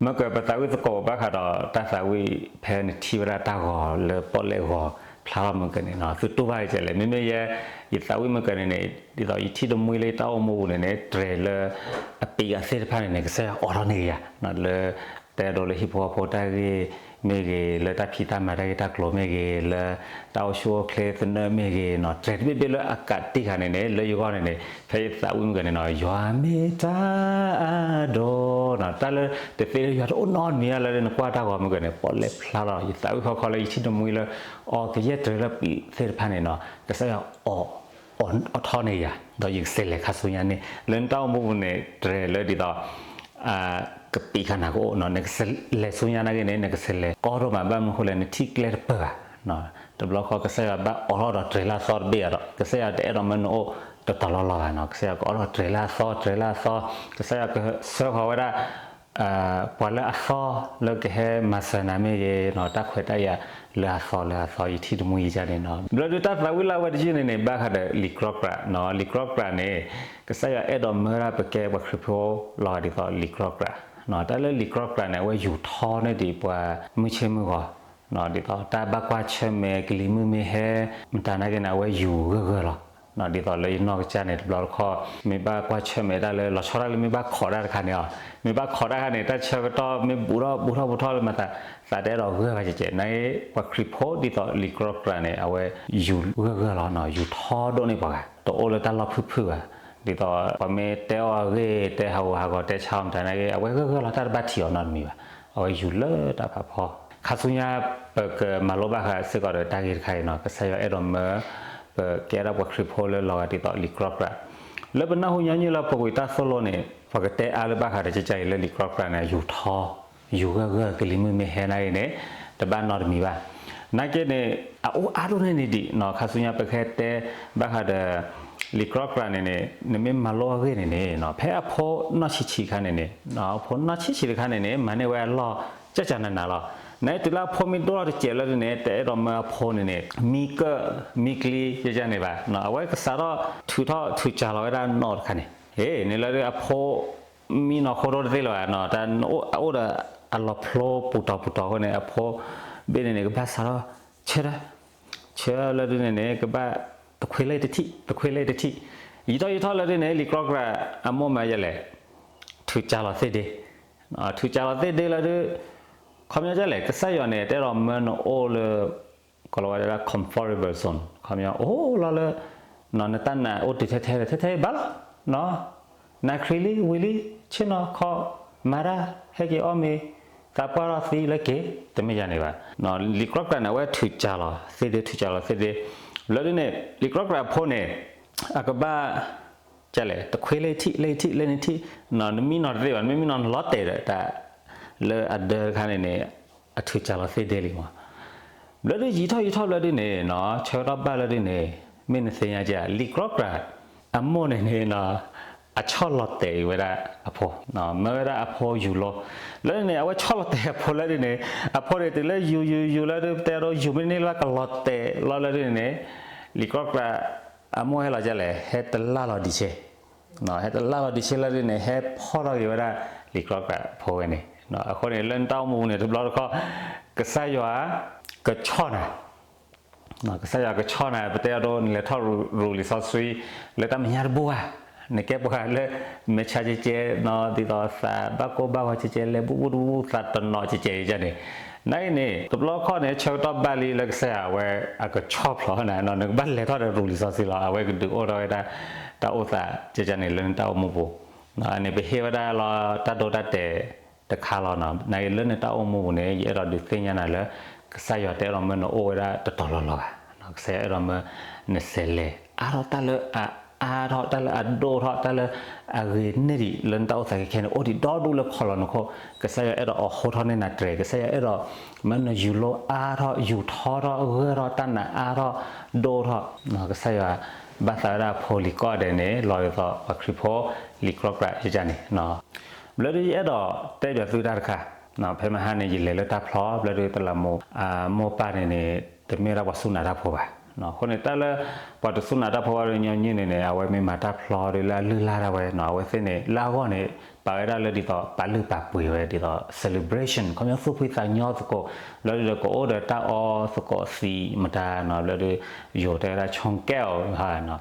မ့ၢ်ကပသးဝံၣ်သကိးဘၣ်ဃးဒီးတၢ်သးဝံၣ်ဖဲနထံၣ်ဝဲဒၣ်တၢ်ဂီၤလၢပီၣ်လဲၣ်ဂီၤဖျါထီၣ်မ့ၢ်ကန့ၣ်နီၤ, သုတူၢ်ဘၣ်ကလဲၣ်. မ့မ့ၢ်ယဲ ယသးဝံၣ်မ့ၢ်ကန့ၣ်န့ၣ် ဒ်သိးယထံၣ်တမှံလၢယတၢ်အိၣ်မူပူၤန့ၣ်န့ၣ် တြဲၤလၢအပံၤအသ့ၣ်တဖၣ်န့ၣ်န့ၣ် ကစၢ်ယွၤအိးထီၣ်န့ၢ်ယၤ လၢ တဲဒိလၢဟံၣ်ဖိဃီဖိတၢ်ဂ့ၢ်မ့ၢ်ဂ့ၤ, လၢတၢ်ဖံးတၢ်မၤတၢ်ဂ့ၢ်တၢ်ကျိၤမ့ၢ်ဂ့ၤ, လၢတၢ်အိၣ်ဆူၣ်အိၣ်ချ့သနၢၣ်မ့ၢ်ဂ့ၤနီၤ, တြဲၤတဘ့ၣ်ဘ့ၣ်လၢအကးတံၢ်ဃာ်န့ၣ်န့ၣ် လၢယဂီၢ်န့ၣ်န့ၣ် ဖဲယသးဝံၣ်မ့ၢ်ကန့ၣ်နီၤ ယွၤမ့ၢ်တၢ်အဒိၣ်နီၤ, တၢ်လၢတသ့လၢယွၤတအိၣ်နီတမံၤလၢ်လၢ်လၢနကွၢ်တၢ်ဂီၤမ့ၢ်ကန့ၣ် ပီၣ်လဲၣ်ဖျါလီၤ. ယသးဝံၣ်ခီခီလၢယထံၣ်တမှံလၢ အီကယဲၢ်တြဲၤလၢပံၤသ့ၣ်တဖၣ်န့ၣ်နီၤ ကစၢ်ယွၤအိးထီၣ်န့ၢ်ယၤ ဒီးယကစးလဲၤခါဆူညါန့ၣ် လၢနတၢ်အိၣ်မူပူၤန့ၣ် တြဲၤလၢဒ်သိး ကပံးခါနၤကအိၣ်နီၤ, နကစးလဲၤဆူညါနာ်က့န့ၣ် နကစးလဲၤကီဒိၣ်မး ဘၣ်မနုၤဃိလဲၣ် နထံၣ်ကျဲတပၢၢ်ဘၣ်. တဘျီဃီကစၢ်ယွၤဘၣ်အိးထီၣ်ဒီးတြဲၤလၢအသီတဘ့ၣ်ဧါဒီး ကစၢ်ယွၤတအဲၣ်ဒိးမၢနအိၣ်တတီၤလီၤလီၤဘၣ်နီၤ, ကစၢ်ယွၤကအိးထီၣ်တြဲၤလၢအသီ တြဲၤလၢအသီ, ကစၢ်ယွၤကဆှၢဃီၤဝဲဒၣ် ပှၤလၢအသီလၢကဟဲမၤစၢၤနၤမ့ၢ်ဂ့ၤနီၤ, တၢ်ခွဲးတၢ်ယာ်လၢအသီလၢအသီ ယထံၣ်တမှံယကန့ၣ်နီၤ. ဘျီဒုးတၢ်သးဝံၣ်လၢအဝဲတယုၢ်န့ၣ်န့ၣ် ဘၣ်ဃးဒီးလံာ်ကြီကြးနီၤ, လံာ်ကြီကြးန့ၣ် ကစၢ်ယွၤအဲၣ်ဒိးမၢဒၣ်ပကဲပှၤခရံာ်ဖိလီၤဂာ်ဒ်သိးလံာ်ကြီကြး, တၢ်လၢလံာ်ကြီကြးန့ၣ် အဝဲယူၤထီန့ၢ်ဒံးပှၤမုၢ်ဆ့ၣ်မုၢ်ဂီၤ ဒ်သိးတၢ်ဘၣ်ကွၢ်ဆၢၣ်မဲာ်ကလံၤမုၢ်မ့ၢ်ဟဲ မတၤနာ်က့န့ၣ် အဝဲယူၤဂၢၢ်ဂၢၢ်လီၤ. ဒ်သိးလၢယနီၢ်ကစၢ်န့ၣ် တဘျီတခီၣ် မ့ၢ်ဘၣ်ကွၢ်ဆၢၣ်မဲာ်တၢ်လၢ လီၤဆီဒၣ်လၢမ့ၢ်ဘၣ်ခိးတၢ်တခါန့ၣ်အီၤ, မ့ၢ်ဘၣ်ခိးတၢ်တခါန့ၣ် တၢ်ဆၢကတီၢ်မ့ၢ်ဘူးထီၣ်ဘူးထီၣ်ဘူးထီၣ်လၢမၤသး သးတအဲၣ်ဒိးဂၢၢ်ဘၣ်ကဲကဲ, နာ်က့ ပှၤခရံာ်ဖိဒ်သိးလံာ်ကြီကြးန့ၣ် အဝဲယူၤဂၢၢ်ဂၢၢ်လီၤနီၤ, ယူၤထီဒိၣ်န့ၢ်ပှၤဂၤ တအိၣ်လၢတၢ်လီၢ်ဖုၣ်ဖုၣ်ဘၣ်. ဒ်သိးပှၤမ့ၢ်တဲအီၤအဂ့ၢ် တဲဟးဂူာ်ဟးဂီၤ တဲဆါအီၤမတၤနာ်က့ အဝဲဂၢၢ်ဂၢၢ်လီၤ တၢ်တဘၣ်ထံးအီၤနီတမံၤဘၣ်. အဝဲယူၤလၢတၢ်ဖးဖီ ခါဆူညါပကမၤလိဘၣ်ဃးစ့ၢ်ကီးဒီးတၢ်ဂ့ၢ်တခါအံၤနီၤ, ကစၢ်ယွၤအဲၣ်ဒိးမၢ ပကဲဒၣ်ပှၤခရံာ်ဖိလၢလီၤဂာ်ဒ်သိးလံာ်ကြီကြး, လၢပနၢ်ဟူညီနုၢ်လၢပူၤကွံာ်တၢ်သိၣ်လိန့ၣ် ပှၤကတဲအါလၢဘၣ်ဃးဒီးကကါအံၤလၢလံာ်ကြီကြးန့ၣ် ယူၤထီ ယူၤဂၢၢ်ဂၢၢ် ကလံၤမုၢ်မ့ၢ်ဟဲနာ်က့န့ၣ် တဘၣ်နီတမံၤဘၣ်. နာ်က့န့ၣ် အအိၣ်အါဒိၣ်န့ၢ်န့ၣ်ဒံးနီၤ, ခါဆူညါပကဟဲတဲဘၣ်ဃးဒီး လံာ်ကြီကြးန့ၣ်န့ၣ် နမ့ၢ်မၤလိအဂ့ၢ်န့ၣ်န့ၣ် ဖဲအဖိနီၢ်ဆံးဆံးတခါန့ၣ်န့ၣ် အဖိနီၢ်ဆံးဆံးတခါန့ၣ်န့ၣ် မၤန့ၢ်ဝဲအလီၢ် ကၠၢ်ကၠၢ်နးနးလီၤ. နတုၤလၢအဖိမ့ၢ်ဒိၣ်ထီၣ်တစဲးလၢဒ်န့ၣ် တအဲၣ်ဒိးမၢအဖိန့ၣ်န့ၣ် မံကၢၣ်မံကျံ ယကန့ၣ်ဘၣ်. အဝဲကစးထီၣ်ထုးထီၣ်ထုးကၢ်လီၤဝဲဒၣ်နီၢ်တခါန့ၣ်, ဟ့ၣ် န့ၣ်လၢဒ်အဖိ မံနီၢ်ခိဒိၣ်တသ့လၢၤဘၣ်, တၢ်အိၣ်ဒီးအလီၤဖျိပူၤတီၤပူၤတီၤအဃိန့ၣ် အဖိဘ့ၣ်န့ၣ်န့ၣ် ကဘၣ်စးထီၣ်ဆၢထၢၣ် ဆၢလၢဒ်န့ၣ်န့ၣ် ကဘၣ်တခွ့လၢတထံၣ် တခွ့လၢတထံၣ်, ယံာ်ထီၣ်ယံာ်ထီၣ်လၢဒ်န့ၣ် လံာ်ကြီကြးအမိၢ်မၤယဲလဲၣ် ထုးကၢ်လီၤသ့ၣ်ဒ့, ထုးကၢ်လီၤသ့ၣ်ဒ့လၢဒ် ခီပညီဒ်လဲၣ် ကစၢ်ယွၤန့ၣ် တအဲၣ်ဒိးမၢနအိၣ်လၢ ကိးလီၤဝဲဒၣ် comfortable zone ခီပညီအိၣ်လီၤလၢ နတၢ်နာ်အိၣ်တုၤထဲထဲဒီး ထဲထဲဘၣ်လီၤ နၤခရံာ်လံဝံၤလံ ဆ့ၣ်နီၤခီ မၤတၢ် ဟဲက့ၤအီၣ်မ့ၤ သးပှၢ်ထီၣ်သံလၢက့ၤ တမ့ၢ်ယၤန့ၣ်ဘၣ်. လံာ်ကြီကြးန့ၣ် အဝဲထုးကၢ်လီၤသ့ၣ်ဒ့ ထုးကၢ်လီၤသ့ၣ်ဒ့ လၢဒ်န့ၣ် လံာ်ကြီကြးအဖိန့ၣ် အကဘၣ် ကလဲၣ် တခွ့လၢထံၣ် လၢထံၣ် လၢနထံၣ် နမံနီၢ်တသ့ဘၣ် နမ့ၢ်မံနီၢ်နလီၤတဲာ်ဒီးတၢ် လၢအဒၢတခါန့ၣ်န့ၣ် အထုးကၢ်လီၤသ့ၣ်ဒ့လံမး. ဘျီဒ်ယံာ်ထီၣ်ယံာ်ထီၣ်ဘျီဒ်န့ၣ်နီၤ ဆၢကတီၢ်ဘၣ်လၢဒ်န့ၣ် မ့ၢ်နသ့ၣ်ညါက့ၤ လံာ်ကြီကြး အမိၢ်န့ၣ်န့ၣ်နီၤ အဆီၣ်လီၤတဲာ်အံၤဝဲဒၣ်အဖိ မၢဝဲဒၣ်အဖိယူၤလိ လၢန့ၣ် အဝဲဆီၣ်လီၤတဲာ်အဖိလၢဒ်န့ၣ် အဖိန့ၣ်တုၤလၢယူၤယူၤယူၤလၢဒ် ပတဲအဒိယူၤမ့ၢ်တန့ၢ်လၢကလီၤတဲာ်လီၤလၢဒ်န့ၣ်န့ၣ် လံာ်ကြီကြး အမိၢ်ဟဲလီၤကလဲၣ် ဟဲတလၢ်လီၤဒံးဆ့ ဟဲတလၢ်လီၤဒံးဆ့လၢဒ်န့ၣ် ဟဲဖီၣ်ထီၣ်က့ၤဝဲဒၣ် လံာ်ကြီကြးဖိဝဲန့ၣ်. အဃိန့ၣ် လၢနတၢ်အိၣ်မူန့ၣ် တဘျီတခီၣ် ကစၢ်ယွၤ ကဆီၣ်နၤ ကစၢ်ယွၤကဆီၣ်နၤ ပတဲအဒိ နလဲၤထီၣ်ရူၤလံာ်စီဆှံ လၢတၢ်မဲာ်ညါတဘူၣ်ဘၣ်, နကဲပှၤလၢ မဲာ်ဆါကဲကဲ ဒ်သိးသးဘၣ်ကိၢ်ဘၣ်ဂီၤကဲကဲ လဲၤဘူၣ်ဘူၣ်တဘူၣ် သးတနီၤကဲကဲန့ၣ်. နာ်က့န့ၣ် တဘျီခီၣ်န့ၣ် ဆၢကတီၢ်ဘၣ်လံလၢကစၢ်ယွၤအဝဲအကဆီၣ်ဖျိးနၤ နကဘၣ်လဲၤထီၣ်ဒီးရူၤလံာ်စီဆှံလီၤ. အဝဲကဒုးအိၣ်ထီၣ်ဝဲဒၣ် တၢ်အိၣ်သးကဲကဲန့ၣ် လၢနတၢ်အိၣ်မူပူၤ န့ၣ် ပဟ့ၣ်ဝဲဒၣ်လီၤတၢ်ဒိတၢ်တဲာ်တခါလီၤ. နာ်က့လၢနတၢ်အိၣ်မူပူၤန့ၣ် ယအဲၣ်ဒိးဒုးသ့ၣ်ညါနၤလၢ ကစၢ်ယွၤတအဲၣ်ဒိးမၢနအိၣ်ဝဲဒၣ်တတီၤလီၤလီၤဘၣ်. ကစၢ်ယွၤအဲၣ်ဒိးမၢနစဲးလဲၤအါထီၣ်တၢ်လၢအအါထီၣ် တၢ်လၢအဒိၣ်ထီၣ် တၢ်လၢအဂ့ၤန့ၢ်ဒံး လၢနတၢ်အိၣ်သးခဲခဲန့ၣ် အိၣ်ဒံးဒီဒူၣ်လၢခီၣ်လီၤနခိၣ်. ကစၢ်ယွၤအဲၣ်ဒိးအိးထီၣ်န့ၢ်နၤတြဲၤ, ကစၢ်ယွၤအဲၣ်ဒိးမၢနယူၤလိအါထီၣ် ယူၤထီထီၣ်ဂၢၢ်ထီၣ် တၢ်နာ်အါထီၣ်ဒိၣ်ထီၣ်. ကစၢ်ယွၤဘၣ်သးဝဲဒၣ်အဖိလံၤကိးဂၤဒဲးန့ၣ် လီၤဒ်သိးပှၤခရံာ်ဖိလံာ်ကြီကြးယကန့ၣ်. ဘျီဒ်ယအဲၣ်ဒိးတဲဘၣ်သုတၢ်တခါ, ဖဲမဟါန့ၣ် ယလဲၤလၢတၢ်ဖျီ ဘျီဒ်တလးမူး အမိၢ်ပၢ်န့ၣ်န့ၣ် တမ့ၢ်ဝဲဒၣ်ပှၤစူၢ်နာ်တၢ်ဖိဘၣ်. အဃိန့ၣ် တၢ်လၢ ပှၤတစူၢ်နာ်တၢ်ဖိဝဲညီနုၢ်န့ၣ်န့ၣ် အဝဲမ့ၢ်မၤတၢ်ဖျီဒီးလၢအလုၢ်လၢ်ဒၣ်ဝဲနီၤ အဝဲသ့ၣ်န့ၣ် လၢအဂီၢ်န့ၣ် ပာ်ဝဲဒၣ်လၢဒ်သိး ပာ်လုၢ်ပာ်ပှ့ၤဝဲဒ်သိး celebration ခီပညီသူၣ်ဖှံသးညီသကိး လၢဒုးကအိၣ်ဒီးတၢ်အီသကိးသံးမတၤနီၤ လၢဒုး ယိၤတဲဝဲဒၣ် ခြုံကဲၣ်အီၤ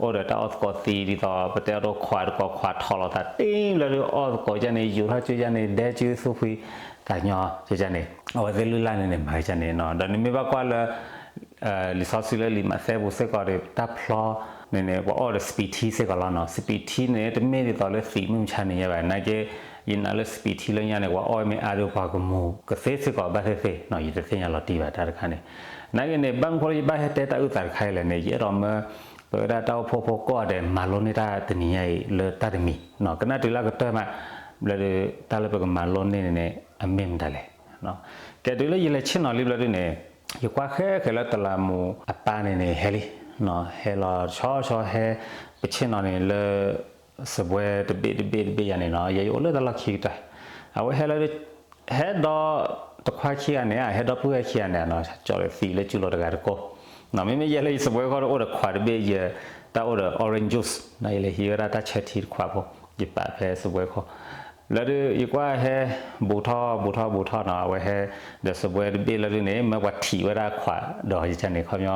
အိၣ်ဒီးတၢ်အီသကိးသံးဒ်သိး ပတဲအဒိခွးတကိးခွးထီၣ်လိာ်သးတ့ၢ်လၢဒုးအီသကိးကန့ၣ် ယူၤထီၣ်ကၠိကန့ၣ် ဒဲကၠိသူၣ်ဖှံသးညီကန့ၣ် အဝဲသ့ၣ်လုၢ်လၢ်န့ၣ်န့ၣ် မၤကန့ၣ်နီၤ ဒီးနမ့ၢ်ဘၣ်ကွၢ်လၢ လံာ်စီဆှံလၢလံာ်မးသဲပူၤစ့ၢ်ကီးဒီး တၢ်ဖျီန့ၣ်န့ၣ် ပှၤအီၣ်ဒီးစပံးထံစ့ၢ်ကီးလီၤနီၤ စပံးထံန့ၣ် တမ့ၢ်ဒ်သိးလၢသံးမုၢ်မဆါန့ၣ်ညါဘၣ် နာ်က့ ယနာ်လၢစပံးထံလၢညါန့ၣ် ပှၤအီၣ်မ့ၢ်အါဒီးပှၤကမူၤကသ့စ့ၢ်ကီးဘၣ်သ့ၣ်သ့ၣ်နီၤ ယတသ့ၣ်ညါလီၤတံၢ်ဘၣ်တၢ်တခါန့ၣ် နာ်က့န့ၣ် ဘၣ်မနုၤဃိလၢယဘၣ်ဟဲတဲတၢ်အုၣ်သးတခါအံၤလဲၣ်န့ၣ် ယအဲၣ်ဒိးမၢ ပဝဲဒၣ်တၢ်အိၣ်ဖှိၣ်ဖိကိးဂၤဒဲးမၤလိန့ၢ်တၢ်တနံၤညါအံၤလၢတၢ်တမံၤ ကနၣ်တုၤလၢအကတၢၢ်မး ဘျီဒုး တၢ်လၢပကမၤလိန့ၢ်န့ၣ်န့ၣ် အမ့ၢ်မတၤလဲၣ် ကဲတုၤလၢယလဲၤဆ့ၣ်နီၤလံဘျီဒုးန့ၣ် ယကွၢ်ဃဲဃဲလၢတလးမူးအပၢ်န့ၣ်န့ၣ် ဟဲလံ ဟဲလီၤဆီဆီဟဲ ပဆ့ၣ်နီၤန့ၣ်လၢ စပွဲတဘ့ၣ်တဘ့ၣ်တဘ့ၣ်ယၤန့ၣ်နီၤ ယဲယအိၣ်လၢတၢ်လီၢ်ခံကတၢၢ် အဝဲဟဲလၢ ဟဲဒီးတခွါခံဂၤန့ၣ် ဟဲဒီပုၢ်ဝဲၢ်ခံဂၤန့ၣ်နီၤ ကၠီဒီးသံးလၢကၠူလိၤတဂၤတကိး မ့မ့ၢ်ယဲလၢယစပွဲခီဒီးအိၣ်ဒီးခွးတဘ့ၣ်ယ တၢ်အိၣ်ဒီး orange juice နီၤ ယလဲၤဟံးဝဲဒၣ်တၢ်ဆၢထံတခွးဖိ ယပာ်ဖဲစပွဲခီ လၢဒုး ယကွၢ်ဟဲ ဘူးထီၣ်ဘူးထီၣ်ဘူးထီၣ်နီၤ အဝဲဟဲ ဒီးစပွဲတဘ့ၣ်လၢဒုးန့ၣ် မ့ၢ်ပှၤထံးဝဲဒၣ်ခွးဒီးယကန့ၣ် ခီပညီ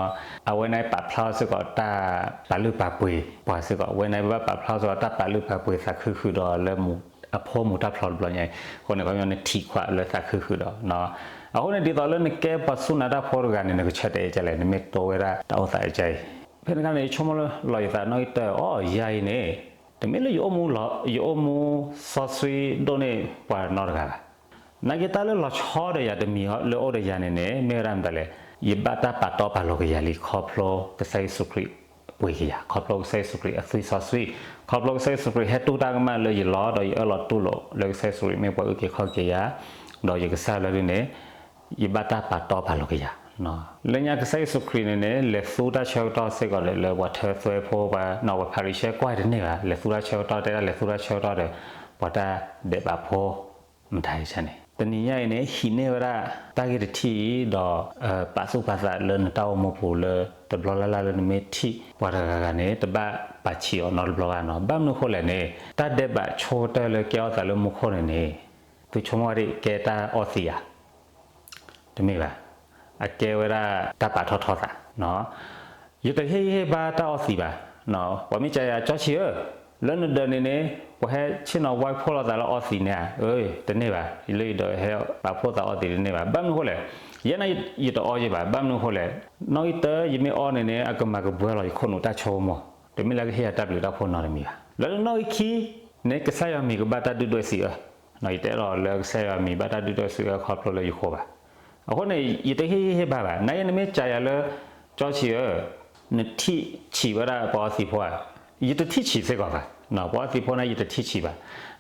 အဝဲန့ၣ်ပာ်ဖျါစ့ၢ်ကီးတၢ်ပာ်လုၢ်ပာ်ပှ့ၤပှၤစ့ၢ်ကီး အဝဲန့ၣ်ပဘၣ်ပာ်ဖျါစ့ၢ်ကီးတၢ်ပာ်လုၢ်ပာ်ပှ့ၤသးခုဃုာ်ဒီးလၢမူး အဖိမူးတၢ်ဖျီတဘျီညါအံၤ အဃိန့ၣ် ခီပညီနထံးခွးလၢသးခုဃုာ်ဒီး အဃိန့ၣ် ဒ်သိးလၢနကဲပှၤစူၢ်နာ်တၢ်ဖိတဂၤန့ၣ် နကဆၢတဲာ်အကလဲၣ် နမ့ၢ်တိဝဲဒၣ်တၢ်အိၣ်သးအကါအံၤ ဖဲန့ၣ်အခါန့ၣ် ယဆိကမိၣ်လၢလီၤယသးနီၣ်ဂံၢ်တၢၢ် အိ ယၤအံၤန့ၣ် တမ့ၢ်လၢယအိၣ်မူလီၤ ယအိၣ်မူစီဆှံဒိၣ်န့ၢ်ပှၤနီတဂၤဘၣ် နာ်က့တၢ်လၢလီၤဆီဒီးယၤတမံၤလၢအိၣ်ဒီးယၤန့ၣ်န့ၣ် မ့ၢ်ဝဲဒၣ်မတၤလဲၣ် ယဘၣ်တၢ်ပာ်တီပာ်လိၤက့ၤယၤလံ ခီဖျိကစၢ်ယ့ၣ်ၡူးခရံာ်ပှ့ၤက့ၤယၤ ခီဖျိကစၢ်ယ့ၣ်ၡူးခရံာ်အသွံၣ်စီဆှံ ခီဖျိကစၢ်ယ့ၣ်ၡူးခရံာ်ဟဲတူၢ်တၢ်ကမၣ်လၢယလီၢ် ဒီးယအၢၣ်လီၤတူၢ်လိာ်လၢကစၢ်ယ့ၣ်ၡူးခရံာ်မ့ၢ်ပှၤအုၣ်က့ၤခီၣ်က့ၤယၤ ဒီးယကစၢ်လၢဒုးန့ၣ် ယဘၣ်တၢ်ပာ်တီပာ်လိၤက့ၤယၤ လၢညါကစၢ်ယ့ၣ်ၡူးခရံာ်န့ၣ်န့ၣ် လဲၤသူတၢ်ဆၢကတီၢ်စ့ၢ်ကီးဒီးလၢပှၤထၢသွဲဖိ ပှၤနီၢ်ပှၤဖၤရံၤၡဲကွၢ်တန့ၢ်ဘၣ် လဲၤသူတၢ်ဆၢကတီၢ် တဲဒၣ်လဲၤသူတၢ်ဆၢကတီၢ်ဒီး ပှၤတၢ်ဒဲးဘးဖိ မတၤယန့ၣ် တနံၤညါအံၤန့ၣ် ဟံးန့ၢ်ဝဲဒၣ် တၢ်ဂ့ၢ်တထံၣ်အံၤဒီး ပာ်သူၣ်ပာ်သးလၢနတၢ်အိၣ်မူပူၤလၢ တဘျီလၢ်လၢ်လၢနမ့ၢ်ထံၣ်ပှၤတဂၤဂၤန့ၣ် တဘၣ်ပာ်ဆံးအီၤနီတဘျီဘၣ်နီၤ ဘၣ်မနုၤဃိလဲၣ်န့ၣ် တၢ်ဒဲးဘးဆိကတၢၢ်လၢကဲထီၣ်သးလၢမူခိၣ်န့ၣ်န့ၣ် သုဆိကမိၣ်ဝဲဒၣ်ကဲတၢ်အီသံးဧါ တမ့ၢ်ဘၣ်. အကဲဝဲဒၣ်တၢ်ပာ်ထီၣ်ထီသး. ယတဟ့ၣ်ဂံၢ်ဟ့ၣ်ဘါတၢ်အီသံးဘၣ်. ပှၤမ့ၢ်ကးယၤ ကၠီဆံးဧၢ, လၢနဒၢးန့ၣ်န့ၣ် ပှၤဟဲဆ့ၣ်နီၤဝါဖှိၣ်လိာ်သးလၢအီသံးန့ၣ်ဧါ, တန့ၢ်ဘၣ်. လၢယဒၢးဟဲပာ်ဖှိၣ်သးအီသံးတန့ၢ်ဘၣ်. ဘၣ်မနုၤဃိလဲၣ်, ယဲန့ၣ်ယတအီယဲဘၣ်. ဘၣ်မနုၤဃိလဲၣ်, နီၣ်ဂံၢ်တၢ ယမ့ၢ်အီန့ၣ်န့ၣ် အကမၤကဘှဲလီၤယခိၣ်နူာ်တၢ်ဆိကမိၣ်, တမ့ၢ်လၢကဟ့ၣ်ယၤတၢ်ဘျုးတၢ်ဖှိၣ်နီတမံၤဘၣ်. လၢနီၣ်ဂံၢ်ခံန့ၣ် ကစၢ်ယွၤမံၤကဘၣ်တၢ်ဒုၣ်ဒွဲၣ်စံးအၢ, ယတဲလီၤလၢကစၢ်ယွၤမံၤဘၣ်တၢ်ဒုၣ်ဒွဲၣ်စံးအၢခီဖျိလၢယဃိဘၣ်. အဃိန့ၣ် ယတဟ့ၣ်ဂံၢ်ဟ့ၣ်ဘါဘၣ်. နာ်က့နမ့ၢ်ကးယၤလၢ ကၠီဆံးဧၢ, နထံၣ်ဆံးဝဲဒၣ်ပှၤအီသံးဖိဧါ, ယတထံၣ်ဆံးစ့ၢ်ကီးဘၣ်. ပှၤအီသံးဖိန့ၣ် ယတထံၣ်ဆံးဘၣ်.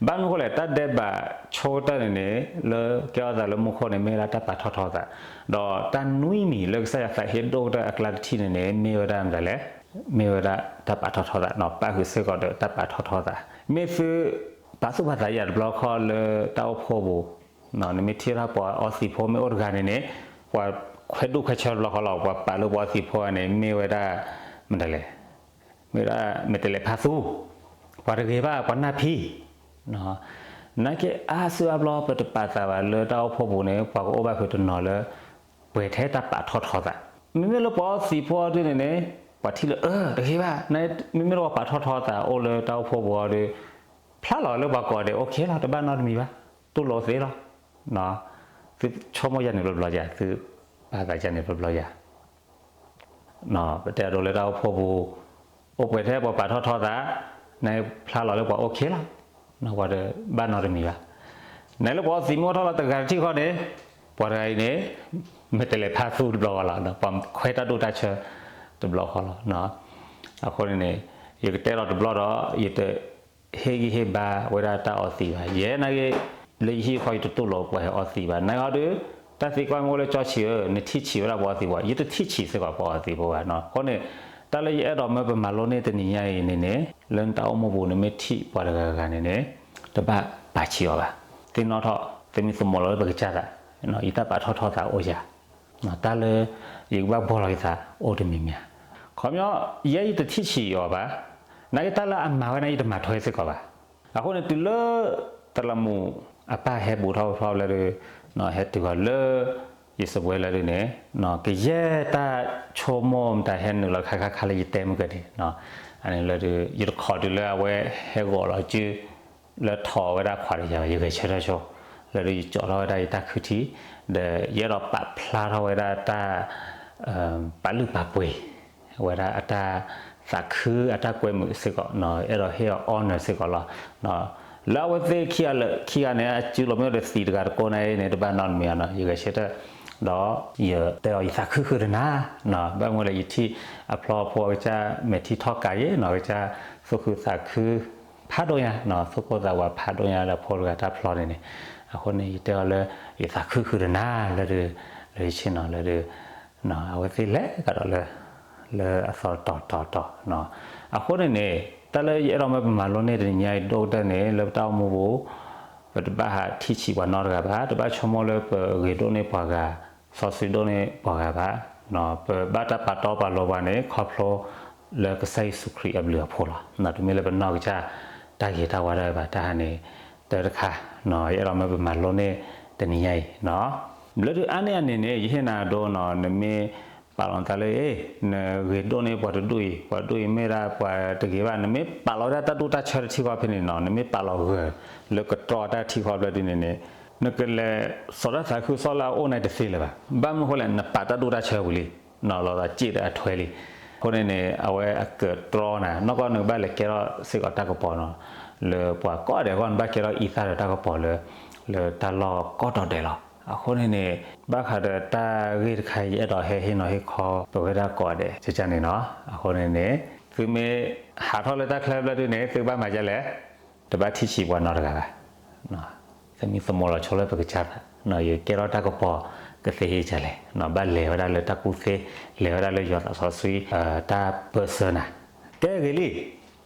ဘၣ်မနုၤဃိလဲၣ်, တၢ်ဒဲးဘးဆိကတၢၢ်န့ၣ်န့ၣ် လၢကဲထီၣ်သးလၢမူခိၣ်န့ၣ် မ့ၢ်ဝဲဒၣ်တၢ်ပာ်ထီၣ်ထီသး, ဒီးတၢ်နွံမံၤလၢကစၢ်ယွၤသးဟ့ဒိၣ်ကတၢၢ်အကျါတထံၣ်န့ၣ်န့ၣ် မ့ၢ်ဝဲဒၣ်မတၤလဲၣ်, မ့ၢ်ဝဲဒၣ်တၢ်ပာ်ထီၣ်ထီသး, ပၣ်ဃုာ်စ့ၢ်ကီးဒီးတၢ်ပာ်ထီၣ်ထီသး. မ့ၢ်သုပာ်သူၣ်ပာ်သးယၤတဘျီဃီလၢတၢ်အိၣ်ဖှိၣ်ပူၤ, နမ့ၢ်ထံၣ်ထီၣ်ပှၤအီသံးဖိမ့ၢ်အိၣ်တဂၤန့ၣ်န့ၣ်, ပှၤခွဲးဒိၣ်ခွဲးဆၢတဘျီဃီလီၤ. ပှၤပာ်လၢပှၤအီသံးဖိန့ၣ် မ့ၢ်ဝဲဒၣ်မတၤလဲၣ်, မ့ၢ်ဝဲဒၣ်မဲာ်တဲးလဲးဖါသူ, ပှၤတဂ့ၤဘၣ် ပှၤနၢ်ဖံး နာ်က့အါစုအါဘျီ ပတပာ်သးဘၣ်လၢတၢ်အိၣ်ဖှိၣ်ပူၤန့ၣ် ပှၤကအိၣ်ဘၣ်ဖုးတနီၤလၢ ပှဲၤထဲတၢ်ပာ်ထီၣ်ထီသး. မ့မ့ၢ်လၢပှၤအီသံးဖိအီၤဒုန့ၣ်န့ၣ် ပှၤထံၣ်လၢ အၢ တဂ့ၤဘၣ်, မ့မ့ၢ်လၢပှၤပာ်ထီၣ်ထီသးအိၣ်လၢတၢ်အိၣ်ဖှိၣ်ပူၤအီၤဒု ဖျါလီၤလၢပှၤကိးဂၤဒဲး အိၣ်ခ့လီၤ, တဘၣ်နီတမံၤဘၣ်, တူၢ်လိာ်သ့လီၤ. သုဆိကမိၣ်ယၤန့ၣ်ဘျီဘျီယၤ, သုပာ်သးယၤန့ၣ်ဘျီဘျီယၤ ပတဲအဒိလၢတၢ်အိၣ်ဖှိၣ်ပူၤ အိၣ်ပှဲၤထဲပှၤပာ်ထီၣ်ထီသး, နဖျါလီၤလၢပှၤအိၣ်ခ့လီၤ, ပှၤတဘၣ်နီတမံၤဘၣ်. နလၢပှၤအီသံးမ့ၢ်အိၣ်ထီၣ်လီၤတဂၤတထံၣ်ဃီန့ၣ်, ပှၤတဂၤအံၤန့ၣ် မဲာ်တဲးလဲးဖါသူတဘျီဃီလီၤ, ပှၤခွဲးတၢ်ဒိၣ်တၢ်ဆၢတဘျီဃီလီၤ. အဃိန့ၣ်န့ၣ် ယကတဲလီၤတဘျီဒီး ယတ ဟ့ၣ်ဂံၢ်ဟ့ၣ်ဘါဝဲဒၣ်တၢ်အီသံးဘၣ်. ယဲနာ်က့ လၢယဟံၣ်ဃီ ယတတူၢ်လိာ်ပှၤဟဲအီသံးဘၣ်. နာ်က့အီၤဒု တၢ်သံကွၢ်မ့ၢ်အိၣ်လၢကၠီဆံးဧၢ, နထံၣ်ဆံးဝဲဒၣ်ပှၤအီသံးဖိ, ယတထံၣ်ဆံးစ့ၢ်ကီးပှၤအီသံးဖိဘၣ်. အဃိန့ၣ် တၢ်လၢယအဲၣ်ဒိးမၢပမၤလိန့ၢ်တနံၤညါအံၤန့ၣ်န့ၣ် လၢနတၢ်အိၣ်မူပူၤ နမ့ၢ်ထံၣ်ပှၤတဂၤဂၤန့ၣ်န့ၣ် တဘၣ်ပာ်ဆံးအီၤဘၣ်. သ့ၣ်နီၣ်ထီၣ် သမံသမိးလီၤလၢပကစၢ်သး, ယတၢ်ပာ်ထီၣ်ထီသးအိၣ်ယၤ တၢ်လၢ ယကဘၣ်ဘှီလီၤယသးအိၣ်တမံၤမံၤဧါ. ခီပညီ ယဲယတထံၣ်ဆံးအီၤဘၣ်, နာ်က့တၢ်လၢအမၤဝဲန့ၣ် ယတမၤထွဲစ့ၢ်ကီးဘၣ်. အဃိန့ၣ် တုၤလၢ သရၣ်မုၣ်အပၢ်ဟဲဘူးထီၣ်ထီၣ်လၢဒုး ဟဲတုၤအီၤလၢ ယစပွဲလၢဒုးန့ၣ် ကယဲၢ်တၢ်ဆိကမိၣ်မတၤဟဲနုာ်လီၤခါခါခါလၢယတဲမုၢ်ကဲန့ၣ် အန့ၣ်လၢဒုး ယတခိးတုၤလၢအဝဲဟဲဂီၤလီၤစု လၢထီၣ်ဝဲဒၣ်ခွးတယၤဘၣ် ယဂဲၤဆၢထၢၣ်ဆိ လၢဒုးယကၠီထီၣ်ဝဲဒၣ်ယတၢ်ခုထံ ဒီးယအဲၣ်ဒိးပာ်ဖျါထီၣ်ဝဲဒၣ်တၢ် ပာ်လုၢ်ပာ်ပှ့ၤ ဝဲဒၣ်အတၢ်သးခုအတၢ်ကွဲမုာ်စ့ၢ်ကီး အဲၣ်ဒိးဟ့ၣ်အီၤ honor စ့ၢ်ကီးလီၤ. လၢအဝဲသ့ၣ်ခံဂၤလၢခံဂၤန့ၣ် အစုလီၤမ့ၢ်ဒီးသံးတဂၤတကိးန့ၣ်န့ၣ် တဘၣ်နီတမံၤနီၤ ယဂဲၤဆၢထၢၣ် ဒီးယတဲအီၤယသးခုဃုာ်တနၤ ဘၣ်မနုၤလဲၣ် ယထံၣ်အဖျီအဖိအကစၢ်မဲာ်ထံထီၣ်ကးယဲနီၤ ကစၢ်သူၣ်ခုသးခု ဖးဒိၣ်ညါ သူၣ်ကိၢ်သးဂီၤဖးဒိၣ်ညါလၢဖိတဂၤတၢ်ဖျီန့ၣ်န့ၣ် အဃိန့ၣ် ယတဲအီၤလၢ ယသးခုဃုာ်တနၤလၢဒုး လၢယဆ့ၣ်နီၤလၢဒုး အဝဲသ့ၣ်လဲၤကဒီးလၢ လၢအသီတီတီတီ အဃိန့ၣ်န့ၣ် တၢ်လၢယအဲၣ်ဒိးမ့ၢ်ပမၤလိန့ၢ်တနံၤညါအံၤဒိၣ်ကတၢၢ်န့ၣ် လၢပတၢ်အိၣ်မူပူၤ ပတဘၣ်ဟးထံၣ်ဆံးပှၤနီတဂၤဘၣ်, တဘၣ်ဆိကမိၣ်လၢပဂ့ၤဒိၣ်န့ၢ်ပှၤဂၤ, စီဆှံဒိၣ်န့ၢ်ပှၤဂၤဘၣ်, ပဘၣ်တၢ်ပာ်တီပာ်လိၤပှၤန့ၣ် ခီဖျိလၢကစၢ်ယ့ၣ်ၡူးခရံာ်အဘျုးအဖှိၣ်လီၤ. တမ့ၢ်လၢပနီၢ်ကစၢ်တၢ်ဂ့ၤတၢ်ဝါဒၣ်ဘၣ်, တၢ်ဟးန့ၣ် တၢ်တခါ ယအဲၣ်ဒိးမ့ၢ်ပမၤလိန့ၢ်တနံၤညါအံၤ လၢဒုးအါန့ၢ်အန့ၣ်န့ၣ် ယဟ့ၣ်နၤဒိနီၤ နမ့ၢ်ပာ်လီၤနသးလၢ နဂ့ၤဒိၣ်န့ၢ်ပှၤတဒူၣ်အံၤ, ပှၤတဒူၣ်အံၤမ့ၢ်ဒၣ်ပှၤတဂ့ၤဘၣ်, နမ့ၢ်ပာ်လီၤဝဲဒၣ်တၢ်ဒူၣ်တၢ်ဆၢတထံဃီဖဲန့ၣ်နီၤ, နမ့ၢ်ပာ်လီၤဂၢၢ်လၢကတြီတၢ်ထံဃီဖဲဒ်န့ၣ်န့ၣ်, နကလဲၤစိာ်တၢ်သးခုကစီၣ်လၢအအိၣ်န့ၣ်တသ့လၢၤဘၣ်. ဘၣ်မနုၤအဃိလဲၣ်, နပာ်တၢ်ဒူၣ်တၢ်ဆၢပူၤလံ နီၤ လီၤသးစ့ၣ်ဒီးအထွဲလံ. အဃိန့ၣ်န့ၣ် အဝဲအကတြီနၤ, နီၢ်ကီၢ်နကဘၣ်လဲၤကဲထီၣ်စ့ၢ်ကီးတၢ်ကပီၤနီၤ, လၢပှၤကိးဂၤဒဲးအဂီၢ် နဘၣ်ကဲထီၣ်အံသၣ်ဒီးတၢ်ကပီၤလၢ လၢတၢ်လီၢ်ကိးတီၤဒဲးလီၤ. အဃိန့ၣ်န့ၣ် ဘၣ်ဃးဒီးတၢ်ဂ့ၢ်တခါအံၤ ယအဲၣ်ဒိးဟဲဟ့ၣ်နီၤဟ့ၣ်ခီပဝဲဒၣ်ကိးဂၤဒဲး ကကန့ၣ်နီၤ. အဃိန့ၣ်န့ၣ် သုမ့ၢ်ဟးထီၣ်လၢတၢ်ချၢဖျၢၣ်ဒုန့ၣ် သုဘၣ်မၤဒ်လဲၣ်, တဘၣ်ထံၣ်ဆံးပှၤနီတဂၤဘၣ်. သမံသမိးလီၤဆိလၢပကစၢ်သး, ယကဲထီၣ်တၢ်ကပီၤကသ့ဟ့ၣ်ဒ်လဲၣ်, ဘၣ်လဲၤဝဲဒၣ်လၢတၢ်ကူၣ်သ့, လဲၤဝဲဒၣ်လၢယွၤသးစီဆှံ တၢ်ပၢၢ်ဆၢနၤ. ကဲဂ့ၤလံ,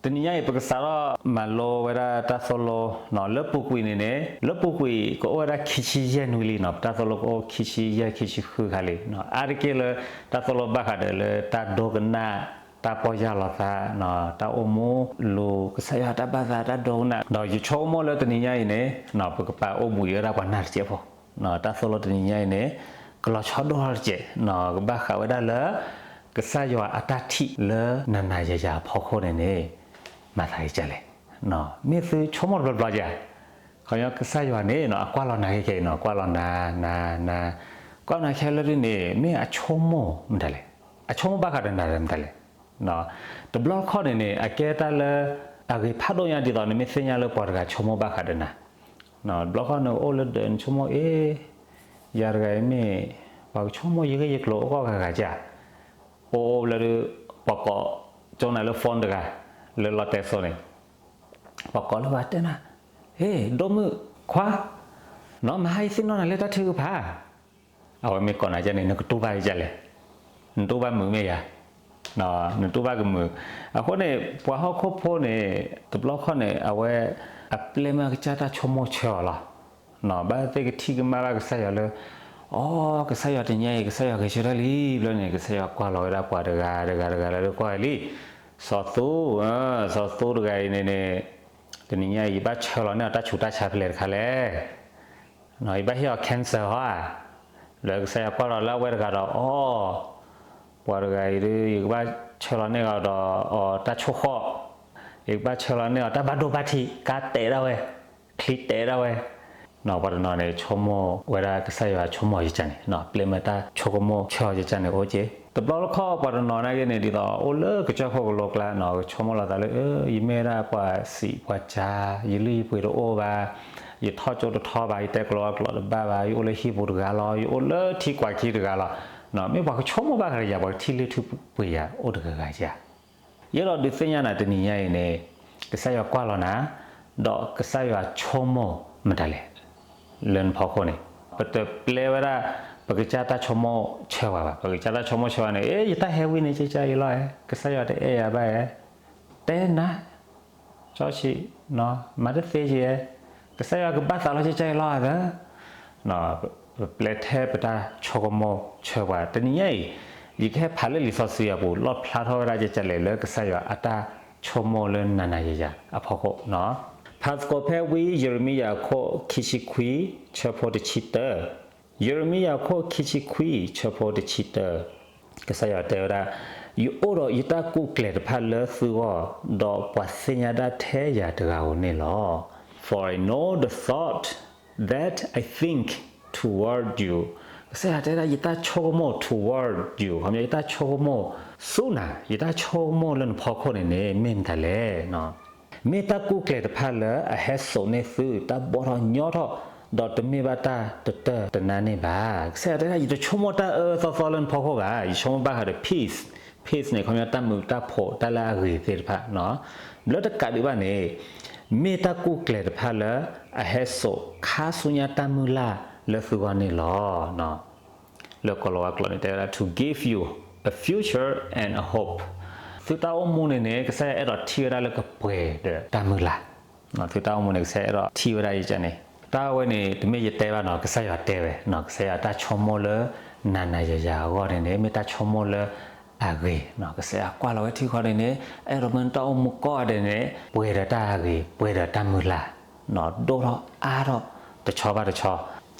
တနံၤညါအံၤ ပကစးထီၣ်မၤလိဝဲဒၣ်တၢ်သိၣ်လိ လၢပူၤကွံာ်န့ၣ်န့ၣ်, လၢပူၤကွံာ်ကအိၣ်ဝဲဒၣ်ခံဆံယဲၢ်နွံလံနီၤ, ပတၢ်သိၣ်လိကအိၣ်ခံဆံယဲၢ်ခံဆံဃုခါလံ. အါတက့ၢ်လၢ တၢ်သိၣ်လိဘၣ်ဃးဒီးလၢတၢ်ဒိကနၣ်, တၢ်ပီၢ်ယၢ်လီၤသး, တၢ်အိၣ်မူလူၤကစၢ်ယွၤတၢ်ဘၣ်သး တၢ်ဒိကနၣ်, ဒီးယဆိကမိၣ်လၢတနံၤညါအံၤန့ၣ် ပကပာ်အိၣ်ဘှံးဝဲဒၣ်ပှၤနာ်တစဲးဖိ, တၢ်သိၣ်လိတနံၤညါအံၤန့ၣ် ကလီၤဆီဒိၣ်ထီၣ်တစဲး, ကဘၣ်ဃးဝဲဒၣ်လၢ ကစၢ်ယွၤအတၢ်ထံၣ်လၢနၤနၤယၤယၤအဖီခိၣ်န့ၣ်န့ၣ် မၤသးဒ်လဲၣ်. မ့ၢ်သုဆိကမိၣ်တဘျီဘျီဧါ, ခီဖျိကစၢ်ယွၤန့ၣ် အကွၢ်လီၤနၤခဲခဲအံၤနီၤ, ကွၢ်လီၤနၤ, နၤ, နၤ, ကွၢ်နၤခဲလၢာ်ဒ်န့ၣ် မ့ၢ်အဆိကမိၣ်မတၤလဲၣ်, အဆိကမိၣ်ဘၣ်ဃးဒီးနၤမတၤလဲၣ်. တဘျီတခီၣ်န့ၣ်န့ၣ် အကဲတၢ်လၢ အဂ့ၤဖးဒိၣ်ညါဒ်သိး နမ့ၢ်သ့ၣ်ညါလၢပှၤတဂၤဆိကမိၣ်ဘၣ်ဃးဒီးနၤ, တဘျီတခီၣ်န့ၣ် အိၣ်လၢဒၢးနဆိကမိၣ်အ့ ယၤတဂၤအံၤမ့ၢ် ပှၤကဆိကမိၣ်ယဂ့ၢ်ယကျိၤအိၣ်ကီၢ်ဂၤဂၤဧါ, အိၣ်အိၣ်လၢ ပှၤကိးကၠိနၤလၢ phone တဂၤ လၢလီတဲစိန့ၣ်, ပှၤကိးလၢပှၤတဲနၤ, ဟ့ၣ် ဒိၣ်မုၣ်ခွါ, နီၢ်မဟါအံၤသ့ၣ်နီၣ်နၤလၢတၢ်ထုကဖၣ်, အဝဲမ့ၢ်ကိးနၤဒ်န့ၣ် နကတူၢ်ဘၣ်ဒ်လဲၣ်, နတူၢ်ဘၣ်မုာ်မ့ၢ်ယၤ, နတူၢ်ဘၣ်ကမုာ်. အဃိန့ၣ် ပှၤဟီၣ်ခိၣ်ဖိန့ၣ် တဘျီခီၣ်န့ၣ် အဝဲ အပျဲၢ်မ့ၢ်ကစၢ်တၢ်ဆိကမိၣ်ဆၢအီၤလီၤ. ဘၣ်သ့ၣ်ကထံၣ်ကမၣ်ဘၣ်ကစၢ်ယွၤလၢ အိ ကစၢ်ယွၤတနံၤညါအံၤ ကစၢ်ယွၤဂဲၤဆၢထၢၣ်လံ ဘျီန့ၣ် ကစၢ်ယွၤကွၢ်လီၤဝဲဒၣ်ပှၤတဂၤတဂၤတဂၤလၢကွၢ်လံ, စီၤသူ, စီၤသူတဂၤအံၤန့ၣ်န့ၣ် တနံၤညါအံၤ ယဘၣ်ဆှၢလီၤန့ၢ်အီၤတၢ်ဆူးတၢ်ဆါဖဲလဲၣ်တခါလဲၣ်, ယဘၣ်ဟ့ၣ်အီၤ cancer ဟီဧါ, လၢကစၢ်ယွၤကွၢ်လီၤလၢအဝဲတဂၤဒီး အိ ပှၤတဂၤအံၤဒုး ယကဘၣ်ဆှၢလီၤန့ၢ်အီၤဒီး အီၤတၢ်ဆိၣ်ဃီၣ်, ယကဘၣ်ဆှၢလီၤန့ၢ်အီၤတၢ်ဘၣ်ဒိဘၣ်ထံး, ကါတဲာ်ဒၣ်ဝဲ, ချံတဲာ်ဒၣ်ဝဲ, ပှၤတနီၤန့ၣ် ဆိကမိၣ်ဝဲဒၣ်ကစၢ်ယွၤဆိကမိၣ်ယကန့ၣ်, ပျဲၢ်မ့ၢ်တၢ်ဆိကမိၣ်ဆၢယကန့ၣ်အိၣ်က့, တဘျီတခီၣ်ပှၤတနီၤနာ်က့န့ၣ် ဒ်သိးအိၣ်လၢကစၢၢ်ခိၣ်ကလိကျါနီၤ ကဆိကမိၣ်လီၤသးလၢ ယမ့ၢ်ဝဲဒၣ်ပှၤစံးပှၤစၢ်, ယလုၢ်ယပှ့ၤတအိၣ်ဘၣ်, ယထီၣ်ကၠိတထီဘၣ်, ယတဲကျိၤအကျိာ်တဘၣ်ဘၣ်, ယအိၣ်လၢဟံၣ်ပူၤတဂၤလီၤ, ယအိၣ်လၢထံကွၢ်ခံတဂၤလီၤ, မ့ၢ်ပှၤကဆိကမိၣ်ဘၣ်ဃးဒီးယၤ ပှၤကထံၣ်လုၢ်ထံပှ့ၤယၤအိၣ်တဂၤဂၤဧါ. ယအဲၣ်ဒိးဒုးသ့ၣ်ညါနၤတနံၤညါအံၤန့ၣ် ကစၢ်ယွၤကွၢ်လီၤနၤ, ဒီးကစၢ်ယွၤဆိကမိၣ်မတၤလဲၣ် လၢနဖီခိၣ်န့ၣ်, ပတပျဲဝဲဒၣ် ပကစၢ်တၢ်ဆိကမိၣ်ဆၢဝဲဘၣ်. ပကစၢ်တၢ်ဆိကမိၣ်ဆၢဝဲန့ၣ် အ့ ယတၢ်ဟဲဝံၤန့ၣ် ကကၢ်အံၤလီၤဧါ, ကစၢ်ယွၤတအဲၣ်ယၤဘၣ်ဧါ, တဲနၤ, စီဆှံ, မၤတသ့က့ဧါ, ကစၢ်ယွၤကဘၣ်သးလီၤ ကကၢ်အံၤလီၤဧါသၢ ပပျဲထဲပတၢ်ဆိကမိၣ်ဆၢပှၤ တနံၤညါအံၤ ယကဟဲဖးလၢလံာ်စီဆှံအပူၤ လီၣ်ဖျါထီၣ်ဝဲဒၣ်ကကလဲာ်လၢကစၢ်ယွၤအတၢ်ဆိကမိၣ်လၢနၤနၤယၤယၤ အဖီခိၣ်နီၤ. ဖးသကိးဖဲဝံယံးရမံယၤအခိၣ်ခံဆံခွံ ဆၢဖိတဆံတၢ, ယံးရမံယၤအခိၣ်ခံဆံခွံ ဆၢဖိတဆံတၢ, ကစၢ်ယွၤတဲဝဲဒၣ်, ယအိၣ်ဒီးယတၢ်ကူၣ်ကျဲၤတဖၣ်လၢသုဂီၢ်, ဒီးပှၤသ့ၣ်ညါဒၣ်ထဲယၤတဂၤဧိၤန့ၣ်လီၤ. For I know the thought that I think toward you. ကစၢ်ယွၤတဲဒၣ် ယတၢ်ဆိကမိၣ် toward you, ခီပညီ ယတၢ်ဆိကမိၣ်ဆူနၤ, ယတၢ်ဆိကမိၣ်လၢနဖီခိၣ်န့ၣ်န့ၣ် မ့ၢ်မတၤလဲၣ်. မ့ၢ်တၢ်ကူၣ်ကျဲၤတဖၣ်လၢအဟဲစိာ်န့ၢ်သုတၢ်ဘီၣ်ထီၣ်ညီထီၣ်, ဒီးတမ့ၢ်ဘၣ်တၢ်တတၢၢ်တနါန့ၣ်ဘၣ်. ကစၢ်ယွၤတဲဒၣ် ယတဆိကမိၣ်တၢ်အၢအၢသီသီလၢနဖီခိၣ်ဘၣ်, ယဆိကမိၣ်ဘၣ်ဃးဒီး peace, peace န့ၣ် ခီပညီ တၢ်မုာ်တၢ်ဖိး တၢ်လၢအဂ့ၤသ့ၣ်တဖၣ်, လၢတကးဒံးဘၣ်န့ၣ် မ့ၢ်တၢ်ကူၣ်ကျဲၤတဖၣ်လၢအဟဲစိာ်ခါဆူညါတၢ်မုၢ်လၢ်လၢသုဂီၢ်န့ၣ်လီၤ. လၢကိၤလၤဝါကျိာ်န့ၣ် တဲဝဲဒၣ် to give you a future and a hope. သုတၢ်အိၣ်မူန့ၣ်န့ၣ် ကစၢ်ယွၤအဲၣ်ဒိးထံၣ်ဝဲဒၣ်လၢကပှဲၤဒီးတၢ်မုၢ်လၢ်. သုတၢ်အိၣ်မူန့ၣ် ကစၢ်ယွၤအဲၣ်ဒိးထံၣ်ဝဲဒၣ်ယကန့ၣ်, တၢ်ဝဲန့ၣ် တမ့ၢ်ယတဲဘၣ်နီၤ, ကစၢ်ယွၤတဲဝဲ, ကစၢ်ယွၤတၢ်ဆိကမိၣ်လၢနၤနၤယၤယၤအဂီၢ်န့ၣ်န့ၣ် မ့ၢ်တၢ်ဆိကမိၣ်လၢအဂ့ၤ. ကစၢ်ယွၤကွၢ်လီၤဝဲထံဃီန့ၣ်န့ၣ် အဲၣ်ဒိးမၢနတၢ်အိၣ်မူကိးဂၤဒဲးန့ၣ် ပှဲၤဒီးတၢ်အဂ့ၤ, ပှဲၤဒီးတၢ်မုၢ်လၢ်, ဒိၣ်ထီၣ်အါထီၣ်တဆီဘၣ်တဆီ.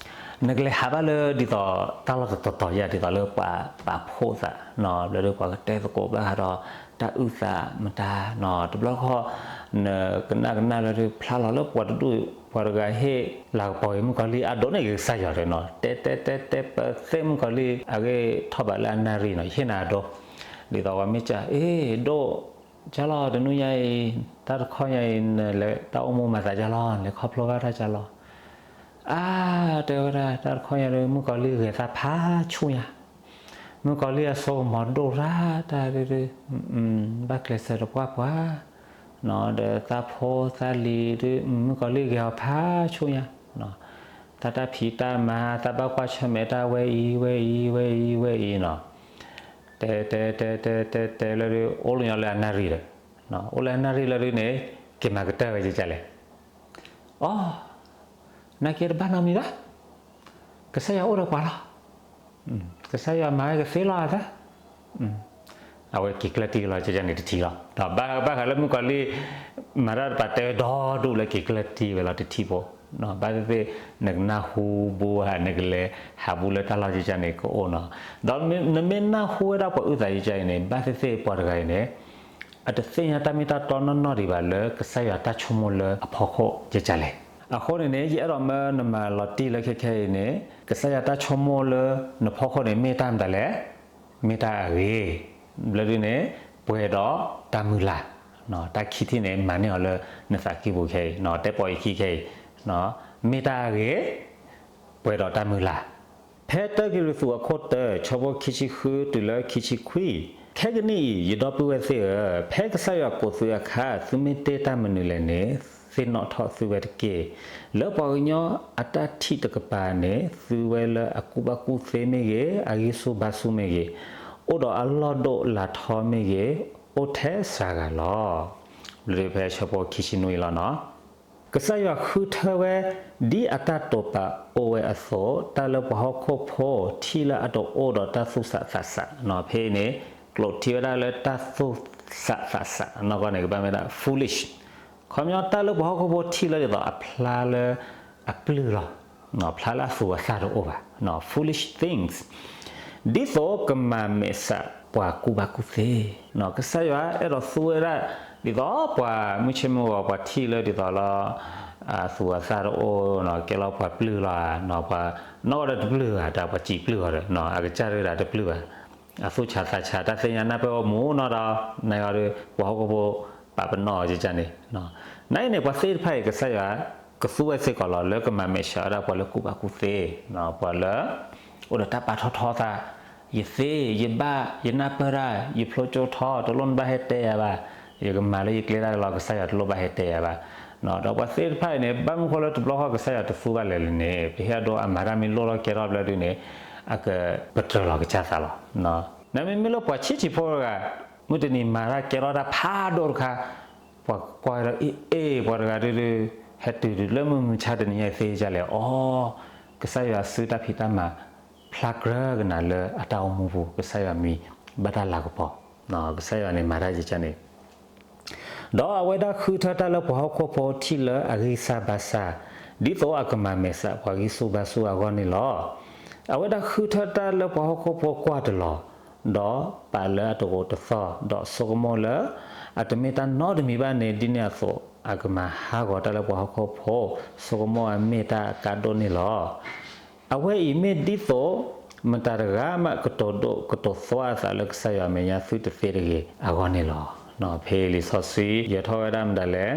နကလဲၤဟးဘၣ်လၢဒ်သိးတၢ်လီၢ်တတီၤတီၤယါ ဒ်သိးလၢပှၤပာ်ဖှိၣ်သး, ဘျီဒီးပှၤကတဲသကိးဘၣ်ဃးဒီးတၢ်အုၣ်သးမတၤ, တဘျီဃီ နကနၣ်ကနၣ်လၢဒုး ဖျါလီၤလၢပှၤတဒူၣ် ပှၤတဂၤဟ့ၣ်လၤကပီၤအံၤ မုၣ်ကီၤလံၢ်အဒိၣ်န့ၣ် ကစၢ်ယွၤတဲနီၤ, တဲတဲတဲတဲပသ့ၣ် မုၣ်ကီၤလံၢ်အဂ့ၢ်ထီၣ်ဘးလၢအနၣ်ရံၣ်နီၤ, ယဟ့ၣ်နၤအဒိၣ်, ဒ်သိးပှၤမ့ၢ်စံး အ့ ဒိၣ် ကၢ်လီၤ တနွံညါအံၤ တၢ်တခီညါအံၤ နလဲၤတၢ်အိၣ်မူမၤသးကၢ်လီၤ, နလဲၤခီဖျိဘၣ်တၢ်ကၢ်လီၤ. အါ တဲဝဲဒၣ် တၢ်တခီညါဒီး မုၣ်ကီၤလံၢ်ဂဲၤသးဖးဆူၣ်ညါ, မုၣ်ကီၤလံၢ်အစိကမီၤဒိၣ်ရၣ်တၢ်ဒုးဒုး, ဘၣ်ကျဲးစၢးတပှၢ်ပှၢ်, ဒီးသးဖိသးလံၤဒုး မုၣ်ကီၤလံၢ်ဂဲၤအီၤဖးဆူၣ်ညါ, သးတၢ်ဖံးတၢ်မၤ သးဘၣ်ကွၢ်ဆၢၣ်မဲာ်တၢ်ဝဲအံၤ ဝဲအံၤ ဝဲအံၤ ဝဲအံၤနီၤ, တဲတဲတဲ တဲတဲတဲတဲလၢဒုး အိၣ်လၢညီလၢအနၣ်ရံၣ်ဒီး, အိၣ်လၢအနၣ်ရံၣ်လၢဒုးန့ၣ် က့ၤမၤကတၢၢ်ဝဲကကလဲၣ်. အိ နာ်က့တဘၣ်နီတမံၤဘၣ်, ကစၢ်ယွၤအိၣ်ဒီးပှၤလီၤ, ကစၢ်ယွၤမၤဝဲကသ့လီၤအသး, အဝဲက့ၤကျၢၢ်တံၢ်လီၤကကန့ၣ်တထံၣ်လီၤ. ဒီးဘၣ်ဘၣ်ဃးလၢမုၣ်ကီၤလံၢ် မၤတၢ်တပာ်တဲဝဲဒီဒူၣ်လၢက့ၤကျၢၢ်တံၢ်ဝဲလီၤတထံၣ်ဖိ, ဘၣ်သ့ၣ်သ့ၣ် နကနၢ်ဟူဘိဧါ နကလဲၤဟးဘူးလၢတၢ်လီၢ်ကကန့ၣ်ကအိၣ်နီၤ, ဒီးနမ့ၢ်နၢ်ဟူဝဲဒၣ်ပှၤအုၣ်သးကကအံၤန့ၣ် ဘၣ်သ့ၣ်သ့ၣ်ပှၤတဂၤအံၤန့ၣ် အတသ့ၣ်ညါတၢ်မ့ၢ်တၢ်တီနီၢ်နီၢ်ဒံးဘၣ်လၢကစၢ်ယွၤတၢ်ဆိကမိၣ်လၢအဖီခိၣ်ကကလဲၣ်. အဃိန့ၣ်န့ၣ် ယအဲၣ်ဒိးမၢနမၤလီၤတံၢ်လၢခဲခဲအံၤန့ၣ် ကစၢ်ယွၤတၢ်ဆိကမိၣ်လၢနဖီခိၣ်န့ၣ် မ့ၢ်တၢ်မတၤလဲၣ်, မ့ၢ်တၢ်အဂ့ၤ, ဘျီဒုးန့ၣ် ပှဲၤဒီးတၢ်မုၢ်လၢ်, တၢ်ခံထံၣ်န့ၣ် မၤန့ၢ်အီၤလၢနသးကံၢ်ပူၤခဲအံၤ, တဲပိာ်ယခံခဲအံၤ, မ့ၢ်တၢ်အဂ့ၤ, ပှဲၤဒီးတၢ်မုၢ်လၢ်. ဖဲတၢကရံၣ်သူးအခိၣ်တၢ ဆၢဖိခံဆံဃုတုၤလၢခံဆံခွံ, ခဲကနံၣ်အံၤ ယဒီပုၢ်ဝဲၢ်သ့ၣ်ဧၢ, ဖဲကစၢ်ယွၤကိးသုအခါ သုမ့ၢ်တ့ၢ်တၢ်မနုၤလဲၣ်န့ၣ် သ့ၣ်နီၣ်ထီၣ်သုဝဲတက့ၢ်. လၢပှၤကညီအတၢ်ထံၣ်တကပၤန့ၣ် သုဝဲလၢအကူၣ်ဘၣ်ကူၣ်သ့မ့ၢ်ဂ့ၤ, အဂံၢ်ဆူၣ်ဘါဆူၣ်မ့ၢ်ဂ့ၤ, အိၣ်ဒီးအလီၢ်ဒိၣ်လၤထီမ့ၢ်ဂ့ၤ, အိၣ်ထဲစှၤဂၤလီၤ. ဘျီဒုးဖဲဆၢဖိခံဆံနွံလီၤနီၤ. ကစၢ်ယွၤဃုထၢဝဲ ဒ်အတၢ်တိာ်ပာ်အိၣ်ဝဲအသိး, တၢ်လၢပှၤဟီၣ်ခိၣ်ဖိထံၣ်လၢအတအိၣ်ဒီးတၢ်သူၣ်ဆးသးဆး, ဖဲအံၤန့ၣ် ကျိာ်ထံဝဲဒၣ်လၢတၢ်သူၣ်ဆးသးဆး, နီၢ်ကီၢ်န့ၣ် ကဘၣ်မ့ၢ်ဒၣ် foolish. ခီပညီတၢ်လၢပှၤဟီၣ်ခိၣ်ဖိထံၣ်လၢဒ်သိးအဖျါလၢအပျုၢ်လီၤ, ဖျါလၢအသူၣ်အသၣ်တအိၣ်ဘၣ်, foolish things. ဒ်သိးကမၤမဲာ်ဆှးပှၤကူၣ်ဘၣ်ကူၣ်သ့, ကစၢ်ယွၤအဲၣ်ဒိးသူဝဲဒၣ် ဒ်သိးပှၤမုၢ်ဆ့ၣ်မုၢ်ဂီၤ ပှၤထံၣ်လၢဒ်သိးလၢ အသူၣ်အသၣ်တအိၣ်နီၤ ကဲလီၤပှၤပျုၢ်လီၤဧါ, ပှၤနီၢ်ကီၢ်ဒီးတပျုၢ်ဘၣ်, တၢ်ပှၤစံးပျုၢ်အီၤဒီး အကစၢ်ဒၣ်တပျုၢ်ဘၣ်, အသူၣ်ဆးသးဆး တၢ်သ့ၣ်ညါနၢ်ပၢၢ်အိၣ်မူနီၤဒီး နဂီၢ်ဒီး ပှၤဟီၣ်ခိၣ်ဖိပာ်ပနီၣ်အီၤကန့ၣ်, နာ်အံၤန့ၣ် ပှၤသ့ၣ်တဖၣ်အံၤ ကစၢ်ယွၤကသူဝဲစ့ၢ်ကီးလီၤ လၢကမၤမဲာ်ဆှးဝဲဒၣ်ပှၤလၢကူၣ်ဘၣ်ကူၣ်သ့, ပှၤလၢ အိၣ်ဒီးတၢ်ပာ်ထီၣ်ထီသး, ယသ့, ယဘၣ်, ယနၢ်ပၢၢ်တၢ်, ယဖျိကၠိထီ, တလိၣ်နဘၣ်ဟဲတဲယၤဘၣ်, ယကမၤလၢယကျဲဒၣ်လီၤ ကစၢ်ယွၤတလိၣ်ဘၣ်ဟဲတဲယၤဘၣ်, ဒီးပှၤသ့ၣ်တဖၣ်အံၤန့ၣ် ဘၣ်မနုၤဃိလၢတဘျီဃီကစၢ်ယွၤတသူဘၣ်လဲၣ်န့ၣ် ပဟ့ၣ်အဒိအမၤတၢ်မ့ၢ်လိၣ်ထီၣ်ကဲထီၣ်ဘျီဒုန့ၣ် အကပတြၢၤလီၤကစၢ်သးလီၤ. နမ့မ့ၢ်လၢပှၤဆံးဆံးဖိတဂၤ မုၢ်တနံၤမၤတၢ်ကဲထီၣ်တၢ်ဖးဒိၣ်တခါ, ပှၤကွၢ်ဒီးအ့ၣ်အ့ၣ် ပှၤတဂၤဒုဒု ဟဲတုၤတုၤလၢမုၢ်မုၢ်ဆါတနံၤညါအံၤသ့ကလဲၣ်, အိ ကစၢ်ယွၤစုတၢ်ဖံးတၢ်မၤ ဖျါကြၢးကနၤလၢအတၢ်အိၣ်မူပူၤ, ကစၢ်ယွၤမံၤဘၣ်တၢ်လၤကပီၤ, ကစၢ်ယွၤန့ၣ်မၤတၢ်ယကန့ၣ် ဒီးအဝဲဒၣ်ဃုထၢတၢ်လၢပှၤဟီၣ်ခိၣ်ဖိထံၣ်လၢအဂံၢ်စၢ်ဘါစၢ်, ဒ်သိးအကမၤမဲာ်ဆှးပှၤဂံၢ်ဆူၣ်ဘါဆူၣ်အဂီၢ်န့ၣ်လီၤ. အဝဲဒၣ်ဃုထၢတၢ်လၢပှၤဟီၣ်ခိၣ်ဖိကွၢ်တလီၤ, ဒီးပာ်လၢအတဂိာ်တသီၣ်, ဒီးဆိကမိၣ်လၢ အတမ့ၢ်တၢ်နီတမံၤဘၣ်န့ၣ် ဒ်န့ၣ်အသိး အကမၤဟးဂီၤတၢ်လၢပှၤဟီၣ်ခိၣ်ဖိ, ဆိကမိၣ်အမ့ၢ်တၢ်အကါဒိၣ်န့ၣ်လီၤ. အဝဲအံၤမ့ၢ်ဒ်သိး မတၤတဂၤမးကတိၤဒိၣ်ကတိၤသွါအသးလၢကစၢ်ယွၤအမဲာ်ညါသုတသ့တဂ့ၤအဂီၢ်န့ၣ်လီၤ. ဖဲလံာ်စီဆှံယဲၤထီၣ်ဝဲဒၣ်မတၤလဲၣ်,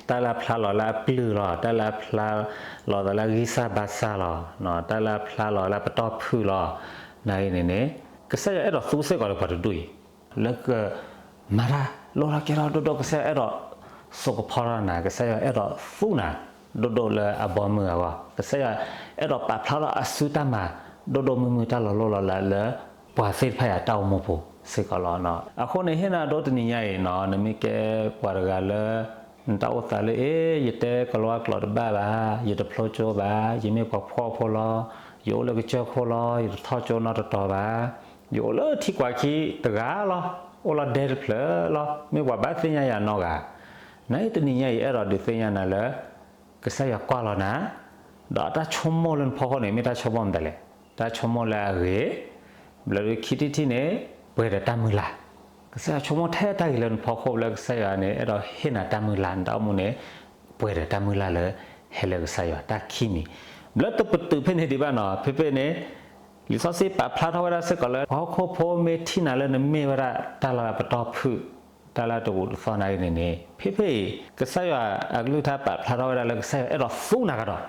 တၢ်လၢအဖျါလီၤလၢအပျုၢ်လီၤ, တၢ်လၢအဖျါလီၤသးလၢအဂံၢ်စၢ်ဘါစၢ်လီၤ, တၢ်လၢအဖျါလီၤလၢအပတီၢ်ဖုၣ်လီၤ, နာ်ဂ့ၤန့ၣ်န့ၣ် ကစၢ်ယွၤအဲၣ်ဒိးသူစ့ၢ်ကီးလၢပှၤတဒူၣ်အံၤ လၢကမၤတၢ်လိၣ်ထီၣ်ကဲထီၣ်ဒိၣ်ဒိၣ်, ကစၢ်ယွၤအဲၣ်ဒိးစိာ်ကဖီထီၣ်နၤ, ကစၢ်ယွၤအဲၣ်ဒိးသူနၤ ဒိၣ်ဒိၣ်လၢအဘီမုၢ်အဂီၢ်, ကစၢ်ယွၤအဲၣ်ဒိးပာ်ဖျါထီၣ်အစုတၢ်မၤ ဒိၣ်ဒိၣ်မုၢ်မုၢ်တၢ်လီၤလိၣ်လီၤလးလၢ ပှၤသ့ၣ်တဖၣ်အံၤအတၢ်အိၣ်မူပူၤစ့ၢ်ကီးလီၤ. အဃိန့ၣ် ဟ့ၣ်နၤဒိတနံၤညါအံၤနီၤ, နမ့ၢ်ကဲပှၤတဂၤလၢ နတၢ်အိၣ်သးလၢ အ့ ယတဲကလံးကျိာ်တဘၣ်ဘၣ်, ယတဖျိကၠိဘၣ်, ယမ့ၢ်ပှၤဖှီၣ်ဖိလီၤ, ယအိၣ်လၢကစၢၢ်ခိၣ်လီၤ, ယတထီၣ်ကၠိနီတတီၤဘၣ်, ယအိၣ်လၢထံကွၢ်ခံတဂၤလီၤ, အိၣ်လီၤဒဲတဖျၢၣ်လီၤ, မ့ၢ်ပှၤဘၣ်သ့ၣ်ညါယၤနီတဂၤ, နာ်ဂ့ၤတနံၤညါအံၤ အဲၣ်ဒိးဒုးသ့ၣ်ညါနၤလၢ ကစၢ်ယွၤကွၢ်လီၤနၤ, ဒီးတၢ်ဆိကမိၣ်လၢနဖီခိၣ်န့ၣ် မ့ၢ်တၢ်ဆိကမိၣ်မတၤလဲၣ်, တၢ်ဆိကမိၣ်လၢအဂ့ၤ, ဘျီဒုးခံထံၣ်တထံၣ်န့ၣ် ပှဲၤဒီးတၢ်မုၢ်လၢ်, ကစၢ်ယွၤဆိကမိၣ်ထဲတၢ်ဂ့ၤလၢနဖီခိၣ်လၢကစၢ်ယွၤန့ၣ် အဲၣ်ဒိးဟ့ၣ်နၤတၢ်မုၢ်လၢ်နတၢ်အိၣ်မူန့ၣ် ပှဲၤဒီးတၢ်မုၢ်လၢ်လၢ ဟဲလၢကစၢ်ယွၤတၢ်ခံမံၤ, ဘျီတပတုာ်ဖဲန့ၣ်ဒံးဘၣ်နီၤ, ဖဲဖဲန့ၣ် လံာ်စီဆှံပာ်ဖျါထီၣ်ဝဲဒၣ်စ့ၢ်ကီးလၢ ပှၤဟီၣ်ခိၣ်ဖိမ့ၢ်ထံၣ်နၤလၢနမ့ၢ်ဝဲဒၣ်တၢ်လၢအပတီၢ်ဖုၣ်, တၢ်လၢအတဂုာ်တသီၣ်နာ်ဂ့ၤန့ၣ်န့ၣ် ဖဲဖဲအံၤ ကစၢ်ယွၤအကလုၢ်ကထါပာ်ဖျါထီၣ်ဝဲဒၣ်လၢကစၢ်ယွၤအဲၣ်ဒိးသူနၤကဒီး,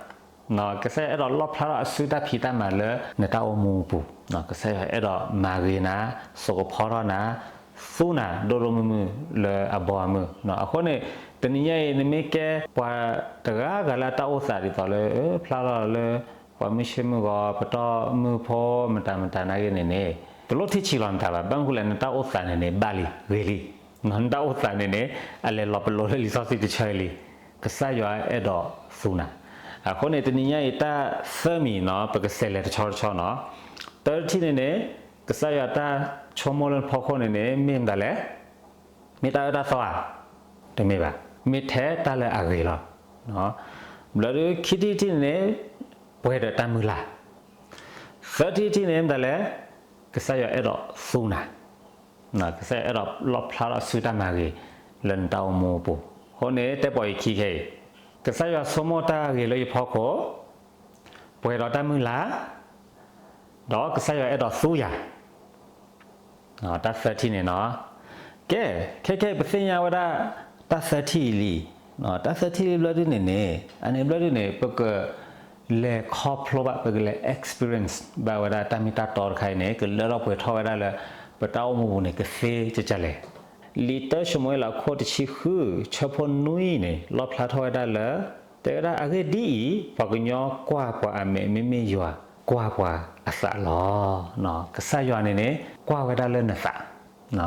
ကစၢ်ယွၤအဲၣ်ဒိးလီၣ်ဖျါထီၣ်အစုတၢ်ဖံးတၢ်မၤလၢနတၢ်အိၣ်မူပူၤ, ကစၢ်ယွၤအဲၣ်ဒိးမၤဂ့ၤနၤ, စိာ်ကဖီထီၣ်နၤ, သူနၤဒိၣ်ဒိၣ်မုၢ်မုၢ်လၢအဘီအမုၢ်, အဃိန့ၣ် တနံၤညါအံၤ နမ့ၢ်ကဲပှၤတဂၤဂၤလၢအတၢ်အိၣ်သးဒ်သိးလၢ ဖျါလီၤလၢ ပှၤမုၢ်ဆ့ၣ်မုၢ်ဂီၤ ပတီၢ်မုၢ်ဖိမတၤမတၤနာ်ဂ့ၤန့ၣ်န့ၣ် တလိၣ်ထံၣ်ဆံးလီၤနသးဘၣ်, ဘၣ်မနုၤဃိလဲၣ် နတၢ်အိၣ်သးန့ၣ်န့ၣ် ဘၣ်လံ ဂ့ၤလံ, နတၢ်အိၣ်သးန့ၣ်န့ၣ် အလဲၤလီၤပလိာ်လၢလံာ်စီဆှံတဆၢအံၤလံ, ကစၢ်ယွၤအဲၣ်ဒိးသူနၤ, အဃိန့ၣ် တနံၤညါအံၤ တၢ်သၢမံၤနီၤ ပကစးလဲၤတဆီတဆီနီၤ, တၢတထံၣ်န့ၣ်န့ၣ် ကစၢ်ယွၤတၢ်ဆိကမိၣ်လၢနဖီခိၣ်န့ၣ်န့ၣ် မ့ၢ်မတၤလဲၣ်, မ့ၢ်တၢ်အၢတၢ်သီဧါ, တမ့ၢ်ဘၣ်, မ့ၢ်ထဲတၢ်လၢအဂ့ၤလီၤ, ဘျီဒုးခံထံၣ်တထံၣ်န့ၣ်န့ၣ် ပှဲၤဒီးတၢ်မုၢ်လၢ်, သၢထံၣ်တထံၣ်န့ၣ် မတၤလဲၣ်, ကစၢ်ယွၤအဲၣ်ဒိးသူနၤ, ကစၢ်ယွၤအဲၣ်ဒိးလီၣ်ဖျါထီၣ်အစုတၢ်မၤဂ့ၤလၢနတၢ်အိၣ်မူအပူၤ, အဃိန့ၣ် တဲပိာ်ယခံခဲအံၤ, ကစၢ်ယွၤဆိကမိၣ်တၢ်ဂ့ၤလၢယဖီခိၣ်, ပှဲၤဒီးတၢ်မုၢ်လၢ်, ဒီးကစၢ်ယွၤအဲၣ်ဒိးသူယၤ တၢ်သၢထံၣ်န့ၣ်နီၤ, ကဲ, ခဲခဲအံၤပသ့ၣ်ညါဝဲဒၣ် တၢ်သၢထံၣ်အံၤလံ, တၢ်သၢထံၣ်လံဘျီဒုန့ၣ်န့ၣ် အန့ၣ်ဘျီဒုန့ၣ် ပကလဲၤခီဖျိဘၣ် ပကလဲၤ experience ဘၣ်ဝဲဒၣ်တၢ်မ့ၢ်တၢ်တီတခါအံၤန့ၣ် ကလၢထီၣ်ပှဲၤထီၣ်ဝဲဒၣ်လၢ ပတၢ်အိၣ်မူပူၤန့ၣ် ကသ့ကကလဲၣ်. လံာ်တၢၡမူၤအ့လးအခိၣ်တဆံဃု ဆၢဖိနွံန့ၣ် လီၣ်ဖျါထီၣ်ဝဲဒၣ်လၢ တဲဝဲဒၣ်အဂ့ၢ်ဒ်အံၤ, ပှၤကညီကွၢ်ပှၤအမဲာ်မ့မ့ၢ်ယွၤကွၢ်ပှၤအသးလီၤ. ကစၢ်ယွၤန့ၣ်န့ၣ် ကွၢ်ဝဲဒၣ်လၢနသး,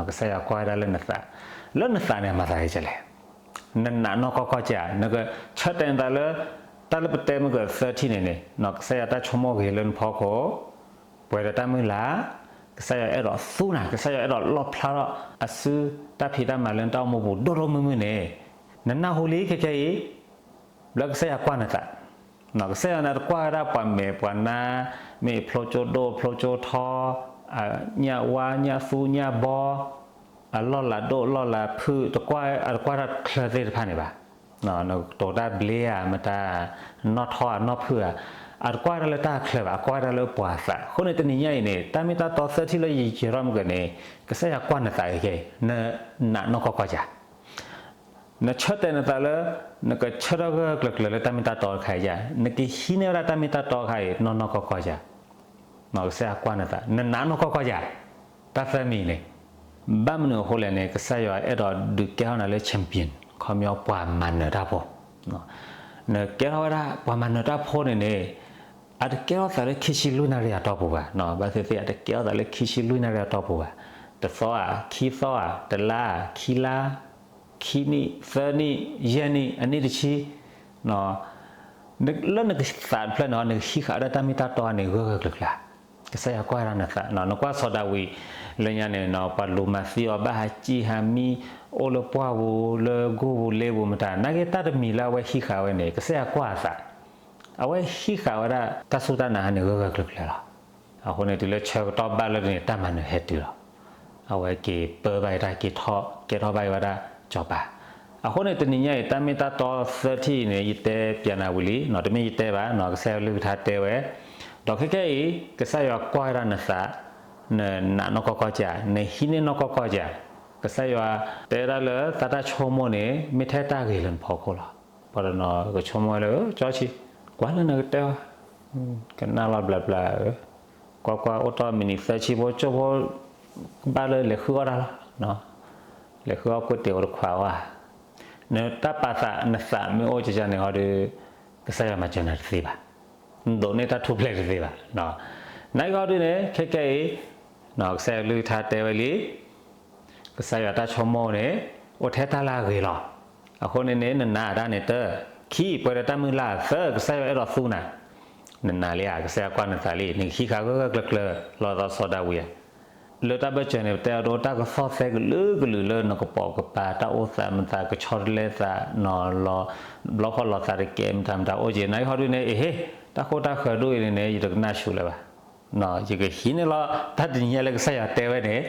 ကစၢ်ယွၤကွၢ်ဝဲဒၣ်လၢနသး, လၢနသးန့ၣ် အမၤသးဒ်လဲၣ်, နနာ်နီၢ်ကီၢ်ကီၢ်ဧါ, နကဆၢတဲာ်နသးလၢ တၢ်လၢပတဲမုၢ်ကသၢထံၣ်န့ၣ်န့ၣ် ကစၢ်ယွၤတၢ်ဆိကမိၣ်ဂ့ၤလၢနဖီခိၣ်, ပှဲၤဒီးတၢ်မုၢ်လၢ်, ကစၢ်ယွၤအဲၣ်ဒိးသူနၤ, ကစၢ်ယွၤအဲၣ်ဒိးလီၣ်ဖျါထီၣ်အစုတၢ်ဖံးတၢ်မၤလၢနတၢ်အိၣ်မူပူၤဒိၣ်ဒိၣ်မုၢ်မုၢ်န့ၣ်, နနၢ်ဟူလံခဲခဲအံၤ, ဘျီကစၢ်ယွၤကွၢ်နသး, ကစၢ်ယွၤန့ၣ်တကွၢ်ဝဲဒၣ်ပှၤမဲာ်ပှၤနါ, မ့ၢ်ဖျိကၠိဒိၣ်ဖျိကၠိထီ, ညၣ်ဝါညၣ်သူညၣ်ဘီ, အလီၢ်လၤဒိၣ်လီၢ်လၤဖုၣ်, တကွၢ်အတကွၢ်တၢ်ချၢသ့ၣ်တဖၣ်န့ၣ်ဘၣ်, နကတိၤတၢ်ဘျ့ဧါ, မတၤ, နီၣ်ထီဧါနီၣ်ဖုၣ်ဧါ, အတကွၢ်ဝဲဒၣ်လၢတၢ်ချၢဘၣ်, အကွၢ်ဝဲဒၣ်လၢပှၤအသး, အဃိန့ၣ်တနံၤညါအံၤန့ၣ် တၢ်မ့ၢ်တၢ်တီသၢထံၣ်လၢယယဲၤထီၣ်မုၢ်ကန့ၣ်, ကစၢ်ယွၤကွၢ်နသးခဲအံၤ, နနာ်နီၢ်ကီၢ်ကီၢ်ဧါ, နဆၢတဲာ်နသးလၢ နကဆၢထၢၣ်ဂၢၢ်ကျၢၤကျၢၤလၢတၢ်မ့ၢ်တၢ်တီတခါအံၤဧါ, နကဟံးန့ၢ်ဝဲဒၣ်တၢ်မ့ၢ်တၢ်တီတခါအံၤ နီၢ်နီၢ်ကီၢ်ကီၢ်ဧါ, ကစၢ်ယွၤကွၢ်နသး, နနာ်နီၢ်ကီၢ်ကီၢ်ဧါ, တၢ်သၢမံၤန့ၣ်, ဘၣ်မနုၤအဃိလဲၣ်န့ၣ် ကစၢ်ယွၤအဲၣ်ဒိးဒုးကဲထီၣ်နၤလၢ champion, ခီပညီပှၤမၤနၢၤတၢ်ဖိ, နကဲထီၣ်ဝဲဒၣ်ပှၤမၤနၢၤတၢ်ဖိန့ၣ်န့ၣ်, အတကဲထီၣ်သးလၢခံဆံလွံၢ်နၣ်ရံၣ်အတီၢ်ပူၤဘၣ်, ဘၣ်သ့ၣ်သ့ၣ် အတကဲထီၣ်သးလၢခံဆံလွံၢ်နၣ်ရံၣ်အတီၢ်ပူၤဘၣ်, တသီဧါ, ခံသီဧါ, တလါဧါ, ခံလါ, ခံနံၣ်, သၢနံၣ်, ယဲၢ်နံၣ်, အနံၣ်တဆံ, လၢနကသးတဖျၢၣ်န့ၣ် နကဟံးဃာ်ဝဲဒၣ်တၢ်မ့ၢ်တၢ်တီန့ၣ် ဂၢၢ်ဂၢၢ်ကျၢၤကျၢၤဧါ. ကစၢ်ယွၤကွၢ်ဝဲဒၣ်နသး, နကွၢ်စီၤဒၤဝံးလၢညါန့ၣ် ပှၤလူၤမၤသံအီၤ ဘၣ်ဟးကံၣ်ဟးမံ, အိၣ်လၢပှၢ်ပူၤ လၢဂိၢ်ပူၤလ့ပူၤမတၤ, နာ်က့တၢ်တမံၤလၢအဝဲဟံးဃာ်ဝဲန့ၣ် ကစၢ်ယွၤကွၢ်အသး, အဝဲဟံးဃာ်ဝဲဒၣ်တၢ်စူၢ်တၢ်နာ်န့ၣ် ဂၢၢ်ဂၢၢ်ကျၢၤကျၢၤလီၤ. အဃိန့ၣ် တုၤလၢဆၢကတီၢ်ဘၣ်လၢန့ၣ် တၢ်မၤနၢၤဟဲတုၤလီၤ. အဝဲက့ၤပၢဘၣ်အတၢ်ကဲထီၣ်ဘၣ်ဝဲဒၣ်စီၤပၤ. အဃိန့ၣ် တနံၤညါအံၤ တၢ်မ့ၢ်တၢ်တီသၢထံၣ်အံၤန့ၣ် ယတဲပျးနၤဝံၤလံ, တမ့ၢ်ယတဲဘၣ်, ကစၢ်ယွၤကလုၢ်ကထါတဲဝဲ, ဒီးခဲကနံၣ်အံၤ ကစၢ်ယွၤကွၢ်ဝဲဒၣ်နသး, နနာ်နီၢ်ကီၢ်ကီၢ်ဧါ, နဟံးန့ၢ်နီၢ်ကီၢ်ကီၢ်ဧါ. ကစၢ်ယွၤတဲဝဲဒၣ်လၢ သးတၢ်ဆိကမိၣ်န့ၣ် မ့ၢ်ထဲတၢ်ဂ့ၤလၢနဖီခိၣ်လီၤ. ပှၤတနီၤကဆိကမိၣ်လၢ ကၠီဆံ, ကွၢ်လၢနကတဲအီၤ, ကနၣ်လီၤဘျးဘျး, ကွၢ်ကွၢ် အိၣ်တ့ၢ်မံးနံးသၢဆံဖိ ကၠိဖိ ကဘၣ်လၢလဲၤဃုအီၣ်တၢ်လီၤ. လဲၤဃုအီၣ်ကွ့တ့ာ်အိၣ်တခွးဝါ, နတၢ်ပာ်သးနသးမ့ၢ်အိၣ်ကကန့ၣ်ဟီဒီး ကစၢ်ယွၤမၤစၢၤနၤတသ့ဘၣ်, နဒိးန့ၢ်တၢ်ထူၣ်ဖျဲးတသ့ဘၣ်. နာ်က့ဟီဒုန့ၣ် ခဲကနံၣ်အံၤ ကစၢ်ယွၤကလုၢ်ကထါတဲဝဲလံ, ကစၢ်ယွၤတၢ်ဆိကမိၣ်န့ၣ် အိၣ်ထဲတၢ်လၢအဂ့ၤလီၤ. အဃိန့ၣ်န့ၣ် နနာ်တၢ်န့ၣ်တၢ်, ခံ ပှဲၤဒီးတၢ်မုၢ်လၢ်, သၢ ကစၢ်ယွၤအဲၣ်ဒိးသူနၤ, နနာ်လံဧါ, ကစၢ်ယွၤကွၢ်နသးလံ, နကဟံးဃာ်ဂၢၢ်ဂၢၢ်ကျၢၤကျၢၤ လီၤသီစီၤဒၤဝံးဧါ. လၢတၢ်ဘၢၣ်စၢၤန့ၣ် ပတဲအဒိ တၢ်ကသီၣ်သဲကလုာ်ကလုာ်လၢနကပိာ်ကပၤ, တၢ်အိၣ်သးမတၤ, ကဆီတလဲသးနီၤလီၤ, ဘျီခီၣ်လီၤသးတကဲမတၤမတၤအိၣ်က့ၤ, နာ်က့ဟီဒုန့ၣ် အဟ့, တၢ်ဃိတၢ်ဃၢၤဒိၣ်အံၤန့ၣ်န့ၣ် ယတကနၣ်ဆူၣ်လၢၤဘၣ်. ယကဟံးန့ၢ်လီၤ တၢ်တနံၤညါလၢကစၢ်ယွၤတဲဝဲန့ၣ်,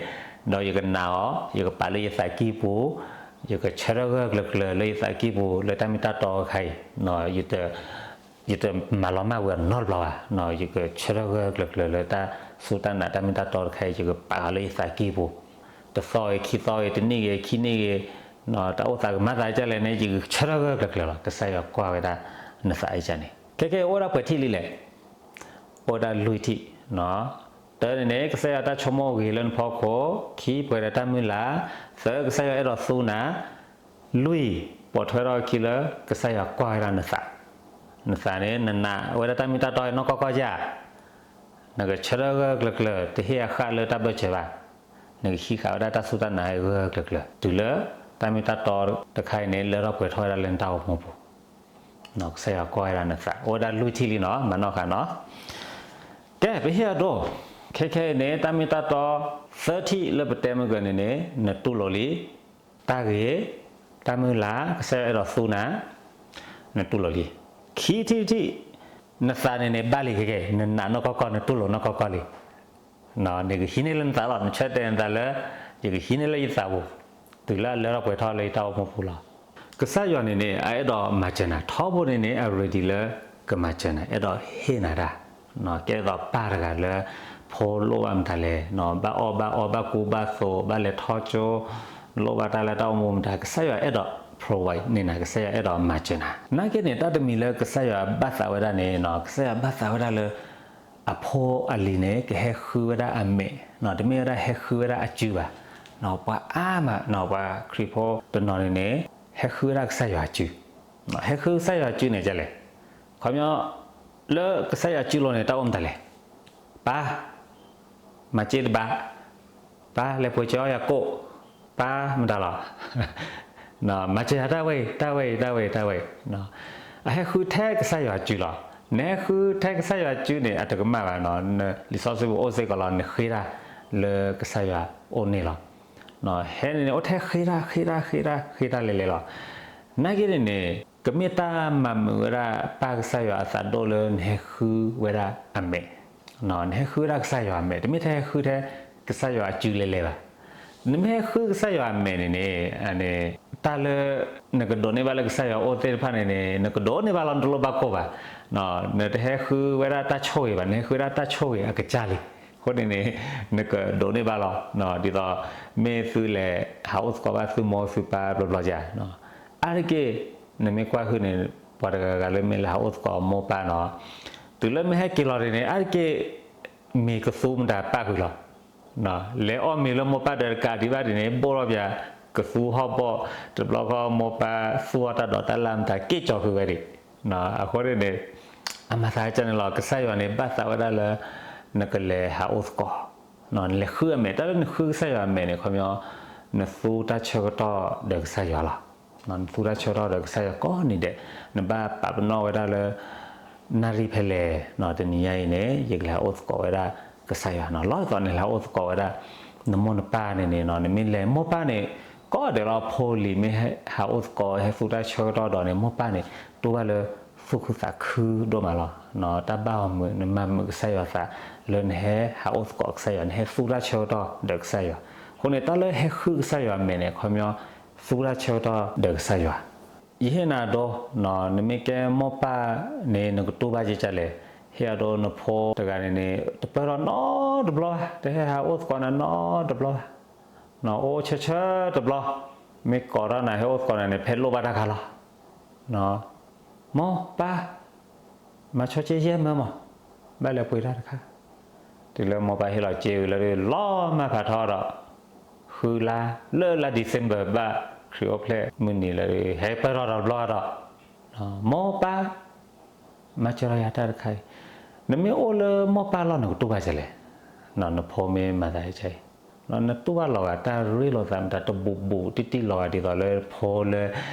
ဒီးယကနာ်အီၤ, ယကပာ်လၢယသးကံၢ်ပူၤ, ယကဆၢထၢၣ်ဂၢၢ်ဂၢၢ်ကျၢၤကျၢၤလၢယသးကံၢ်ပူၤ လၢတၢ်မ့ၢ်တၢ်တီတခါအံၤ, ယတမၤလီၤမၢ်ဝဲအီၤနီတဘျီဘၣ်, ယကဆၢထၢၣ်ဂၢၢ်ဂၢၢ်ကျၢၤကျၢၤလၢတၢ်စူၢ်တၢ်နာ်တၢ်မ့ၢ်တၢ်တီတခါအံၤ ယကပာ်ဃာ်လၢယသးကံၢ်ပူၤ, တသီအံၤ ခံသီအံၤ တနံၣ်ဂ့ၤ ခံနံၣ်ဂ့ၤ, တၢ်အိၣ်သးကမၤသးဒ်လဲၣ်န့ၣ် ယကဆၢထၢၣ်ဂၢၢ်ဂၢၢ်ကျၢၤကျၢၤလီၤ. ကစၢ်ယွၤကွၢ်ဝဲဒၣ်နသးအံၤန့ၣ် ခဲကနံၣ်အံၤ အိၣ်ဝဲဒၣ်ပှဲၤထံၣ်လံလဲၣ်. အိၣ်ဝဲဒၣ်လွံၢ်ထံၣ်. တၢ်န့ၣ်န့ၣ် ကစၢ်ယွၤတၢ်ဆိကမိၣ်ဂ့ၤလၢနဖီခိၣ်, ခံ ပှဲၤဒီးတၢ်မုၢ်လၢ်, သၢ ကစၢ်ယွၤအဲၣ်ဒိးသူနၤ, လွံၢ် ပိာ်ထွဲထီၣ်အခံလၢ ကစၢ်ယွၤကွၢ်ဝဲဒၣ်နသး, နသးန့ၣ် နနာ်ဝဲဒၣ်တၢ်မ့ၢ်တၢ်တီနီၢ်ကီၢ်ကီၢ်ဧါ, နကဆၢထၢၣ်ဂၢၢ်ဂၢၢ်ကျၢၤကျၢၤ တဟ့ၣ်အဃၣ်လၢတၢ်ဘၢၣ်စၢၤဘၣ်, နကဟံးဃာ်ဝဲဒၣ်တၢ်စူၢ်တၢ်နာ်ဂၢၢ်ဂၢၢ်ကျၢၤကျၢၤ တုၤလၢတၢ်မ့ၢ်တၢ်တီတခါအံၤန့ၣ် လၢထီၣ်ပှဲၤထီၣ်ဝဲဒၣ်လၢနတၢ်အိၣ်မူပူၤ ကစၢ်ယွၤကွၢ်ဝဲဒၣ်နသး အိၣ်ဝဲဒၣ်လွံၢ်ထံၣ်လံနီၤ မၤနီၣ်ဃာ်နီၤ. ကဲ ပဟ့ၣ်အဒိ, ခဲခဲအံၤန့ၣ် တၢ်မ့ၢ်တၢ်တီ သၢထံၣ်လၢပတဲမုၢ်ကၢန့ၣ်န့ၣ် နတူၢ်လိာ်လံ, တၢ်ဂ့ၤ, တၢ်မုၢ်လၢ် ကစၢ်ယွၤအဲၣ်ဒိးသူနၤ, နတူၢ်လိာ်လံ. ခံထံၣ်တထံၣ်, နသးန့ၣ်န့ၣ် ဘၣ်လံခဲကဲ, နနာ်နီၢ်ကီၢ်ကီၢ် နတူၢ်လိာ်နီၢ်ကီၢ်ကီၢ်လံ နကဟံးန့ၢ်လၢနသးလီၤ, နဆၢတဲာ်နသးလၢ ယကဟံးန့ၢ်လၢယသးပူၤ, တုၤလၢအလၢထီၣ်ပှဲၤထီၣ်လၢယတၢ်အိၣ်မူပူၤလီၤ. ကစၢ်ယွၤန့ၣ်န့ၣ် အအဲၣ်ဒိးမၤစၢၤနၤ ထီဘိန့ၣ်န့ၣ် အreadyလၢကမၤစၢၤနၤ အဲၣ်ဒိးဟ့ၣ်နၤတၢ်, ကဲသိးပၢ်တဂၤလၢ ဖိလိၣ်ဘၣ်မတၤလဲၣ်, ဘၣ်အီၣ်ဘၣ်အီ ဘၣ်ကူဘၣ်သိး ဘၣ်လဲၤထီၣ်ကၠိ, လိၣ်ဘၣ်တၢ်လၢတၢ်အိၣ်မူမတၤ ကစၢ်ယွၤအဲၣ်ဒိး provide န့ၢ်နၤ, ကစၢ်ယွၤအဲၣ်ဒိးမၤစၢၤနၤ. နာ်က့န့ၣ် တၢ်တမံၤလၢကစၢ်ယွၤဘၣ်သးဝဲဒၣ်န့ၣ် ကစၢ်ယွၤဘၣ်သးဝဲဒၣ်လၢ အဖိအလံၤန့ၣ် ကဟဲဃုဝဲဒၣ်အမဲာ်, တမ့ၢ်ဝဲဒၣ်ဟဲဃုဝဲဒၣ်အစုဘၣ်. ပှၤအါမး ပှၤခရံာ်ဖိတနီၤန့ၣ်န့ၣ် ဟဲဃုဝဲဒၣ်ကစၢ်ယွၤအစု, ဟဲဃုကစၢ်ယွၤအစုန့ၣ်ဒ်လဲၣ်. ခီပညီ လၢကစၢ်ယွၤအစုလိၤန့ၣ် တၢ်အိၣ်မတၤလဲၣ်, ပၢ် မၤစ့တဘၣ်, ပၢ်လဲၤပှ့ၤစၢအီၣ်ယၤကိၣ်, ပၢ်မတၤလီၤ မၤစၢၤယၤတၢ်ဝဲအံၤ တၢ်ဝဲအံၤ တၢ်ဝဲအံၤ တၢ်ဝဲအံၤ, အဟဲဃုထဲကစၢ်ယွၤစုလီၤ. နဟဲဃုထဲကစၢ်ယွၤစုန့ၣ် အတကမၣ်ဘၣ်နီၤ, လံာ်စီဆှံပူၤအိၣ်စ့ၢ်ကီးလီၤ, နဃ့တၢ်လၢကစၢ်ယွၤအိၣ်န့ၣ်လီၤ. ဟဲန့ၣ်န့ၣ် အိၣ်ထဲဃ့တၢ် ဃ့တၢ် ဃ့တၢ် ဃ့တၢ်လဲၤလဲၤလီၤ. နာ်က့န့ၣ်န့ၣ် ကမ့ၢ်တၢ်မၤမုာ်ဝဲဒၣ်ပၢ်ကစၢ်ယွၤအသးဒိၣ်လၢနဟဲဃုဝဲဒၣ်အမဲာ်, နဟဲဃုဝဲဒၣ်ကစၢ်ယွၤအမဲာ်, တမ့ၢ်ထဲဟဲဃုထဲကစၢ်ယွၤအစုလဲၤလဲၤဘၣ်. နမ့ၢ်ဟဲဃုကစၢ်ယွၤအမဲာ်န့ၣ်န့ၣ် တၢ်လၢ နကဒိးန့ၢ်ဘၣ်လၢကစၢ်ယွၤအိၣ်သ့ၣ်တဖၣ်န့ၣ်န့ၣ် နကဒိးန့ၢ်ဘၣ်လီၤ, နတလိၣ်ဘၣ်ကိၢ်ဘၣ်. နတဟဲဃုဝဲဒၣ်တၢ်ဆိၣ်ဂ့ၤဘၣ်, နဟဲဃုဝဲဒၣ်တၢ်ဆိၣ်ဂ့ၤအကစၢ်လံ. အဃိန့ၣ်န့ၣ် နကဒိးန့ၢ်ဘၣ်လီၤ. ဒ်သိး မ့ၢ်သုလဲၤဟးအိၣ်သကိးဘၣ်သုမိၢ်သုပၢ်ဘျီဘျီဧါ, အါတက့ၢ် နမ့ၢ်ကွၢ်ဟုၣ်န့ၣ် ပှၤတဂၤဂၤလၢမ့ၢ်လဲၤဟးအိၣ်သကိးမိၢ်ပၢ်နီၤ, တုၤလၢမ့ၢ်ဟဲက့ၤလီၤဒ်န့ၣ် အါတက့ၢ် မ့ၤကသူမတၤပၣ်ဃုာ်လီၤ. လဲၤအီၣ်မ့ၤလၢမိၢ်ပၢ်ဒီးတကးဒံးဘၣ်ဒ်န့ၣ် ဘိၣ်ထီၣ်ပၠး ကသူဟီၣ်ဘီၣ်, တဘျီဃီမိၢ်ပၢ်သူၣ်အီၣ်တၢ်ဒိးတၢ်လၢ်မတၤ က့ၣ်ကၠီၤဃုာ်ဝဲဒၣ်. အဃိန့ၣ်န့ၣ် အမၤသးကန့ၣ်လီၤ. ကစၢ်ယွၤန့ၣ် ဘၣ်သးဝဲဒၣ်လၢ နကလဲၤဟးအိၣ်သကိး, နလဲၤဃုအမဲာ်, တၢ်လၢနဃုကစၢ်ယွၤအမဲာ်န့ၣ် ခီပညီ နသူတၢ်ဆၢကတီၢ်ဒီးကစၢ်ယွၤလီၤ. နသူတၢ်ဆၢကတီၢ်ဒီးကစၢ်ယွၤကိးနံၤဒဲး, နဘၣ်ပာ်ပနီၣ်ဝဲဒၣ်လၢ နၣ်ရံၣ်ဖဲလဲၣ်, တနံၤညါအံၤန့ၣ် ယကလဲၤဟးအိၣ်သကိးဝဲဒၣ်ကစၢ်ယွၤနီၤ, လီၤသိးန့ၣ်လဲၤဟးအိၣ်သကိးဝဲဒၣ် နမိၢ်နပၢ်န့ၣ်န့ၣ်နီၤ, နမ့ၢ်လဲၤမိၢ်ပၢ်န့ၣ် ကိးဂၤဒဲးလီၤ, ဖိလံၤမ့ၢ်ဟဲဟးအိၣ်သကိး ဟဲသူတၢ်ဆၢကတီၢ်ဒီးန့ၣ် မိၢ်ပၢ်န့ၣ် တူၢ်ဘၣ်လၢသူၣ်ခုသးခုဒိၣ်မးလီၤ. တၢ်ဘၣ်အီၤမုာ် နမၤမုာ်ကစၢ်ယွၤသး လၢနဟဲဟးအိၣ်သကိးကစၢ်ယွၤ, နဟဲသူတၢ်ဆၢကတီၢ်ဒီးကစၢ်ယွၤ, အဃိန့ၣ် တၢ်လၢဟဲဃုကစၢ်ယွၤမဲာ်န့ၣ် ခီပညီ သူတၢ်ဆၢကတီၢ်ဒီးကစၢ်ယွၤ ယဟ့ၣ်နၤဒိ, နမ့ၢ်ကဲမိၢ်ပၢ်န့ၣ် နကတူၢ်ဘၣ်ကကလဲၣ်, ဟ့ၣ်အဒိနဖိတဂၤန့ၣ်န့ၣ် တပၢၢ်ထီၣ်နီတဘျီဘၣ်, တဟဲဟးအိၣ်သကိးနၤနီတဘျီဘၣ်, အိၣ်ဆၢဆၢတဘျီ, မ့ၢ်ကိးထီၣ်နၤဟဲအိၣ်သကိးနၤန့ၣ် ဖဲလိၣ်ဘၣ်တၢ်ခါလီၤ. မိၢ်ပၢ် မၤဆိက့ယဲၢ်မၢမး, ဘၣ်လဲၤပှ့ၤတၢ်တခါ, တုၤလၢမိၢ်ပၢ်ဟ့ၣ်လီၤစ့ဝံၤလၢ လီၤမၢ်ဖးထီဒီး ဃုလါ လၢလါ December ဘၣ် ခရံာ်အိၣ်ဖျဲၣ်မုၢ်နံၤလၢ ဟဲပၢၢ်ထီၣ်ဒီးတဘျီဒီး မိၢ်ပၢ် မၤစၢၤလီၤယၤတၢ်တခါအံၤ, နမ့ၢ်အိၣ်လၢမိၢ်ပၢ်လီၢ် နကတူၢ်ဘၣ်ကလဲၣ်, နဖိမ့ၢ်မၤသးအံၤ, နတူၢ်ဘၣ်လီၤဂာ်တၢ်ရ့လိာ်သးမတၤ တဘူးဘူးတံၢ်တံၢ်လီၤဂာ်ဒ်သိးလၢဖိလၢ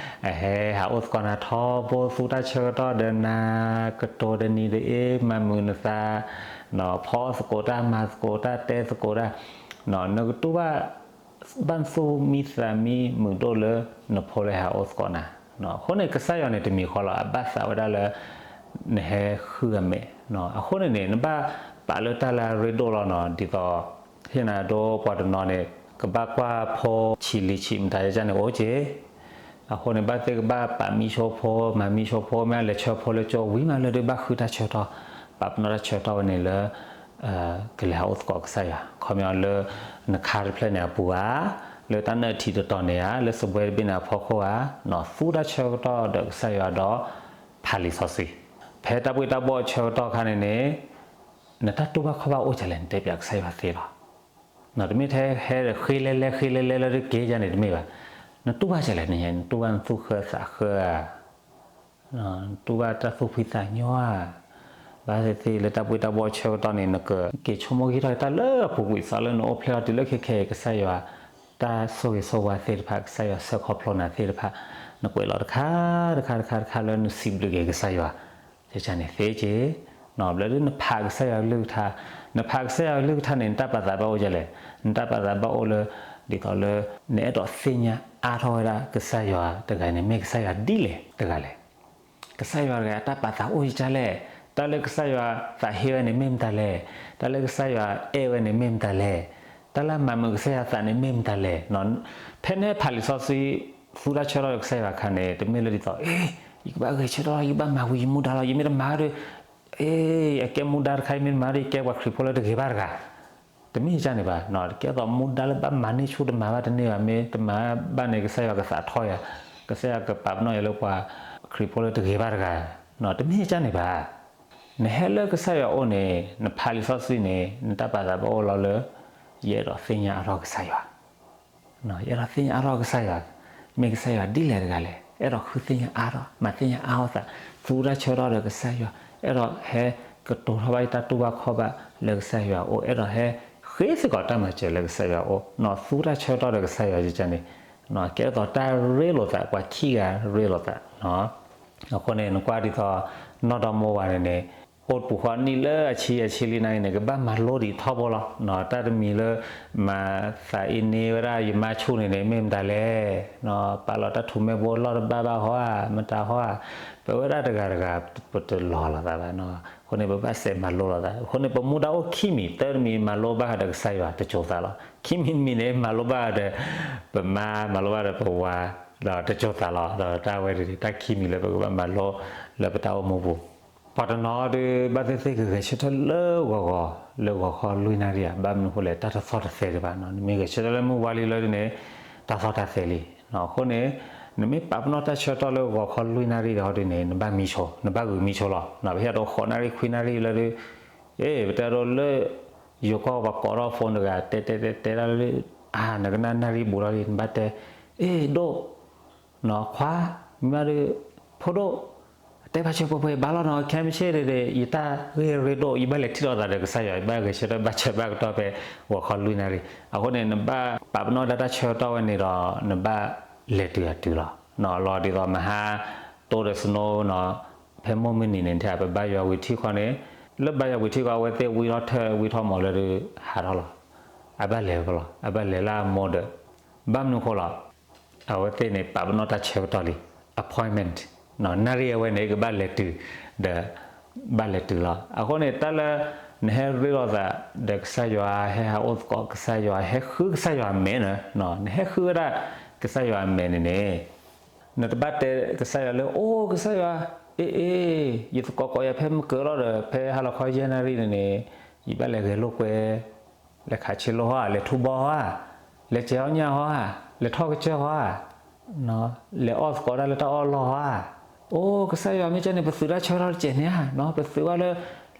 အဟဲဟးအိၣ်သကိးနၤထီဘိ သူတၢ်ဆၢကတီၢ်ဒီးနၤ ကတိၤတနံၤတအ့ မၤမုာ်နသး, ဖီသကိးတၢ် မၤသကိးတၢ် တဲသကိးတၢ်, နကတူၢ်ဘၣ် ဘၣ်သူၣ်မံသးမံမုာ်ဒိၣ်လၢနဖိလၢဟဲဟးအိၣ်သကိးနၤ, အဃိန့ၣ် ကစၢ်ယွၤန့ၣ်တမံၤဃီလီၤ အဘၣ်သးဝဲဒၣ်လၢ နဟဲဃုအမဲာ်, အဃိန့ၣ်န့ၣ် နဘၣ်ပာ်လၢတၢ်လၢအရ့ဒိၣ်လီၤနီၤ ဒ်သိး ဟ့ၣ်နၤဒိပှၤတနီၤန့ၣ် ကဘၣ်ကွၢ်ဖိဆံးလံၤဆံးမတၤယကန့ၣ်အိၣ်က့ၤ အဃိန့ၣ် ဘၣ်သ့ၣ်ကဘၣ်ပာ်မံဆိဖိ မၤမံဆိဖိ မ့ၢ်လဲၤဆှၢဖိလၢကၠိ ဝံၤမးလၢဒုးဘၣ်ဃုတၢ်ဆၢကတီၢ်, ပာ်ပနီၣ်တၢ်ဆၢကတီၢ်ဝဲန့ၣ်လၢ ကလဲၤဟးအိၣ်သကိးကစၢ်ယွၤ ခီပညီလၢ နခါတဖျၢၣ်န့ၣ်အပူၤဧါ, လၢတၢ်နၢၣ်ထံတတီၤန့ၣ်ဧါ, လၢစပွဲတဘ့ၣ်န့ၣ်အဖီခိၣ်ဧါ, သူတၢ်ဆၢကတီၢ်ဒီးကစၢ်ယွၤဒီး ဖးလံာ်စီဆှံ, ဖဲတၢ်ဘှ့ၣ်တၢ်ဘှီၣ်ဆၢကတီၢ်ခါန့ၣ်န့ၣ် နတၢ်တူၢ်ဘၣ်ခီၣ်ဘၣ်အိၣ်ကလဲၣ် နတဲပၠးကစၢ်ယွၤသ့လီၤ. တမ့ၢ်ထဲဟဲဃ့လဲလဲဃ့လဲလဲလၢတက့ၤယၤန့ၣ်တမ့ၢ်ဘၣ်. နတူၢ်ဘၣ်ကလဲၣ်န့ၣ် နတူၢ်ဘၣ်နသူၣ်ဃၢသးဃၢဧါ, နတူၢ်ဘၣ်တၢ်သူၣ်ဖှံသးညီဧါ, ဘၣ်သ့ၣ်သ့ၣ်လၢတၢ်ဘှ့ၣ်တၢ်ဘှီၣ်ဆၢကတီၢ်န့ၣ် နကက့ၤဆိကမိၣ်ဂံၢ်ထီၣ်တၢ်လၢအပူၤကွံာ်သးလၢနအိၣ်ဖျဲၣ်ထီၣ်တုၤလၢခဲခဲအံၤ ကစၢ်ယွၤ တၢ်ဆိၣ်ဂ့ၤဆိၣ်ဝါသ့ၣ်တဖၣ် ကစၢ်ယွၤဆှၢခီဖျိနၤသ့ၣ်တဖၣ် နကွဲးလီၤတခါတခါတခါတခါလၢနစံးဘျုးက့ၤကစၢ်ယွၤ ကန့ၣ်သ့က့ၤ, ဘျီဒုးနဖးကစၢ်ယွၤကလုၢ်ကထါ, နဖးကစၢ်ယွၤကလုၢ်ကထါန့ၣ် နတၢ်ပာ်သးဘၣ်အိၣ်ဒ်လဲၣ်, နတၢ်ပာ်သးဘၣ်အိၣ်လၢ ဒ်သိးလၢ နအဲၣ်ဒိးသ့ၣ်ညါအါထီၣ်ဝဲဒၣ်ကစၢ်ယွၤတဂၤန့ၣ် မ့ၢ်ကစၢ်ယွၤဒ်လဲၣ်တဂၤလဲၣ်. ကစၢ်ယွၤတဂၤအတၢ်ပာ်သးအိၣ်ကလဲၣ်, တၢ်လၢကစၢ်ယွၤသးဟ့ဝဲန့ၣ်မ့ၢ်မတၤလဲၣ်, တၢ်လၢကစၢ်ယွၤအဲၣ်ဝဲန့ၣ်မ့ၢ်မတၤလဲၣ်, တၢ်လၢမၤမုာ်ကစၢ်ယွၤသးန့ၣ်မ့ၢ်မတၤလဲၣ်. ဖဲနဖးလံာ်စီဆှံ သူတၢ်ဆၢကတီၢ်ဒီးကစၢ်ယွၤအခါန့ၣ် တမ့ၢ်လၢဒ်သိး အ့ ယကဘၣ်ဂဲၤဆၢထၢၣ်လီၤ ယကဘၣ်မၤဝံၤယမူဒါလီၤ ယမ့ၢ်တမၤဒီး အ့ အကဲမူဒါတခါ ယမ့ၢ်တမၤဒီး ယကဲပှၤခရံာ်ဖိလၢတဂ့ၤဘၣ်တဂၤ တမ့ၢ်ဒ်န့ၣ်ဘၣ်. ကဲသိးမူဒါလၢဘၣ်မၤန့ၢ်ဆူၣ်တမၤဘၣ်တန့ၢ်ဘၣ် မ့ၢ်တမၤဘၣ်န့ၣ် ကစၢ်ယွၤကသးထီၣ်ယၤ, ကစၢ်ယွၤကပာ်ပနီၣ်ယၤလၢပှၤခရံာ်ဖိလၢတဂ့ၤဘၣ်တဂၤ, တမ့ၢ်ဒ်န့ၣ်ဘၣ်. နဟဲလၢကစၢ်ယွၤအအိၣ်န့ၣ် နဖးလံာ်စီဆှံန့ၣ် နတၢ်ပာ်သးဘၣ်အိၣ်လီၤလၢ ယအဲၣ်ဒိးသ့ၣ်ညါအါထီၣ်ကစၢ်ယွၤ ယအဲၣ်ဒိးသ့ၣ်ညါအါထီၣ်ကစၢ်ယွၤ, မ့ၢ်ကစၢ်ယွၤဒ်လဲၣ်တဂၤလဲၣ်, အဲၣ်ဒိးဃုသ့ၣ်ညါအါထီၣ် မၤသ့ၣ်ညါအါထီၣ်သး, သူတၢ်ဆၢကတီၢ်ဒီးကစၢ်ယွၤ, အဲၣ်ဒိးဟဲကတိၤထီၣ်ဘၣ်ယတၢ်တူၢ်ဘၣ်ခီၣ်ဘၣ်လၢကစၢ်ယွၤအအိၣ်, အဲၣ်ဒိးဟဲဃ့စ့ၢ်ကီးတၢ်မၤစၢၤလၢကစၢ်ယွၤအအိၣ်, နသူတၢ်ဆၢကတီၢ်ဒီးကစၢ်ယွၤန့ၣ် ကဲသိးတၢ်ရ့လိာ်သး ပှၤခံဂၤရ့လိာ်သး အဃိန့ၣ် နကွၢ်ဒ်သိး နီၢ်ဒီမိၢ်ဝၤန့ၣ်န့ၣ် အိၣ်တပူၤဃီနံၣ်လၢအဆံအဆံလံနၤအံၤန့ၣ် ကဘၣ်မၤလိဒံးထီဘိလီၤ. တၢ်တမံၤလၢ မၤသးအ့န့ဝဲဒၣ်ယမါဆူၣ်န့ၣ်န့ၣ် မ့ၢ်မတၤလဲၣ်. ပာ်လီၤတၢ်ထူးမ့ၢ်ဘိလီၢ်တဘၣ်ဘၣ်ဟီဧါ မတၤဟီဧါ. ပဝဲဒၣ်တဂၤတဂၤ ပတလီၤလိာ်သးဘၣ်. အဃိန့ၣ် ပဘၣ်စဲးမၤလိလိာ်သး. အဃိန့ၣ် ပမူဒါအိၣ်ခံမံၤ, တၢ်တမံၤ မၤလိဘၣ်ဃးဒီးကစၢ်ယွၤ တစိၤသးလီၤ. ခံမံၤတမံၤန့ၣ် မၤလိဘၣ်ဃးဒီး ပမါ မၤလိဘၣ်ဃးဒီးပဝၤ ဒီးတစိၤသးလီၤ. ဒီးတၢ်ဝဲန့ၣ် တၢ်ခံမံၤလၢပကဘၣ်မၤလိလၢပတၢ်အိၣ်မူပူၤ ပှၤတနီၤဒုး ဘၣ်သ့ၣ်သ့ၣ်ကဂဲၤဆၢထၢၣ်လၢဂီၤဂီၤ လၢဂီၤခီလွံၢ်နၣ်ရံၣ်ဧါ. ဘၣ်မနုၤအဃိလဲၣ် တၢ်တသီၣ်တသဲဒံးဘၣ်. နမ့ၢ်ဂဲၤဆၢထၢၣ်လၢမုၢ်ဝါလံလၢဒ်န့ၣ် တၢ်သီၣ်တၢ်သဲလံ. အဃိန့ၣ် နမ့ၢ်ပာ်ပနီၣ်တၢ်ဆၢကတီၢ်လၢဂီၤခီလွံၢ်နၣ်ရံၣ်ဒီးဒ်န့ၣ် နဘၣ်မံဆိ နဘၣ်ဂုာ်မံဆိလီၤ. ပဟ့ၣ်အဒိဃိးနၣ်ရံၣ်ခွံနၣ်ရံၣ်လၢဒုး အ့ ပတဲဒိလၢ ယိၤကီၢ်ပှၤကိးထီၣ် phone တဂၤ တဲတဲတဲတဲဒၣ်လၢ အါ နကနၣ်နၣ်ရံၣ်ဘူးထီၣ်လံ နဘၣ်တဲ အ့ ဒိၣ် နီၢ်ခွါ မ့ၢ်ဘၣ်ဒီး ဖိဒိၣ် တဲဘၣ်ဆၢပှဲၤပှဲၤ ဘၣ်လီၤနီၤ ခဲမုၢ်ဆ့ၣ်ဒ်ဒီး ယတၢ်ဂ့ၢ်ရ့ဒိၣ် ယဘၣ်လဲၤထံၣ်လိာ်သးဒီးကစၢ်ယွၤ ယဘၣ်ဂဲၤဆၢထၢၣ်ဘၣ်ဆၢဘၣ်ကတီၢ်ဖဲ ဂီၤခီလွံၢ်နၣ်ရံၣ်. အဃိန့ၣ် နဘၣ်ပာ်ပနီၣ်ဒၣ်တၢ်ဆၢကတီၢ်ဝဲန့ၣ်ဒီး နဘၣ်လဲၤတုၤအတုၤလီၤ. လီၤဒ်သိးမဟါ တိၢ်ဒီး snow နီၤ, ဖဲမိၢ်မုၢ်နံၤန့ၣ် ထဲပဘါယွၤဝံၤထံဃီန့ၣ်, လၢဘါယွၤဝံၤထံဃီ အဝဲသ့ၣ်ဝံထီၣ်ထၢၣ်ဝံထီၣ်မီၤလၢဒုးဟးထီၣ်လီၤ. အဘၣ်လဲၤလီၤ, အဘၣ်လဲၤလၢအမိၢ်ဒီး, ဘၣ်မနုၤဃိလီၤ. အဝဲသ့ၣ်န့ၣ် ပာ်ပနီၣ်တၢ်ဆၢကတီၢ်လံ, appointment, နၣ်ရံၣ်အဝဲန့ၣ် ကဘၣ်လဲၤတုၤ, ဒီး ဘၣ်လဲၤတုၤလီၤ. အဃိန့ၣ် တၢ်လၢ နဟဲရ့လိာ်သးဒီးကစၢ်ယွၤ, ဟဲဟးအိၣ်သကိးကစၢ်ယွၤ, ဟဲဃုကစၢ်ယွၤအမဲာ်န့ၣ်, နဟဲဃုဝဲဒၣ်ကစၢ်ယွၤအမဲာ်န့ၣ်န့ၣ်, နတဘၣ်တဲကစၢ်ယွၤလၢ အိၣ်ကစၢ်ယွၤ, အ့ၣ်အ့ၣ်, ယသကိးကိးယၤဖဲမုၢ်ကၢၤလီၤဒီး ဖဲဟါလီၤခီယဲၢ်နၣ်ရံၣ်န့ၣ်န့ၣ်, ယဘၣ်လဲၤဂဲၤလိာ်ကွဲ လဲၤခးဆ့လိဟီဧါ, လဲၤထူဘီဟီဧါ, လဲၤစဲၤအီၣ်ညၣ်ဟီဧါ, လဲၤထီၣ်ကစၢၢ်ဟီဧါ, လဲၤအီၣ်သကိးတၢ်လၢတၢ်အီၣ်လီၢ်ဟီဧါ. အိၣ်ကစၢ်ယွၤ မ့ၢ်ကန့ၣ် ပသုးတၢ်ဆၢကတီၢ်တစဲးန့ၣ်ဧါ, ပသုးဝဲလၢ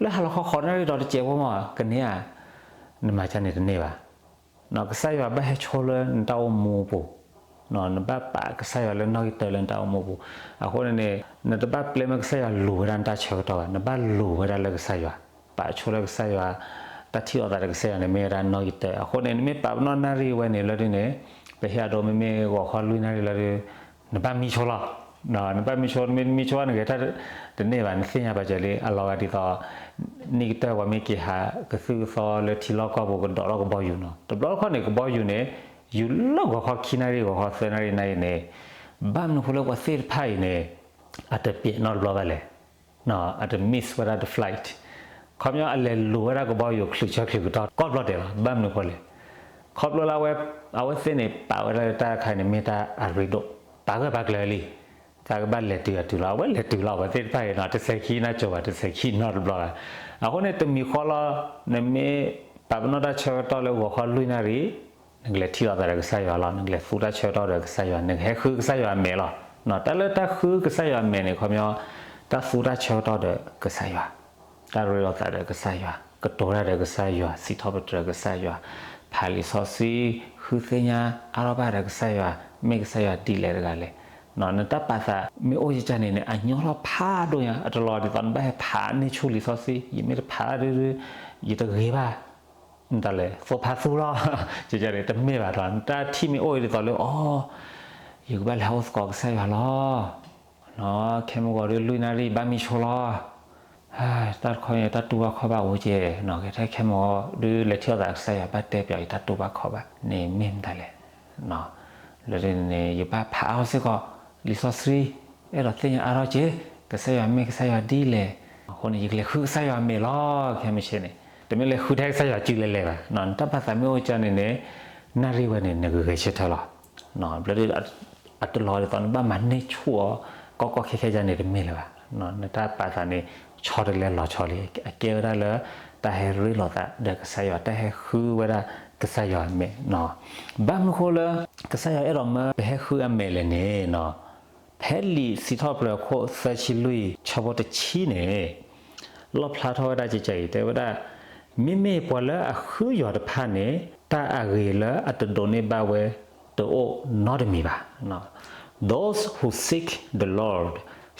လၢဟါလီၤခီဃိးနၣ်ရံၣ်ဒီးတစဲးဖိမး ကန့ၢ်ဧါ. နမၤကန့ၣ်တန့ၢ်ဘၣ်. ကစၢ်ယွၤဘၣ်ဟဲဆိလၢနတၢ်အိၣ်မူအပူၤ, နဘၣ်ပာ်ကစၢ်ယွၤလၢနီၣ်ဂံၢ်တၢလၢနတၢ်အိၣ်မူအပူၤ. အဃိန့ၣ်န့ၣ် နတဘၣ်ပျဲမ့ၢ်ကစၢ်ယွၤလူၤဝဲဒၣ်နတၢ်ဆၢကတီၢ်ဘၣ်, နဘၣ်လူၤဝဲဒၣ်လၢကစၢ်ယွၤ, ပာ်ဆိလၢကစၢ်ယွၤ, တၢ်ထံၣ်လိာ်သးဒီးကစၢ်ယွၤန့ၣ်မ့ၢ်ဝဲဒၣ်နီၣ်ဂံၢ်တၢ. အဃိန့ၣ် နမ့ၢ်ပာ်ပနီၣ်နၣ်ရံၣ်ဝဲန့ၣ်လၢဒ်န့ၣ်, ပဟ့ၣ်အဒိမ့မ့ၢ်ဂီၤခီလွံၢ်နၣ်ရံၣ်လၢဒ်, နဘၣ်မံဆိလီၤ. နဘၣ်မံဆိ, နမ့ၢ်တမံဆိဘၣ် နဂဲၤတၢ်တန့ၢ်ဘၣ်, နသ့ၣ်ညါဘၣ်ကလံ, အလီၤဂာ်ဒ်သိး နံၣ်ကတၢၢ်ပှၤမ့ၢ်က့ၤဟးကသုၣ်ကသီလၢထံလီၢ်ကီၢ်ပူၤ ကဒိးထီၣ်ကဘီယူၤနီၤ. တဘျီတခီၣ်န့ၣ် ကဘီယူၤန့ၣ် ယူၤလၢဂီၤခီခံနၣ်ရံၣ် ဂီၤခီသၢနၣ်ရံၣ်နၣ်ရံၣ်န့ၣ်, ဘၣ်မနုၤဃိလၢပှၤသ့ၣ်တဖၣ်အံၤန့ၣ် အတပျဲးနီတဘျီဘၣ်လဲၣ်. အတ miss ဝဲဒၣ်တ flight. ခီပညီအလဲၤလူၤဝဲဒၣ်ကဘီယူၤချုးဆၢချုးကတီၢ် ကိးဘျီဒဲးလီၤ. ဘၣ်မနုၤဃိလဲၣ်. ခီဖျိလၢ အဝဲသ့ၣ်န့ၣ် ပာ်ဝဲဒၣ်လၢတၢ်တခါအံၤန့ၣ် မ့ၢ်တၢ်အရ့ဒိၣ်, ပာ်ဂၢၢ်ပာ်ကျၢၤလံ. တၢ်ကဘၣ်လဲၤတုၤအတုၤလီၤ. အဝဲလဲၤတုၤလီၤ ပှၤသ့ၣ်တဖၣ်အံၤနီၤ, တစဲးခံနၢ်ကၠိၤဘၣ်, တစဲးခံနီတဘျီဘၣ်. အဃိန့ၣ် တမံၤဃီလီၤ, နမ့ၢ်ပာ်ပနီၣ်တၢ်ဆၢကတီၢ်လၢဂီၤခီလွံၢ်နၣ်ရံၣ်, နကလဲၤထံၣ်လိာ်သးဒီးကစၢ်ယွၤလီၤ. နကလဲၤသူတၢ်ဆၢကတီၢ်ဒီးကစၢ်ယွၤ, နကဟဲဃုကစၢ်ယွၤအမဲာ်လီၤ. တၢ်လၢတၢ်ဃုကစၢ်ယွၤအမဲာ်န့ၣ် ခီပညီ တၢ်သူတၢ်ဆၢကတီၢ်ဒီးကစၢ်ယွၤ, တၢ်ရ့လိာ်သးဒီးကစၢ်ယွၤ, ကတိၤတၢ်ဒီးကစၢ်ယွၤ, စံးထီၣ်ပတြၢၤကစၢ်ယွၤ, ဖးလံာ်စီဆှံ, ဃုသ့ၣ်ညါအါထီၣ်ဘၣ်ဒီးကစၢ်ယွၤ, မ့ၢ်ကစၢ်ယွၤဒ်လဲၣ်တဂၤလဲၣ်. နတၢ်ပာ်သးမ့ၢ်အိၣ်ယကန့ၣ်န့ၣ် အညီလီၤဖးဒိၣ်ညါ, အတလီၤဒ်သိးနဘၣ်ဟဲဖးန့ၢ်ဆူၣ်လံာ်စီဆှံ, ယမ့ၢ်တဖးဒုဒု, ယတဂ့ၤဘၣ် နတၢ်လဲၤသိဖးသူလီၤ. ကန့ၣ် တမ့ၢ်ဘၣ်ဒီး နတၢ်ထံၣ်မ့ၢ်အိၣ်ဒ်သိးလၢ အိ ယကဘၣ်လဲၤဟးအိၣ်သကိးကစၢ်ယွၤလီၤ. ခဲမုၢ်ဂီၤဒုလွံၢ်နၣ်ရံၣ်ဘၣ်မံဆိလီၤ. တၢ်တခီန့ၣ် တၢ်တူၢ်ဘၣ်ခီၣ်ဘၣ်အိၣ်ကဲ, ခဲမုၢ်ဂီၤဒုလဲၤထံၣ်လိာ်သးကစၢ်ယွၤ ဘၣ်တဲပၠးအီၤယတၢ်တူၢ်ဘၣ်ခီၣ်ဘၣ်န့ၣ် မ့ၢ်မတၤလဲၣ်. လၢန့ၣ် ယဘၣ်ဖးအါထီၣ်စ့ၢ်ကီး လံာ်စီဆှံ, အဲၣ်ဒိးသ့ၣ်ညါအါထီၣ်က့ၤ ကစၢ်ယွၤမ့ၢ်ကစၢ်ယွၤဒ်လဲၣ်. အဃိန့ၣ် ယကလဲၤဃုကစၢ်ယွၤအမဲာ်လီၤ. ခဲမုၢ်ဆ့န့ၣ် တမ့ၢ်လဲၤဃုထဲကစၢ်ယွၤစုလဲၤလဲၤဘၣ်. နတၢ်ပာ်သးမ့ၢ်အိၣ်ကန့ၣ်န့ၣ် နၣ်ရံၣ်ဝဲန့ၣ် နကဂဲၤဆၢထၢၣ်လီၤ. ဘျီဒု အတလီၤဒ်သိးနဘၣ်မၤန့ၢ်ဆူၣ်အီၤ ကီကီခဲခဲဒ်န့ၣ်တမ့ၢ်လၢၤဘၣ်. နတၢ်ပာ်သးန့ၣ် ဆီတလဲလီၤဆီလံ, အကဲဝဲဒၣ်လၢ တၢ်ဟဲရ့လိာ်သးဒီးကစၢ်ယွၤ, တၢ်ဟဲဃုဝဲဒၣ်ကစၢ်ယွၤအမဲာ်. ဘၣ်မနုၤဃိလၢ ကစၢ်ယွၤအဲၣ်ဒိးမၢပဟဲဃုအမဲာ်လဲၣ်န့ၣ်, ဖဲလံာ်စံးထီၣ်ပတြၢၤအခိၣ်သၢဆံလွံၢ် ဆၢဖိတဆံန့ၣ် လီၣ်ဖျါထီၣ်ဝဲဒၣ်ကကအံၤ တဲဝဲဒၣ်, မ့မ့ၢ်ပှၤလၢအဃုယွၤတဖၣ်န့ၣ် တၢ်အဂ့ၤလၢအတဒိးန့ၢ်ဘၣ်ဝဲတအိၣ်နီတမံၤဘၣ်. Those who seek the Lord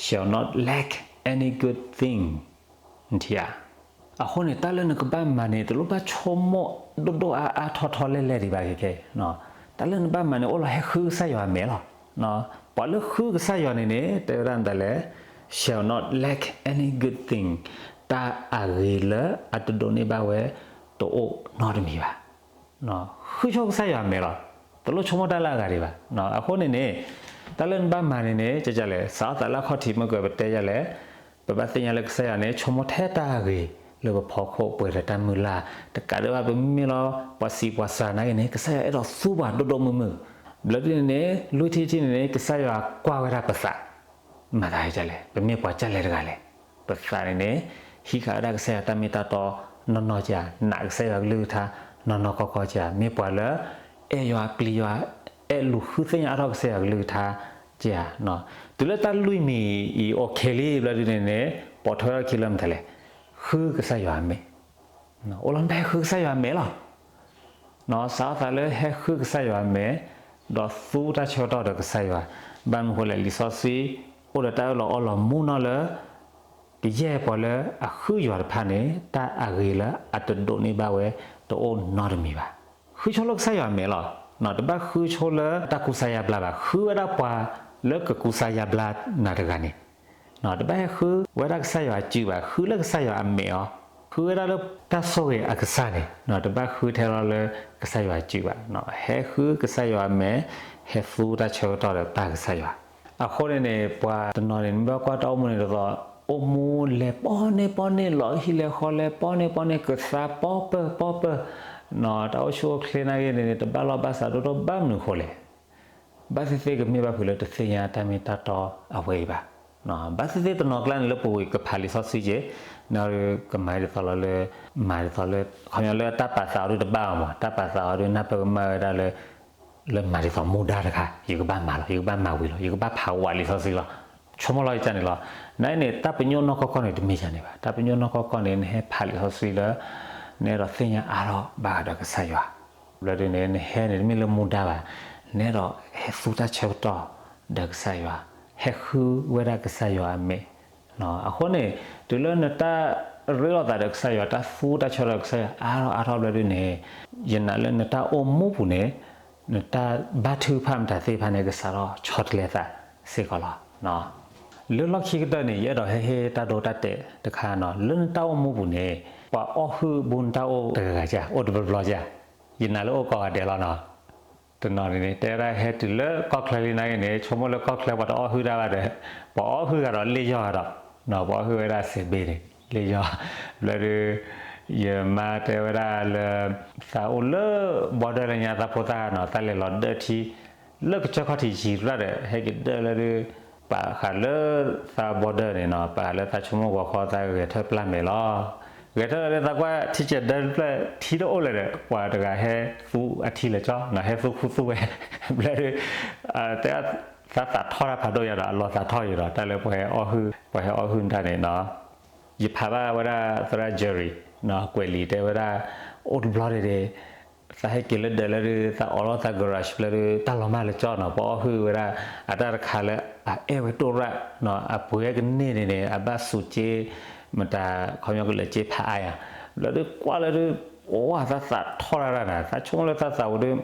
shall not lack any good thing. နထံၣ်ဧါ. အဃိန့ၣ် တၢ်လၢနကဘၣ်မၤန့ၣ် တလိၣ်ဘၣ်ဆိကမိၣ်ဒိၣ်ဒိၣ်အါအါထီထီလဲၢ်လဲၢ်ဒံးဘၣ်ခဲခဲ. တၢ်လၢနဘၣ်မၤန့ၣ် အိၣ်လီၤဟဲဃုကစၢ်ယွၤအမဲာ်လီၤ. ပှၤလၢဃုကစၢ်ယွၤန့ၣ်န့ၣ် တဲဝဲဒၣ်မတၤလဲၣ်, shall not lack any good thing. တၢ်အဂ့ၤလၢအတဒိးန့ၢ်ဘၣ်ဝဲ တအိၣ်နီတမံၤဘၣ်. ဃုဆိကစၢ်ယွၤအမဲာ်လီၤ. တလိၣ်ဆိကမိၣ်တၢ်လၢအဂၤဒံးဘၣ်. အဃိန့ၣ်န့ၣ် တၢ်လၢနဘၣ်မၤန့ၣ်န့ၣ် ကလဲၣ် စးထီၣ်သးလၢအခီၣ်ထံးမ့ၢ်ကပတဲယလဲၣ်, ပဘၣ်သ့ၣ်ညါလၢကစၢ်ယွၤန့ၣ် ဆိကမိၣ်ထဲတၢ်ဂ့ၤလၢပဖီခိၣ်ပှဲၤဒီးတၢ်မုၢ်လၢ်, တကးဒံးဘၣ် ပမ့ၢ်လီၤ ပှၤဆံးပှၤစှၤနာ်က့န့ၣ် ကစၢ်ယွၤအဲၣ်ဒိးသူပှၤဒိၣ်ဒိၣ်မုၢ်မုၢ်. ဘျီဒ်န့ၣ်န့ၣ် လွံၢ်ထံၣ်တထံၣ်န့ၣ်န့ၣ် ကစၢ်ယွၤကွၢ်ဝဲဒၣ်ပသး မၤသးဒ်လဲၣ်, ပမ့ၢ်ပှၤကၢ်လဲၣ်တဂၤလဲၣ်. ပသးန့ၣ်န့ၣ် ဟံးဃာ်ဝဲဒၣ်ကစၢ်ယွၤတၢ်မ့ၢ်တၢ်တီနီၢ်နီၢ်ကဧါ, နာ်ကစၢ်ယွၤကလုၢ်ကထါနီၢ်နီၢ်ကီၢ်ကီၢ်ကဧါ, မ့ၢ်ပှၤလၢ အဲၣ်ယွၤပျံၤယွၤ, အဲၣ်လူၤဃုသ့ၣ်ညါအါထီၣ်ကစၢ်ယွၤကလုၢ်ကထါကဧါ. တုၤလၢတၢ်လွံၢ်မံၤအံၤ အိၣ်ခ့လံ ဘျီဒ်န့ၣ်န့ၣ် ပိာ်ထွဲထီၣ်ခံလၢမတၤလဲၣ်, ဃုကစၢ်ယွၤအမဲာ်. အိၣ်လီၤနဘၣ်ဟဲဃုကစၢ်ယွၤအမဲာ်လီၤ. စးထီၣ်သးလၢဟဲဃုကစၢ်ယွၤအမဲာ်, ဒီးသူတၢ်ဆၢကတီၢ်ဒီးကစၢ်ယွၤ. ဘၣ်မနုၤဃိလဲၣ်, လံာ်စီဆှံ အိၣ်ဒီးတၢ်အၢၣ်လီၤအီလီၤမူနီၢ်လၢ ကယဲၢ်ပှၤလၢအဃုယွၤတဖၣ်န့ၣ် တၢ်အဂ့ၤလၢအတဒိးန့ၢ်ဘၣ်ဝဲ တအိၣ်နီတမံၤဘၣ်. ဃုဆိလၢကစၢ်ယွၤအမဲာ်လီၤ. တဘၣ်ဃုဆိလၢတၢ်ကူစါယါဘျါဘၣ်. ဃုဝဲဒၣ်ပှၤ လၢကကူစါယါဘျါနၤတဂၤန့ၣ်, တဘၣ်ဟဲဃုဝဲဒၣ်ကစၢ်ယွၤအစုဘၣ်, ဃုလၢကစၢ်ယွၤအမဲာ်အီၤ, ဃုဝဲဒၣ်လၢတၢ်ဆိၣ်ဂ့ၤအကစၢ်န့ၣ်, တဘၣ်ဃုထဲလီၤလၢကစၢ်ယွၤအစုဘၣ်, ဟဲဃုကစၢ်ယွၤအမဲာ်, ဟဲသူတၢ်ဆၢကတီၢ်ဒီးပၢ်ကစၢ်ယွၤ. အဃိန့ၣ်န့ၣ် ပှၤတနီၤန့ၣ် မ့ၢ်ဘၣ်ကွၢ်တၢ်အိၣ်မူန့ၣ်ဒ်သိး အိၣ်မူလဲၤပီၢ်န့ၢ်ပီၢ်န့ၢ် လီၤဟံၣ်လဲၤဃီလဲၤပီၢ်န့ၢ်ပီၢ်န့ၢ် ကသါပီၢ်ပၢၢ်ပီၢ်ပၢၢ်, တၢ်အိၣ်ဆူၣ်အိၣ်ချ့နာ်က့န့ၣ်န့ၣ် တဘၣ်လီၢ်ဘၣ်စးဒိၣ်ဒိၣ်ဘၣ်မနုၤအဃိလဲၣ်. ဘၣ်သ့ၣ်သ့ၣ်ကမ့ၢ်ဘၣ်ဖုးလၢတသ့ၣ်ညါတၢ်မ့ၢ်တၢ်တီအဝဲအံၤဘၣ်. ဘၣ်သ့ၣ်သ့ၣ်တနီၤကျါန့ၣ်လၢပူၤကွံာ်ကဖးလံာ်စီဆှံက့ၤ, နကမၤဒ်သိးလီၤလၢ, မၤဒ်သိးလၢ, ခီပညီလၢတၢ်ပာ်သးအီၤဒ်တဘၣ်အီၤမး, တၢ်ပာ်သးအီၤဒ်နၢ်ပၢၢ်ကမၣ်ဝဲဒၣ်လၢ လၢမၤဒ်သိးမူဒါတခါ, ယကဘၣ်မၤလီၤ, ယကဘၣ်မၤဝံၤလီၤ, ယကဘၣ်ဖးဝးလံာ်စီဆှံလီၤ. ဆိကမိၣ်လီၤယကန့ၣ်လီၤ. နာ်အံၤန့ၣ် တၢ်ပညိၣ်နီၢ်ကီၢ်ခီၣ်န့ၣ် တမ့ၢ်ဒ်န့ၣ်ဘၣ်. တၢ်ပညိၣ်နီၢ်ကီၢ်ခီၣ်န့ၣ် နဟဲဖးလံာ်စီဆှံလၢ နအဲၣ်ဒိးသ့ၣ်ညါအါထီၣ်ဘၣ်ဃးဒီးကစၢ်ယွၤ. ဘျီဒ်န့ၣ် နဟဲန့ၣ် တမ့ၢ်လၢမူဒါဘၣ်, နအဲၣ်ဒိးဟဲသူတၢ်ဆၢကတီၢ်ဒီးကစၢ်ယွၤ, ဟဲဃုဝဲဒၣ်ကစၢ်ယွၤအမဲာ်. အဃိန့ၣ် တုၤလၢနတၢ်ရ့လိာ်သးဒီးကစၢ်ယွၤ, တၢ်သူတၢ်ဆၢကတီၢ်ဒီးကစၢ်ယွၤ အါထီၣ်အါထီၣ်ဘျီဒ်န့ၣ်, ယနာ်လၢနတၢ်အိၣ်မူပူၤန့ၣ်, နတၢ်ဘါထုကဖၣ်မတၤသ့ၣ်တဖၣ်န့ၣ် ကစးထီၣ်ဆီတလဲသးစ့ၢ်ကီးလီၤ. လၢလီၢ်ခံကတၢၢ်န့ၣ် ယအဲၣ်ဒိးဟဲဟ့ၣ်တၢ်ဒိတၢ်တဲာ်တခါနီၤ, လၢနတၢ်အိၣ်မူပူၤန့ၣ် ပှၤအီၣ်ဟုၣ်ဘူးနတၢ်အိၣ်တဂၤဂၤဧါ, အိၣ်တဘျီဘျီဧါ. ယနာ်လၢအိၣ်ကိးဂၤဒဲးလီၤနီၤ. တနီၤန့ၣ်န့ၣ် တဲဝဲဒၣ်ဟဲတုၤလၢကီၢ်ချၢလံနာ်က့န့ၣ် ဆိကမိၣ်လၢကီၢ်ချၢပှၤတအီၣ်ဟုၣ်တၢ်ဘၣ်ဒီး, ပှၤအီၣ်ဟုၣ်ဂၤဒီးလ့ၣ်ယီၢ်ဂၤဒီး, ပှၤအီၣ်ဟုၣ်ဝဲဒၣ်စဲးဘ့ၣ်န့ၣ် လ့ၣ်ယီၢ်. ဘျီဒ် ယမါတဲဝဲဒၣ်လၢ သးအိၣ်လၢ border လၢညါ သးဖိသၣ်နီၤ, သးလဲၤလီၤဒၢထံ လၢကစၢၢ်ခီၣ်ထံးယံၤတဖျၢၣ်ဒီး ဟဲက့ၤဒၢလၢဒ် ပာ်ဃာ်လၢသး border န့ၣ်နီၤ, ပာ်ဃာ်လၢသးဆိကမိၣ်ဂီၤခီသးဂဲၤထၢၣ်ပျၢ်မဲာ်လီၤ. ဂဲၤထၢၣ်လၢဒ်သးကွၢ်ထံကၠဲးဒၢတဖျၢၣ် ထံတအိၣ်လၢၤဒီး ပှၤတဂၤဟဲသူအထံလၢာ်ကၠီနီၤ, ဟဲသူခူသူဝဲ. ဘျီဒ် တဲ သးသးထီၣ်တၢ်ဖးဒိၣ်ညါဒီး အလီၤသးထီၣ်ယံၤဒီး တၢ်လၢပှၤဟဲအီၣ်ဟုၣ်, ပှၤဟဲအီၣ်ဟုၣ်တၢ်န့ၣ်နီၤ. ယဖးဘၣ်ဝဲဒၣ်သရၣ် Jerry နီၤ, ကွဲးလံာ်တဲဝဲဒၣ် အိၣ်တဘျီဒ်န့ၣ် သးဟဲက့ၤလၢဒၢးလၢဒ် သးအိးလီၤသး garage လၢဒ် တၢ်လီၤမၢ်လၢာ်ကၠီနီၤ, ပှၤအီၣ်ဟုၣ်ဝဲဒၣ် အတၢ်တခါလၢအအဲၣ်ဝဲတိၢ်ရၣ်နီၤ, အပှ့ၤဟဲကန့ၢ်န့ၣ်န့ၣ် အဘၣ်စူးက့ မတၤ ခီပညီကလၢာ်က့ဖးအါယၤ. ဘျီဒ်ကွၢ်လၢဒ် အိၣ်သးသးထီၣ်တၢ်တၢ်နီၤ, သးဆိကမိၣ်လၢသးသးအိၣ်ဒ်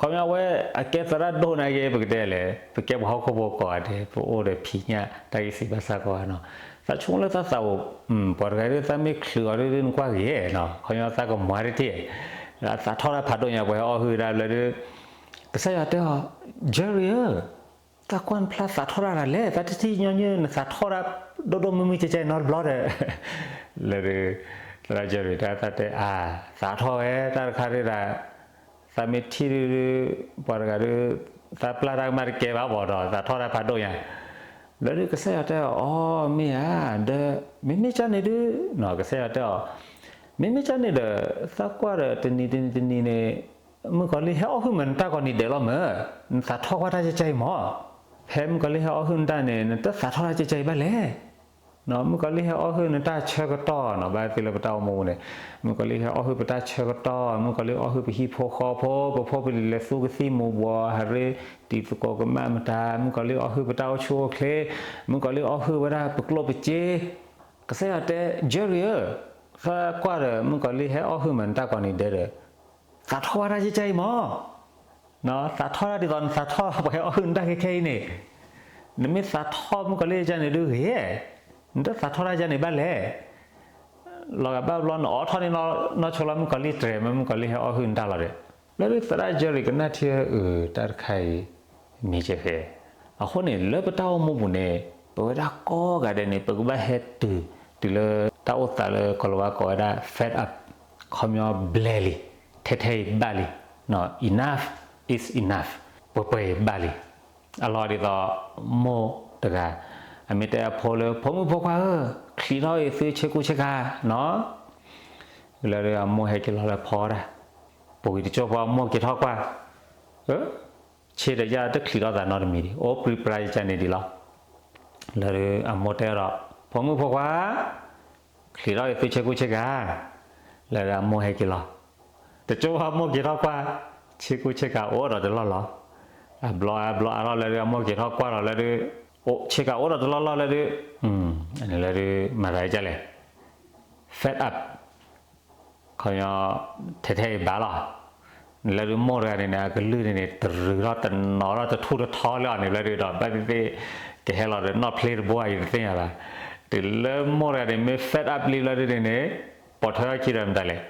ခီပညီဝဲ အကဲသရၣ်ဒိၣ်နာ်က့ ပကတဲလဲၣ်, ပကဲပှၤဟီၣ်ခိၣ်ဖိကိးဂၤဒဲး ပအိၣ်ဒီးဖံးညၣ်တၢ်ဂ့ၢ်စံးဘၣ်စၢ်ကိးဂၤနီၤ. သးဆိကမိၣ်လၢသးသးအိၣ် ပှၤတဂၤဒ်သးမ့ၢ်ချုးအီၤဒ်နကွၢ်ဂ့ၤနီၤ, ခီပညီသးကမွၤတထံၣ်, သးထီၣ်တၢ်ဖးဒိၣ်ညါ ပှၤဟဲအီၣ်ဟုၣ်ဝဲဒၣ်ဘျီဒ် ကစၢ်ယွၤတဲအီၤ, Jerry ဧၢ, တၢ်ကွၢ်နဖျါသးထီၣ်တၢ်တၢ်လဲၣ်, တၢ်တထံၣ်ညီနုၢ် နသးထီၣ်တၢ်ဒိၣ်ဒိၣ်မုၢ်မုၢ်ကဲကဲနီတဘျီဒီး လၢဒ် သရၣ် Jerry တၢ်သးတဲအါ, သးထီၣ်ဝဲတၢ်တခါဒ်ဒၣ် သးမ့ၢ်ထံၣ်ဒ် ပှၤတဂၤဒ် သးပျၢ်တၢ်ကမၣ်တကဲဘၣ်ဘၣ်ဒီး သးထီၣ်တၢ်ဖးဒိၣ်ညါ. ဘျီဒ်ကစၢ်ယွၤတဲအီၤ, အီ မ့ၢ်ဧါ, ဒီး မ့မ့ၢ်ကၢ်န့ၣ်ဒ် ကစၢ်ယွၤတဲအီၤ, မ့မ့ၢ်ကၢ်န့ၣ်ဒီး သးကွၢ်ဒီးတနံၤတနံၤတနံၤန့ၣ် မုၣ်ကီၤလံၢ်ဟဲအီၣ်ဟုၣ်မးနတၢ်ကိးနံၤဒဲးလီၤမး, နသးထီၣ်ကွၢ်တၢ်ကဲကဲအံၤမး, ဖဲမုၣ်ကီၤလံၢ်ဟဲအီၣ်ဟုၣ်နတၢ်န့ၣ် နတသးထီၣ်တၢ်ကဲကဲအံၤဘၣ်လဲၣ်. မုၣ်ကီၤလံၢ်ဟဲအီၣ်ဟုၣ်နတၢ်ဆၢကတီၢ်နီၤ, ဘၣ်သ့ၣ်လၢပတၢ်အိၣ်မူန့ၣ် မုၣ်ကီၤလံၢ်ဟဲအီၣ်ဟုၣ်ပတၢ်ဆၢကတီၢ်, မုၣ်ကီၤလံၢ်အီၣ်ဟုၣ်ပဟံၣ်ဖိဃီဖိ, ပဖိပလံၤလဲၤသူကသံၣ်မူၤဘှီး ဟးရ့ တံၤသကိးကမၣ်မတၤ, မုၣ်ကီၤလံၢ်အီၣ်ဟုၣ်ပတၢ်အိၣ်ဆူၣ်အိၣ်ချ့, မုၣ်ကီၤလံၢ်အီၣ်ဟုၣ်ဝဲဒၣ်ပကျိၣ်ပစ့. ကစၢ်ယွၤတဲ, Jerry ဧၢ, သးကွၢ်ဒီး မုၣ်ကီၤလံၢ်ဟဲအီၣ်ဟုၣ်မးနတၢ်ကိးနံၤဒဲးဒီး သးထီၣ်ဝဲတၢ်ကဲကဲအံၤမး သးထီၣ်တၢ်ဒ်သိးနသးထီၣ်ပှၤဟဲအီၣ်ဟုၣ်နတၢ်ခဲခဲအံၤန့ၣ်, နမ့ၢ်သးထီၣ်မုၣ်ကီၤလံၢ်ကၢ်န့ၣ်ဒ်ဂ့ၤ, နတသးထီၣ်တၢ်ကၢန့ၣ်ဘၣ်လဲၣ်. လီၤဂာ်ဘၣ်ဘျီနအိးထီၣ်န့ၢ်နီၢ်ဆိလီၤ မုၣ်ကီၤလံၢ်တြဲၤမး မုၣ်ကီၤလံၢ်ဟဲအီၣ်ဟုၣ်နတၢ်လီၤဒီး, ဘျီဒ်သရၣ် Jerry ကနၣ်ထံအၢ တၢ်တခါအံၤ မ့ၢ်ကဲဃဲ. အဃိန့ၣ် လၢပတၢ်အိၣ်မူပူၤန့ၣ် ပဝဲဒၣ်ကိးဂၤဒဲးန့ၣ် ပကဘၣ်ဟဲတုၤ တုၤလၢတၢ်အိၣ်သးလၢကီၤလၤဝါကိးဝဲဒၣ် fed up, ခီပညီဘျဲလံ, ထဲထဲအံၤဘၣ်လံ, enough is enough, ပှဲၤပှဲၤအံၤဘၣ်လံ. အလီၢ်ဒ်သိး မိၢ်တဂၤ အမ့ၢ်တဲအဖိလၢ ဖိမုၣ်ဖိခွါဧၢ, ချံးထီၣ်အံၤသုဆ့ကူဆ့ကၤနီၤ. လၢအမိၢ်ဟဲက့ၤလီၤလၢဖီဒၣ်, ပဝံၤတကၠိၢ်ဖိအမိၢ်က့ၤထီၣ်ကွၢ်, ဆ့ဒီးယၢ်တချံးထီၣ်သးနီတမံၤဒံး, အိၣ်ပြံပြါယကန့ၣ်ဒံးလီၤ. လၢအမိၢ်တဲဒီး ဖိမုၣ်ဖိခွါ ချံးထီၣ်အံၤသုဆ့ကူဆ့ကၤ, လၢအမိၢ်ဟဲက့ၤလီၤ. တကၠိၢ်ဖိအမိၢ်က့ၤထီၣ်ကွၢ်, ဆ့ကူဆ့ကၤအိၣ်ဒီးတလီၢ်လီၤ. အဘျီအဘျီအါထီၣ်လၢဒ်အမိၢ်က့ၤထီၣ်ကွၢ်ဒီးလၢဒ်, အိၣ်ဆ့ကၤအိၣ်ဒီးတလီၢ်လီၢ်လၢဒ်, အန့ၣ်လၢဒ်မၤသးဒ်လဲၣ်, fed up, ခီပညီ ထဲထဲအံၤဘၣ်လီၤ. လၢဒုးမိၢ်တဂၤန့ၣ်န့ၣ် အကလုၢ်န့ၣ်န့ၣ် တရူးထီၣ်တနီၤထီၣ်တထူၣ်တထီလၢအီၤန့ၣ် ဘျီဒုးဒီး ဘၣ်သ့ၣ်သ့ၣ် ကဟဲလီၤဒီးနီၣ်ဖျ့တဘိဧါ ယတသ့ၣ်ညါဘၣ်. တုၤလၢမိၢ်တဂၤန့ၣ် မ့ၢ် fed up လံဘျီဒုးန့ၣ်န့ၣ် ပိာ်ထွဲထီၣ်ခံဒီးမတၤလဲၣ်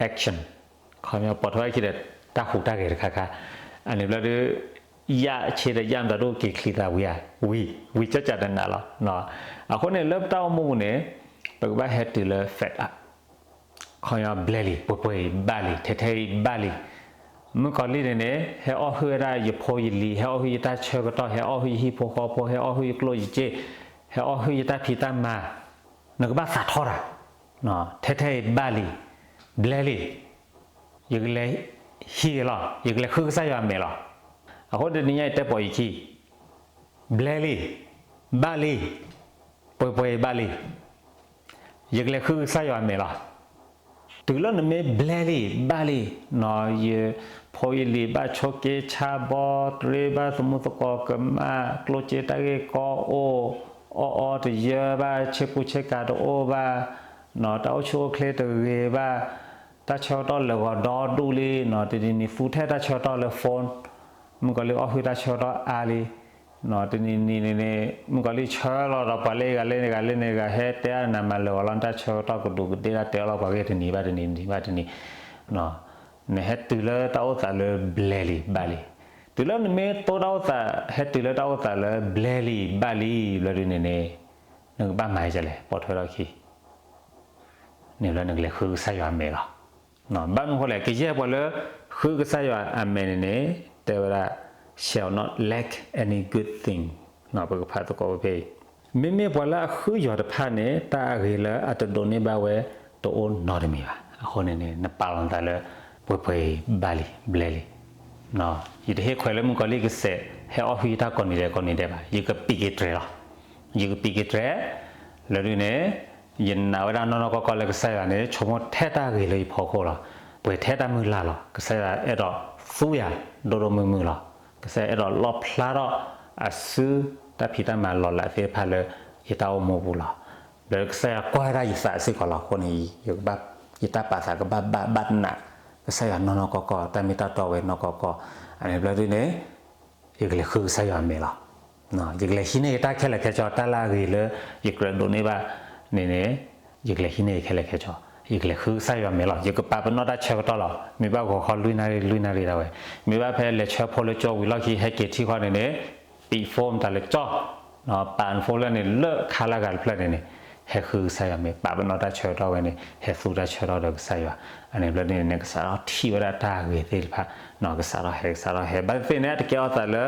action ခီပညီပိာ်ထွဲထီၣ်ခံဒီးတၢ်ဟူးတၢ်ဂဲၤတခါခါ, အန့ၣ်ဘျီဒုး ယၢ်ဆ့ဒီးယၢ်မတၤဒိၣ်က့ၤချံသးဝံၤဧါ, ဝံၤ ဝံၤကၠီကၠးတနးလီၤ. အဃိန့ၣ်လၢပတၢ်အိၣ်မူပူၤန့ၣ် ပကဘၣ်ဟဲတုၤလၢ fed up ခီပညီဘျဲလံ, ပှဲၤပှဲၤအံၤဘၣ်လံ, ထဲထဲအံၤဘၣ်လံ. မုၣ်ကီၤလံၢ်န့ၣ်န့ၣ် ဟဲအီၣ်ဟုၣ်ဝဲဒၣ်ယဖိယလံၤ, ဟဲအီၣ်ဟုၣ်ယတၢ်ဆၢကတီၢ်, ဟဲအီၣ်ဟုၣ်ယဟံၣ်ဖိဃီဖိ, ဟဲအီၣ်ဟုၣ်ယကျိၣ်ယစ့, ဟဲအီၣ်ဟုၣ်ယတၢ်ဖံးတၢ်မၤ, နကဘၣ်သးထီၣ်တၢ်, ထဲထဲအံၤဘၣ်လံ, ဘျဲလံ, ယကလဲၤဟံးက့ၤလီၤ, ယကလဲၤဃုကစၢ်ယွၤအမဲာ်လီၤ. အဃိတနံၤညါအံၤတဲပိာ်ယခံ ဘျဲလံ, ဘၣ်လံ, ပှဲၤပှဲၤအံၤဘၣ်လံ, ယကလဲၤဃုကစၢ်ယွၤအမဲာ်လီၤ. တုၤလၢနမ့ၢ်ဘျဲလံ, ဘၣ်လံ, ယဖိယလံၤဘၣ်ဆိးက့ဆါဘီတရ့, ဘၣ်သမူသကိးကမၣ်, ကျိၣ်စ့တၢ်ဂ့ၢ်ကီအိၣ်, အီၣ်အီတယၢဘၣ်, ဆ့ပူဆ့ကၤတအိၣ်ဘၣ်, တၢ်အိၣ်ဆူၣ်အိၣ်ချ့တဂ့ၤဘၣ်, တၢ်ဆၢကတီၢ်လၢာ်ဂီၤဒီဒူၣ်လံ, တနံၤနံၤသူထဲတၢ်ဆၢကတီၢ်လၢ phone, မုၣ်ကီၤလံၢ်အီၣ်ဟုၣ်တၢ်ဆၢကတီၢ်အါလံ, တနံၤနံၤန့ၣ်န့ၣ် မုၣ်ကီၤလံၢ်ဆၢလီၤဒီးပှၤလၢဂၤလၢဂၤလၢဂၤ ဟဲတဲအါနၤမၤလၢာ်ဂီၤလီၤ နတၢ်ဆၢကတီၢ်ကဒူးကဒ့ဒၣ်တဲအီၤလီၤပှၤဂ့ၢ်တနံၤဘၣ်တနံၤ တနံၤဘၣ်တနံၤ, နဟဲတုၤလၢတၢ်အိၣ်သးလၢဘျဲလံဘၣ်လံ. တုၤလၢနမ့ၢ်တိၢ်တၢ်အိၣ်သး ဟဲတုၤလၢတၢ်အိၣ်သးလၢဘျဲလံဘၣ်လံဘျီဒုန့ၣ်န့ၣ် နကဘၣ်မၤယလဲၣ် ပိာ်ထွဲထီၣ်ခံ န့ၣ်ဘျီနကလဲၤဃုကစၢ်ယွၤအမဲာ်လီၤ. ဘၣ်မနုၤဃိလဲၣ် ကယဲၢ်ပှၤလၢ ဃုကစၢ်ယွၤအမဲာ်န့ၣ်န့ၣ် တဲဝဲဒၣ် shall not lack any good thing ပကဖးသကိးဝဲဖဲအံၤ, မ့မ့ၢ်ပှၤလၢအဃုယွၤတဖၣ်န့ၣ် တၢ်အဂ့ၤလၢအတဒိးန့ၢ်ဘၣ်ဝဲ တအိၣ်နီတမံၤဘၣ်. အဃိန့ၣ်န့ၣ် နပာ်လီၤနသးလၢ ပှဲၤပှဲၤအံၤဘၣ်လံ ဘျဲလံ. ယတဟ့ၣ်ခွဲးလၢမုၣ်ကီၤလံၢ်ကစဲး ဟဲအီၣ်ဟုၣ်ယတၢ်ကိးနံၤဒဲးကိးနံၤဒဲးဘၣ်. ယကပံးက့ၤတြဲၤလီၤ. ယကပံးက့ၤတြဲၤ လၢဒုန့ၣ် ယနာ်ဝဲဒၣ်နီၢ်နီၢ်ကီၢ်ကီၢ်လၢကစၢ်ယွၤန့ၣ် ဆိကမိၣ်ထဲတၢ်ဂ့ၤလၢယဖီခိၣ်လီၤ. ပှဲၤထဲတၢ်မုၢ်လၢ်လီၤ. ကစၢ်ယွၤအဲၣ်ဒိးသူယၤ ဒိၣ်ဒိၣ်မုၢ်မုၢ်လီၤ. ကစၢ်ယွၤအဲၣ်ဒိးလီၣ်ဖျါထီၣ်အစုတၢ်ဖံးတၢ်မၤလီၤလးသ့ၣ်တဖၣ်လၢ ယတၢ်အိၣ်မူပူၤလီၤ. ဒီးကစၢ်ယွၤကွၢ်ဝဲဒၣ်ယသးစ့ၢ်ကီးလီၤ. အဃိန့ၣ် ယတၢ်ပာ်သးကဘၣ်ဘၣ်ဘၣ်တနး ကစၢ်ယွၤနီၢ်နီၢ်ကီၢ်ကီၢ် တၢ်မ့ၢ်တၢ်တီဝဲနီၢ်ကီၢ်ကီၢ်. အန့ၣ်ဘျီဒုန့ၣ် ယကလဲၤဃုကစၢ်ယွၤအမဲာ်လီၤ. ယကလဲၤဟံးန့ၢ်ယတၢ်ခဲလၢာ်ခဲဆ့ တၢ်လၢအဂ့ၤလၢ ယကြၢးဒိးန့ၢ်ဘၣ်န့ၣ်န့ၣ် ယကလဲၤဟံးန့ၢ်ယခဲလၢာ်ခဲဆ့, ယကလဲၤဃုကစၢ်ယွၤအမဲာ်လီၤ. ယကပာ်ပနီၣ်တၢ်ဆၢကတီၢ်လီၤ. မ့ၢ်ဘၣ်ဂီၤခီလွံၢ်နၣ်ရံၣ် လွံၢ်နၣ်ရံၣ်ဒၣ်ဝဲ, မ့ၢ်ဘၣ်ဖဲလဲၤဆၢဖိလၢကၠိဝံၤလီၢ်ခံ ဟဲက့ၤထံၣ်ဃီန့ၣ်န့ၣ် ပံး phone မတၤလဲၣ်ကၠီ, ပာ် phone လၢန့ၣ် လၢခါလၢဂၤတဖျၢၣ်န့ၣ်န့ၣ် ဟဲဃုကစၢ်ယွၤအမဲာ်, ပာ်ပနီၣ်တၢ်ဆၢကတီၢ်ဝဲန့ၣ် ဟဲသူတၢ်ဆၢကတီၢ်ဒီးကစၢ်ယွၤ. အန့ၣ်ဘျီန့ၣ်န့ၣ် ကစးထီၣ်ထံၣ်ဝဲဒၣ်တၢ်ဂ့ၤသ့ၣ်တဖၣ်, ကစးထီၣ်ဟဲ ကစးထီၣ်ဟဲ, ဘၣ်သ့ၣ်သ့ၣ်န့ၣ် တကဲထီၣ်သးလၢ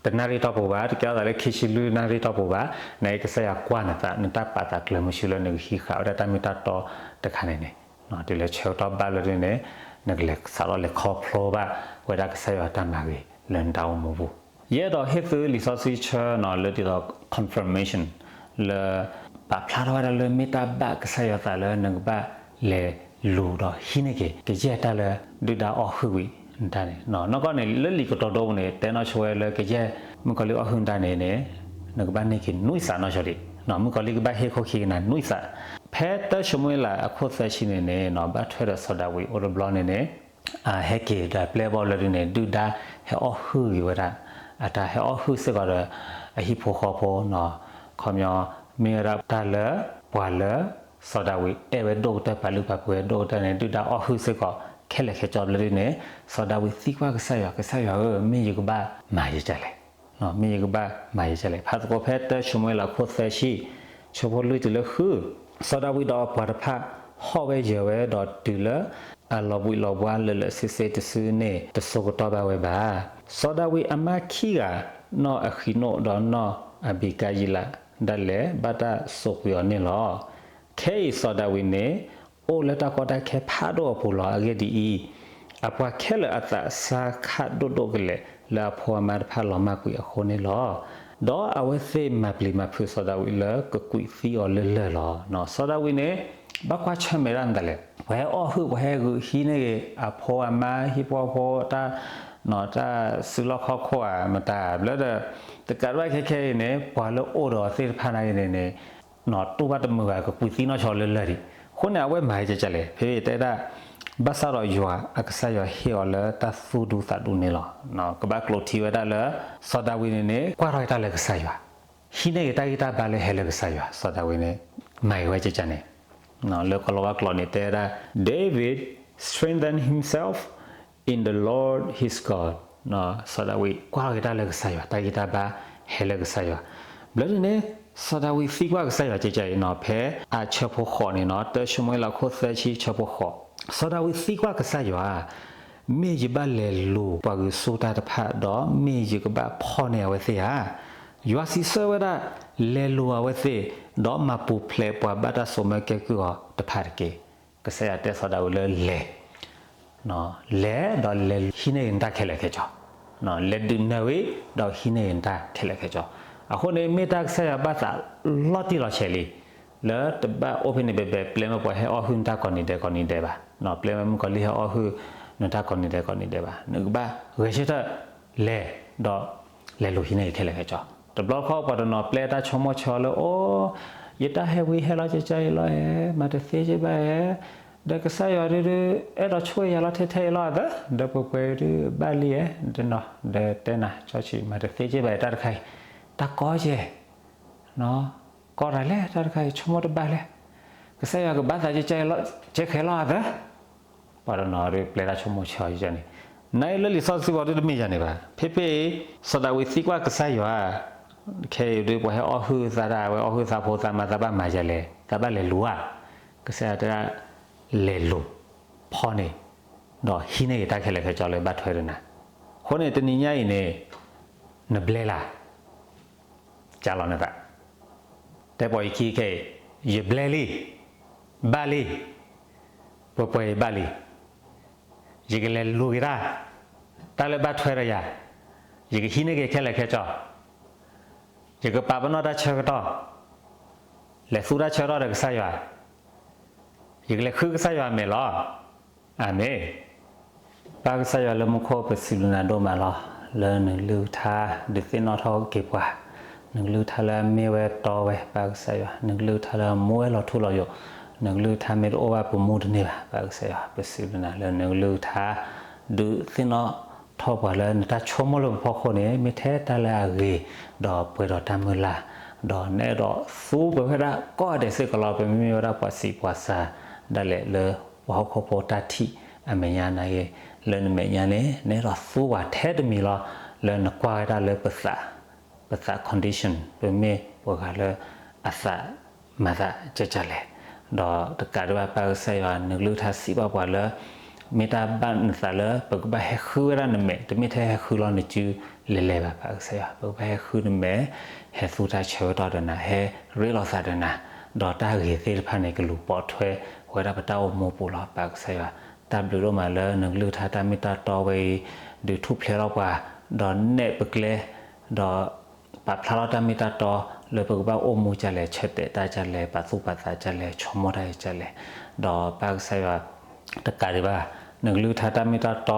တနၣ်ရံၣ်တီၢ်ပူၤဘၣ်, တကဲထီၣ်သးလၢခံဆံလွံၢ်နၣ်ရံၣ်တီၢ်ပူၤဘၣ်, နကစၢ်ယွၤကွၢ်နသး နတၢ်ပာ်သးကျၢၤမုဆူလၢနကဟံးဃာ်ဝဲဒၣ်တၢ်မ့ၢ်တၢ်တီတခါန့ၣ်န့ၣ်, တုၤလၢဆၢကတီၢ်ဘၣ်လၢဒုန့ၣ် နကလဲၤစးထီၣ်လဲၤခီဖျိဘၣ်ဝဲဒၣ်ကစၢ်ယွၤတၢ်မၤဂ့ၤလၢနတၢ်အိၣ်မူပူၤ. ယအဲၣ်ဒိးဟ့ၣ်သုလံာ်စီဆှံဆၢနီၤ လၢဒ်သိး confirmation လၢ ပာ်ဖျါထီၣ်ဝဲဒၣ်လၢမ့ၢ်တၢ်ဘၣ်ကစၢ်ယွၤသးလၢနကဘၣ်လဲၤလူၤဒီးဟံးန့ၢ်က့ၤ ကယဲၢ်တၢ်လၢဒုၣ်ဒါအီၣ်ဟုၣ်ဝံၤနတၢ်န့ၣ်, နီၢ်ကီၢ်န့ၣ် လၢလံာ်ကတိၤဒိပူၤန့ၣ် တဲနီၢ်ဆိဝဲလၢကယဲၢ်မုၣ်ကီၤလံၢ်အီၣ်ဟုၣ်နတၢ်န့ၣ်န့ၣ် နကဘၣ်န့ၢ်က့ၤနွံသးနီၢ်ဆိဒံး, မုၣ်ကီၤလံၢ်ကဘၣ်ဟ့ၣ်ခိၣ်ခံကနၤနွံသး. ဖဲတၢၡမူၤအ့လးအခိၣ်သၢဆံန့ၣ်န့ၣ် ဘၣ်ထွဲဒီးစီၤဒၤဝံးအိၣ်တဘျီန့ၣ်န့ၣ် ဟဲက့ၤဒီးပျဲၢ်ဘီၣ်လၢဒုန့ၣ် ဒုၣ်ဒါဟဲအီၣ်ဟုၣ်က့ၤဝဲဒၣ်, အတၢ်ဟဲအီၣ်ဟုၣ်စ့ၢ်ကီးဒီး အဟံၣ်ဖိဃီဖိနီၤ, ခီပညီ မ့ၢ်ဝဲဒၣ်တၢ်လၢ ပှၤလၢ စီၤဒၤဝံးအဲၣ်ဝဲဒိၣ်ကတၢၢ် ပာ်လုၢ်ပာ်ပှ့ၤဝဲဒိၣ်ကတၢၢ်န့ၣ် ဒုၣ်ဒါအီၣ်ဟုၣ်စ့ၢ်ကီး ခဲလၢာ်ခဲဆ့လၢဒုန့ၣ် စီၤဒၤဝံးသံကွၢ်ကစၢ်ယွၤ, ကစၢ်ယွၤဧၢ, မ့ၢ်ယကဘၣ်မၤယကလဲၣ် မ့ၢ်ယကဘၣ်မၤယကလဲၣ်. ဖးသကိးဖဲတၢၡမူၤအ့လးအခိၣ်သၢဆံ ဆၢဖိလွံၢ်တုၤလၢဃု, စီၤဒၤဝံးဒီးအပှၤတဖၣ် ဟီၣ်ဝဲယၢၤဝဲဒီးတုၤလၢ အလီၤဘှံးလီၤဘှါလၢာ်လၢာ်ဆ့ဆ့တစုန့ၣ် တဆိကတီၢ်ဘၣ်ဝဲဘၣ်. စီၤဒၤဝံးအမါခံဂၤ နီၢ်အဃံနိၣ်ဒီးနီၢ်အဘံကၤယံလး ဒၣ်လဲာ်ဘၣ်တၢ်စိာ်ကွံာ်အီၤန့ၣ်လီၤ. ခဲအံၤစီၤဒၤဝံးန့ၣ် အိၣ်လၢတၢ်ကီတၢ်ခဲဖးဒိၣ်အပူၤလီၤ. အဂ့ၢ်ဒ်အံၤ, အပှၤခဲလၢာ်အသးစၢ်ခးဒိၣ်ဒိၣ်ကလဲာ် လၢအဖိအမါတဖၣ်လီၤမၢ်ကွံာ်အဃိန့ၣ်လီၤ. ဒီးအဝဲသ့ၣ်မၤပျံၤမၤဖုးစီၤဒၤဝံးလၢကကွံာ်သံအီၤလၢလၢၢ်လီၤ. စီၤဒၤဝံးန့ၣ် ဘၣ်ကွၢ်ဆၢၣ်မဲာ်ဒၣ်မတၤလဲၣ်, ပှၤဟဲအီၣ်ဟုၣ် ပှၤဟဲဂုာ်ဟံးန့ၢ်ဂ့ၤ အဖိအမါဟံၣ်ဖိဃီဖိတၢ် တၢ်စုလီၢ်ခီၣ်ခိၣ်ဧါ မတၤဘျီဒီး တကးဒံးဘၣ်ခဲခဲအံၤန့ၣ် ပှၤလၢအိၣ်ဒီးအီၤသ့ၣ်တဖၣ်နာ်က့န့ၣ်န့ၣ် တူၢ်ဘၣ်တမုာ်ဘၣ် ကကွံာ်သံနီၢ်ဆီလၢလၢၢ်ဒံး. အဃိန့ၣ် အဝဲမၤဟဲကကလဲၣ် ဖဲတဲဒၣ် ဘၣ်ဆၣ်ဒီးယွၤအကစၢ်ယွၤဟ့ၣ်အီၤလၢတၢ်သူၣ်ဒူသးဒူန့ၣ်လီၤ. ကဘၣ်ကျိးထံဝဲဒၣ်လၢ စီၤဒၤဝံးန့ၣ်န့ၣ် ကွၢ်ထီၣ်က့ၤတၢ်လၢကစၢ်ယွၤ, ဟံးန့ၢ်က့ၤတၢ်ဂံၢ်တၢ်ဘါလၢဟဲလၢကစၢ်ယွၤ, စီၤဒၤဝံးန့ၣ် မၤက့ၤဝဲကကန့ၣ် လၢကီၤလၤဝါကျိာ်န့ၣ် တဲဝဲဒၣ် David strengthened himself in the Lord his God. စီၤဒၤဝံးကွၢ်ထီၣ်က့ၤတၢ်လၢကစၢ်ယွၤ, တၢ်ဂံၢ်တၢ်ဘါဟဲလၢကစၢ်ယွၤ. ဘျီဒ်န့ၣ် စီၤဒၤဝံးသံကွၢ်ကစၢ်ယွၤကကန့ၣ် ဖဲအဆၢဖိဃိးန့ၣ်နီၤ, တၢ်ၡမူၤအ့လးခိၣ်သၢဆံဆၢဖိဃိး, စီၤဒၤဝံးသံကွၢ်ကစၢ်ယွၤ, မ့ၢ်ယဘၣ်လဲၤလူၤပှၤဂုာ်ဆူၣ်တၢ်တဖၣ်, ဒီးမ့ၢ်ယကဘၣ်ဖီၣ်န့ၢ်အဝဲသ့ၣ်ဧါ. ယွၤစံးဆၢဝဲဒၣ်, လဲၤလူၤအဝဲသ့ၣ်, ဒီးမၤပူၤဖျဲးပှၤဘၣ်တၢ်စိာ်မၢကဲကုၢ်အီၤတဖၣ်တက့ၢ်. ကစၢ်ယွၤတဲစီၤဒၤဝံးလၢလဲၤ လဲၤဒီးလဲၤဟံးန့ၢ်က့ၤနတၢ်ခဲလၢာ်ခဲဆ့, လဲၤဒုးနၢၤဝံၤ ဒီးဟံးန့ၢ်က့ၤနတၢ်ခဲလၢာ်ခဲဆ့. အဃိန့ၣ် မ့ၢ်တၢ်ကစၢ်ယွၤဘၣ်သးလီၤတံၢ်လီၤဆဲးလံ, လၢတဘၣ်အိၣ်ဖဲန့ၣ်ဘဲဘဲ ပျဲမ့ၢ်ပှၤဟဲအီၣ်ဟုၣ်နတၢ်ကိးနံၤဒဲးကိးနံၤဒဲးဘၣ်, ပျဲမ့ၢ်မုၣ်ကီၤလံၢ်ဟဲအီၣ်ဟုၣ်နတၢ်ကိးနံၤဒဲးကိးနံၤဒဲးဘၣ်, နကဘၣ်ဂဲၤဆၢထၢၣ်လဲၤ ဒီးလဲၤလူၤဟံးန့ၢ်က့ၤခဲလၢာ်ခဲဆ့. တဘျီတခီၣ်ပှၤတနီၤပျဲတၢ်ဆိကမိၣ်ဆၢလၢ အိၣ် ယတၢ်ဟဲဝံဟဲလီၤကကါအံၤလီၤဧဲ, မၤတသ့က့ဘၣ်ဧဲ, ဒီးကစၢ်ယွၤဒုဒု အဲၣ်ဒိးဆိၣ်ဂ့ၤယၤလီၤထဲထဲအံၤလီၤအသၢ, ဒီးပှဲၤပှဲၤဒုဘၣ်လံဧဲ, ဒီးနီၤ ဒီးတဲနၤ ကၠီဆံး မၤတသ့က့ဘၣ်ဧဲ တၢ်တခါအံၤ, တၢ်ကီကဲ ကီတၢ်လဲၣ် တၢ်တခါအံၤ ဆိကမိၣ်တဘၣ်လဲၣ်, ကစၢ်ယွၤကဘၣ်သးကကါအံၤလီၤ ကဲခဲလီၤအသၢ. ပှၤတနီၤဒုပျဲတၢ်ဆိကမိၣ်ဆၢအီၤန့ၣ်, နလၢလံာ်စီဆှံပူၤဒုတမ့ၢ်ယၤန့ၣ်ဘၣ်. ဖဲဖဲအံၤ စီၤဒၤဝံးသံကွၢ်ကစၢ်ယွၤ, ခဲအံၤဒုပှၤဟဲအီၣ်ဟုၣ်သးတၢ် အဝဲအီၣ်ဟုၣ်သးဖိသးမါ သးဘၣ်မၤယၤလဲၣ်, သးဘၣ်လဲၤလူၤဧါ. ကစၢ်ယွၤတဲဒၣ် လဲၤလူၤ ဖီၣ်န့ၢ် ဒီးဟံးန့ၢ်က့ၤတၢ်ခဲလၢာ်ခဲဆ့လၢဘၣ်ထွဲဒီးနၤ. အဃိန့ၣ် တနံၤညါအံၤန့ၣ် နဘျဲလၢ် ကၢ်လီၤနသး, တဲပိာ်ယခံခဲအံၤ, ယဘျဲလံ, ဘၣ်လံ, ပှဲၤပှဲၤအံၤဘၣ်လံ, ယကလဲၤလူၤက့ၤတၢ်, တၢ်လၢဘၣ်ထွဲဒီးယၤ, ယကဟံးန့ၢ်က့ၤခဲလၢာ်ခဲဆ့, ယကပာ်ပနီၣ်တၢ်ဆၢကတီၢ်, လဲၤသူတၢ်ဆၢကတီၢ်ဒီးကစၢ်ယွၤ, ယကလဲၤဃုကစၢ်ယွၤအမဲာ်လီၤ. အၤမ့ၣ်. ပၢ်ကစၢ်ယွၤလၢမူခိၣ် ပစံးဘျုးနၤဒိၣ်မးလီၤ. လၢနကလုၢ်ကထါ ဒုးသ့ၣ်နီၣ်ထီၣ်က့ၤပှၤ, နကလုၢ်ကထါလၢအမ့ၢ်ဝဲတီဝဲ ပၢ်ကစၢ်ယွၤ, နကလုၢ်ကထါလၢအမူဝဲလီၤထူလီၤယိာ်, နကလုၢ်ကထါမ့ၢ်တအိၣ်ဘၣ်ပမူတန့ၢ်ဘၣ် ပၢ်ကစၢ်ယွၤ, ပစံးဘျုးနၤလၢနကလုၢ်ကထါ ဒုးသ့ၣ်နီၣ်ထီၣ်ပှၤလၢနတၢ်ဆိကမိၣ်လၢပဖီခိၣ်န့ၣ် မ့ၢ်ထဲတၢ်လၢအဂ့ၤ, ဒီးပှဲၤဒီးတၢ်မုၢ်လၢ်, ဒီးနအဲၣ်ဒိးသူပှဲၤဝဲဒၣ်ကိးဂၤဒဲးစ့ၢ်ကီးလီၤ. ပမ့မ့ၢ်ဝဲဒၣ်ပှၤစံးပှၤစၤ ဒၣ်လဲာ်လၢ ပှၤဟီၣ်ခိၣ်ဖိတၢ်ထံၣ်အမဲာ်ညါန့ၣ်ဂ့ၤ, လၢနမဲာ်ညါန့ၣ် နအဲၣ်ဒိးသူပှၤထဲတမံၤလီၤ. လၢနကွၢ်ဝဲဒၣ်လၢပသး, ပသး condition ပမ့ၢ်ပှၤဂၤလၢအသးမၤသးကကလဲၣ်, ဒီးတကးဒံးဘၣ် ပၢ်ကစၢ်ယွၤ နကလုၢ်ကထါစံးဘၣ်ပှၤလၢ မ့ၢ်တၢ်ဘၣ်နသးလၢ ပကဘၣ်ဟဲဃုဝဲဒၣ်နမဲာ်, တမ့ၢ်ထဲဟဲဃုလီၤနစုလဲၤလဲၤဘၣ် ပၢ်ကစၢ်ယွၤ, ပကဘၣ်ဟဲဃုနမဲာ်, ဟဲသူတၢ်ဆၢကတီၢ်ဒီးနၤ, ဟဲရ့လိာ်သးဒီးနၤ, ဒီးတၢ်ဂ့ၤသ့ၣ်တဖၣ်န့ၣ် ကလူၤပိာ်ထွဲဝဲဒၣ်ပတၢ်အိၣ်မူပူၤလီၤ ပၢ်ကစၢ်ယွၤ. တၢ်ဘျုးဒိၣ်မးလၢနကလုၢ်ကထါတၢ်မ့ၢ်တၢ်တီဝဲအံၤ ဒုးထူၣ်ဖျဲးထီၣ်ပှၤ, ဒီးနဲၣ်ပကျဲ, ဒီး ပာ်ဖျါထီၣ်တၢ်မ့ၢ်တၢ်တီ လၢပကဘၣ်အိၣ်မူဒ်လဲၣ်, ဆၢတဲာ်တၢ်ဒ်လဲၣ်, ပာ်သူၣ်ပာ်သးဒ်လဲၣ်, ဆိကမိၣ်တၢ်ဒ်လဲၣ်, ဒီးပၢ်ကစၢ်ယွၤ တကးဒံးဘၣ်, နကလုၢ်ကထါတၢ်မ့ၢ်တၢ်တီ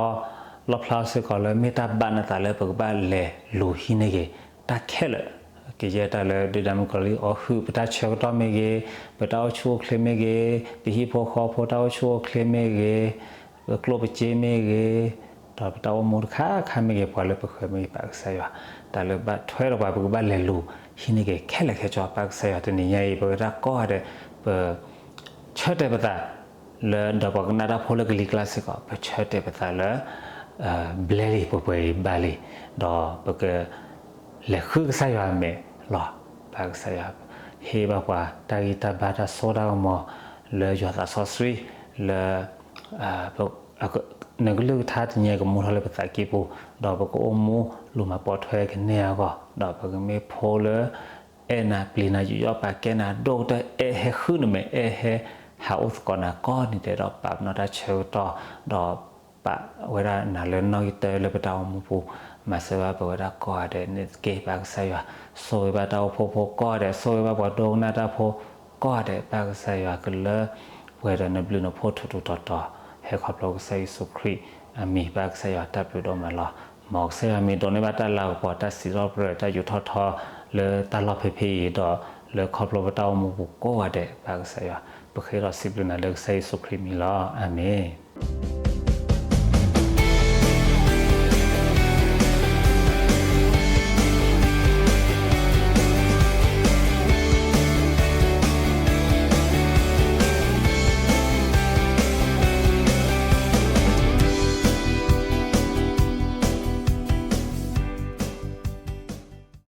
လီၣ်ဖျါစ့ၢ်ကီးလၢ မ့ၢ်တၢ်ဘၣ်နသးလၢပကဘၣ်လဲၤလူၤဟံးန့ၢ်က့ၤ တၢ်ခဲလၢာ်, ကယဲၢ်တၢ်လၢဒုၣ်ဒါမုၣ်ကီၤလံၢ်အီၣ်ဟုၣ် ပတၢ်ဆၢကတီၢ်မ့ၢ်ဂ့ၤ, ပတၢ်အိၣ်ဆူၣ်အိၣ်ချ့မ့ၢ်ဂ့ၤ, ပဟံၣ်ဖိဃီဖိတၢ်အိၣ်ဆူၣ်အိၣ်ချ့မ့ၢ်ဂ့ၤ, ပကျိၣ်ပစ့မ့ၢ်ဂ့ၤ, ဒီးပတၢ်အိၣ်မူတခါခါမ့ၢ်ဂ့ၤ, ပှၤလၢပဃၢၤမ့ၢ်ဂ့ၤ ပၢ်ကစၢ်ယွၤ, တၢ်လၢဘၣ်ထွဲဒီးပှၤ ပကဘၣ်လဲၤလူၤဟံးန့ၢ်က့ၤခဲလၢာ်ခဲဆ့ ပၢ်ကစၢ်ယွၤ, တနံၤညါအံၤ ပဝဲဒၣ်ကိးဂၤဒဲး ပ ဆၢတဲာ်ပသး လၢဒီးပှၤကနၣ်တၢ်ဖိလၢကလံၤကျါစ့ၢ်ကီး ပဆၢတဲာ်ပသးလၢ ဘျဲလံ ပှဲၤပှဲၤအံၤဘၣ်လံ, ဒီးပက လဲၤဃုကစၢ်ယွၤအမဲာ်လီၤ. ပၢ်ကစၢ်ယွၤ ဟ့ၣ်ဘၣ်ပှၤတၢ်ဂံၢ်တၢ်ဘါတၢ်စိတၢ်ကမီၤ လၢယွၤသးစီဆှံ လၢ နကလုၢ်ကထါတနံၤအံၤကမူထီၣ်လၢပသးကံၢ်ပူၤ, ဒီးပကအိၣ်မူလူၤမၤပိာ်ထွဲကန့ၢ်အဂီၢ်, ဒီးပကမ့ၢ်ဖိလၢ အဲၣ်နၤပျံၤနၤ ယူးယီၣ်ပာ်ကဲနၤ ဒိၣ်ကတၢၢ် အဲၣ်ဟဲဃုနမဲာ် အဲၣ်ဟဲဟးအိၣ်သကိးနၤကိးနံၤဒဲး ဒီးပာ်ပနီၣ်တၢ်ဆၢကတီၢ် ဒီးပာ်ဝဲဒၣ်နၤလၢနီၣ်ဂံၢ်တၢလၢပတၢ်အိၣ်မူပူၤ, မၤစၢၤဘၣ်ပဝဲဒၣ်ကိးဂၤဒဲးန့ၣ်တက့ၢ်. ပၢ်ကစၢ်ယွၤ ဆိၣ်ဂ့ၤဘၣ်တၢ်အိၣ်ဖှိၣ်ဖိကိးဂၤဒဲး, ဆိၣ်ဂ့ၤဘၣ်ပှၤဒိကနၣ်တၢ်ဖိကိးဂၤဒဲး, ပၢ်ကစၢ်ယွၤ ကလၢပှဲၤဒီးနဘျုးနဖှိၣ်ထူးထူးတီၤတီၤ, ဟဲခီဖျိကစၢ်ယ့ၣ်ၡူးခရံာ်အမံၤ, ပၢ်ကစၢ်ယွၤ တၢ်ဘျုးဒိၣ်မးလီၤ. မ်ကစၢ်ယွၤမ့ၢ်ဒိးန့ၢ်ဘၣ်တၢ်လၤကပီၤ တၢ်စံးထီၣ်ပတြၢၤ တၢ်ယူးထီၣ်ထီလၢတၢ်လီၢ်ဖဲဖဲအံၤဒီး လၢခီဖျိပတၢ်အိၣ်မူပူၤကိးဂၤဒဲး, ပၢ်ကစၢ်ယွၤ ပဃ့ဒီးစံးဘျုးနၤလၢကစၢ်ယ့ၣ်ၡူးခရံာ်မံၤလီၤ. အၤမ့ၣ်.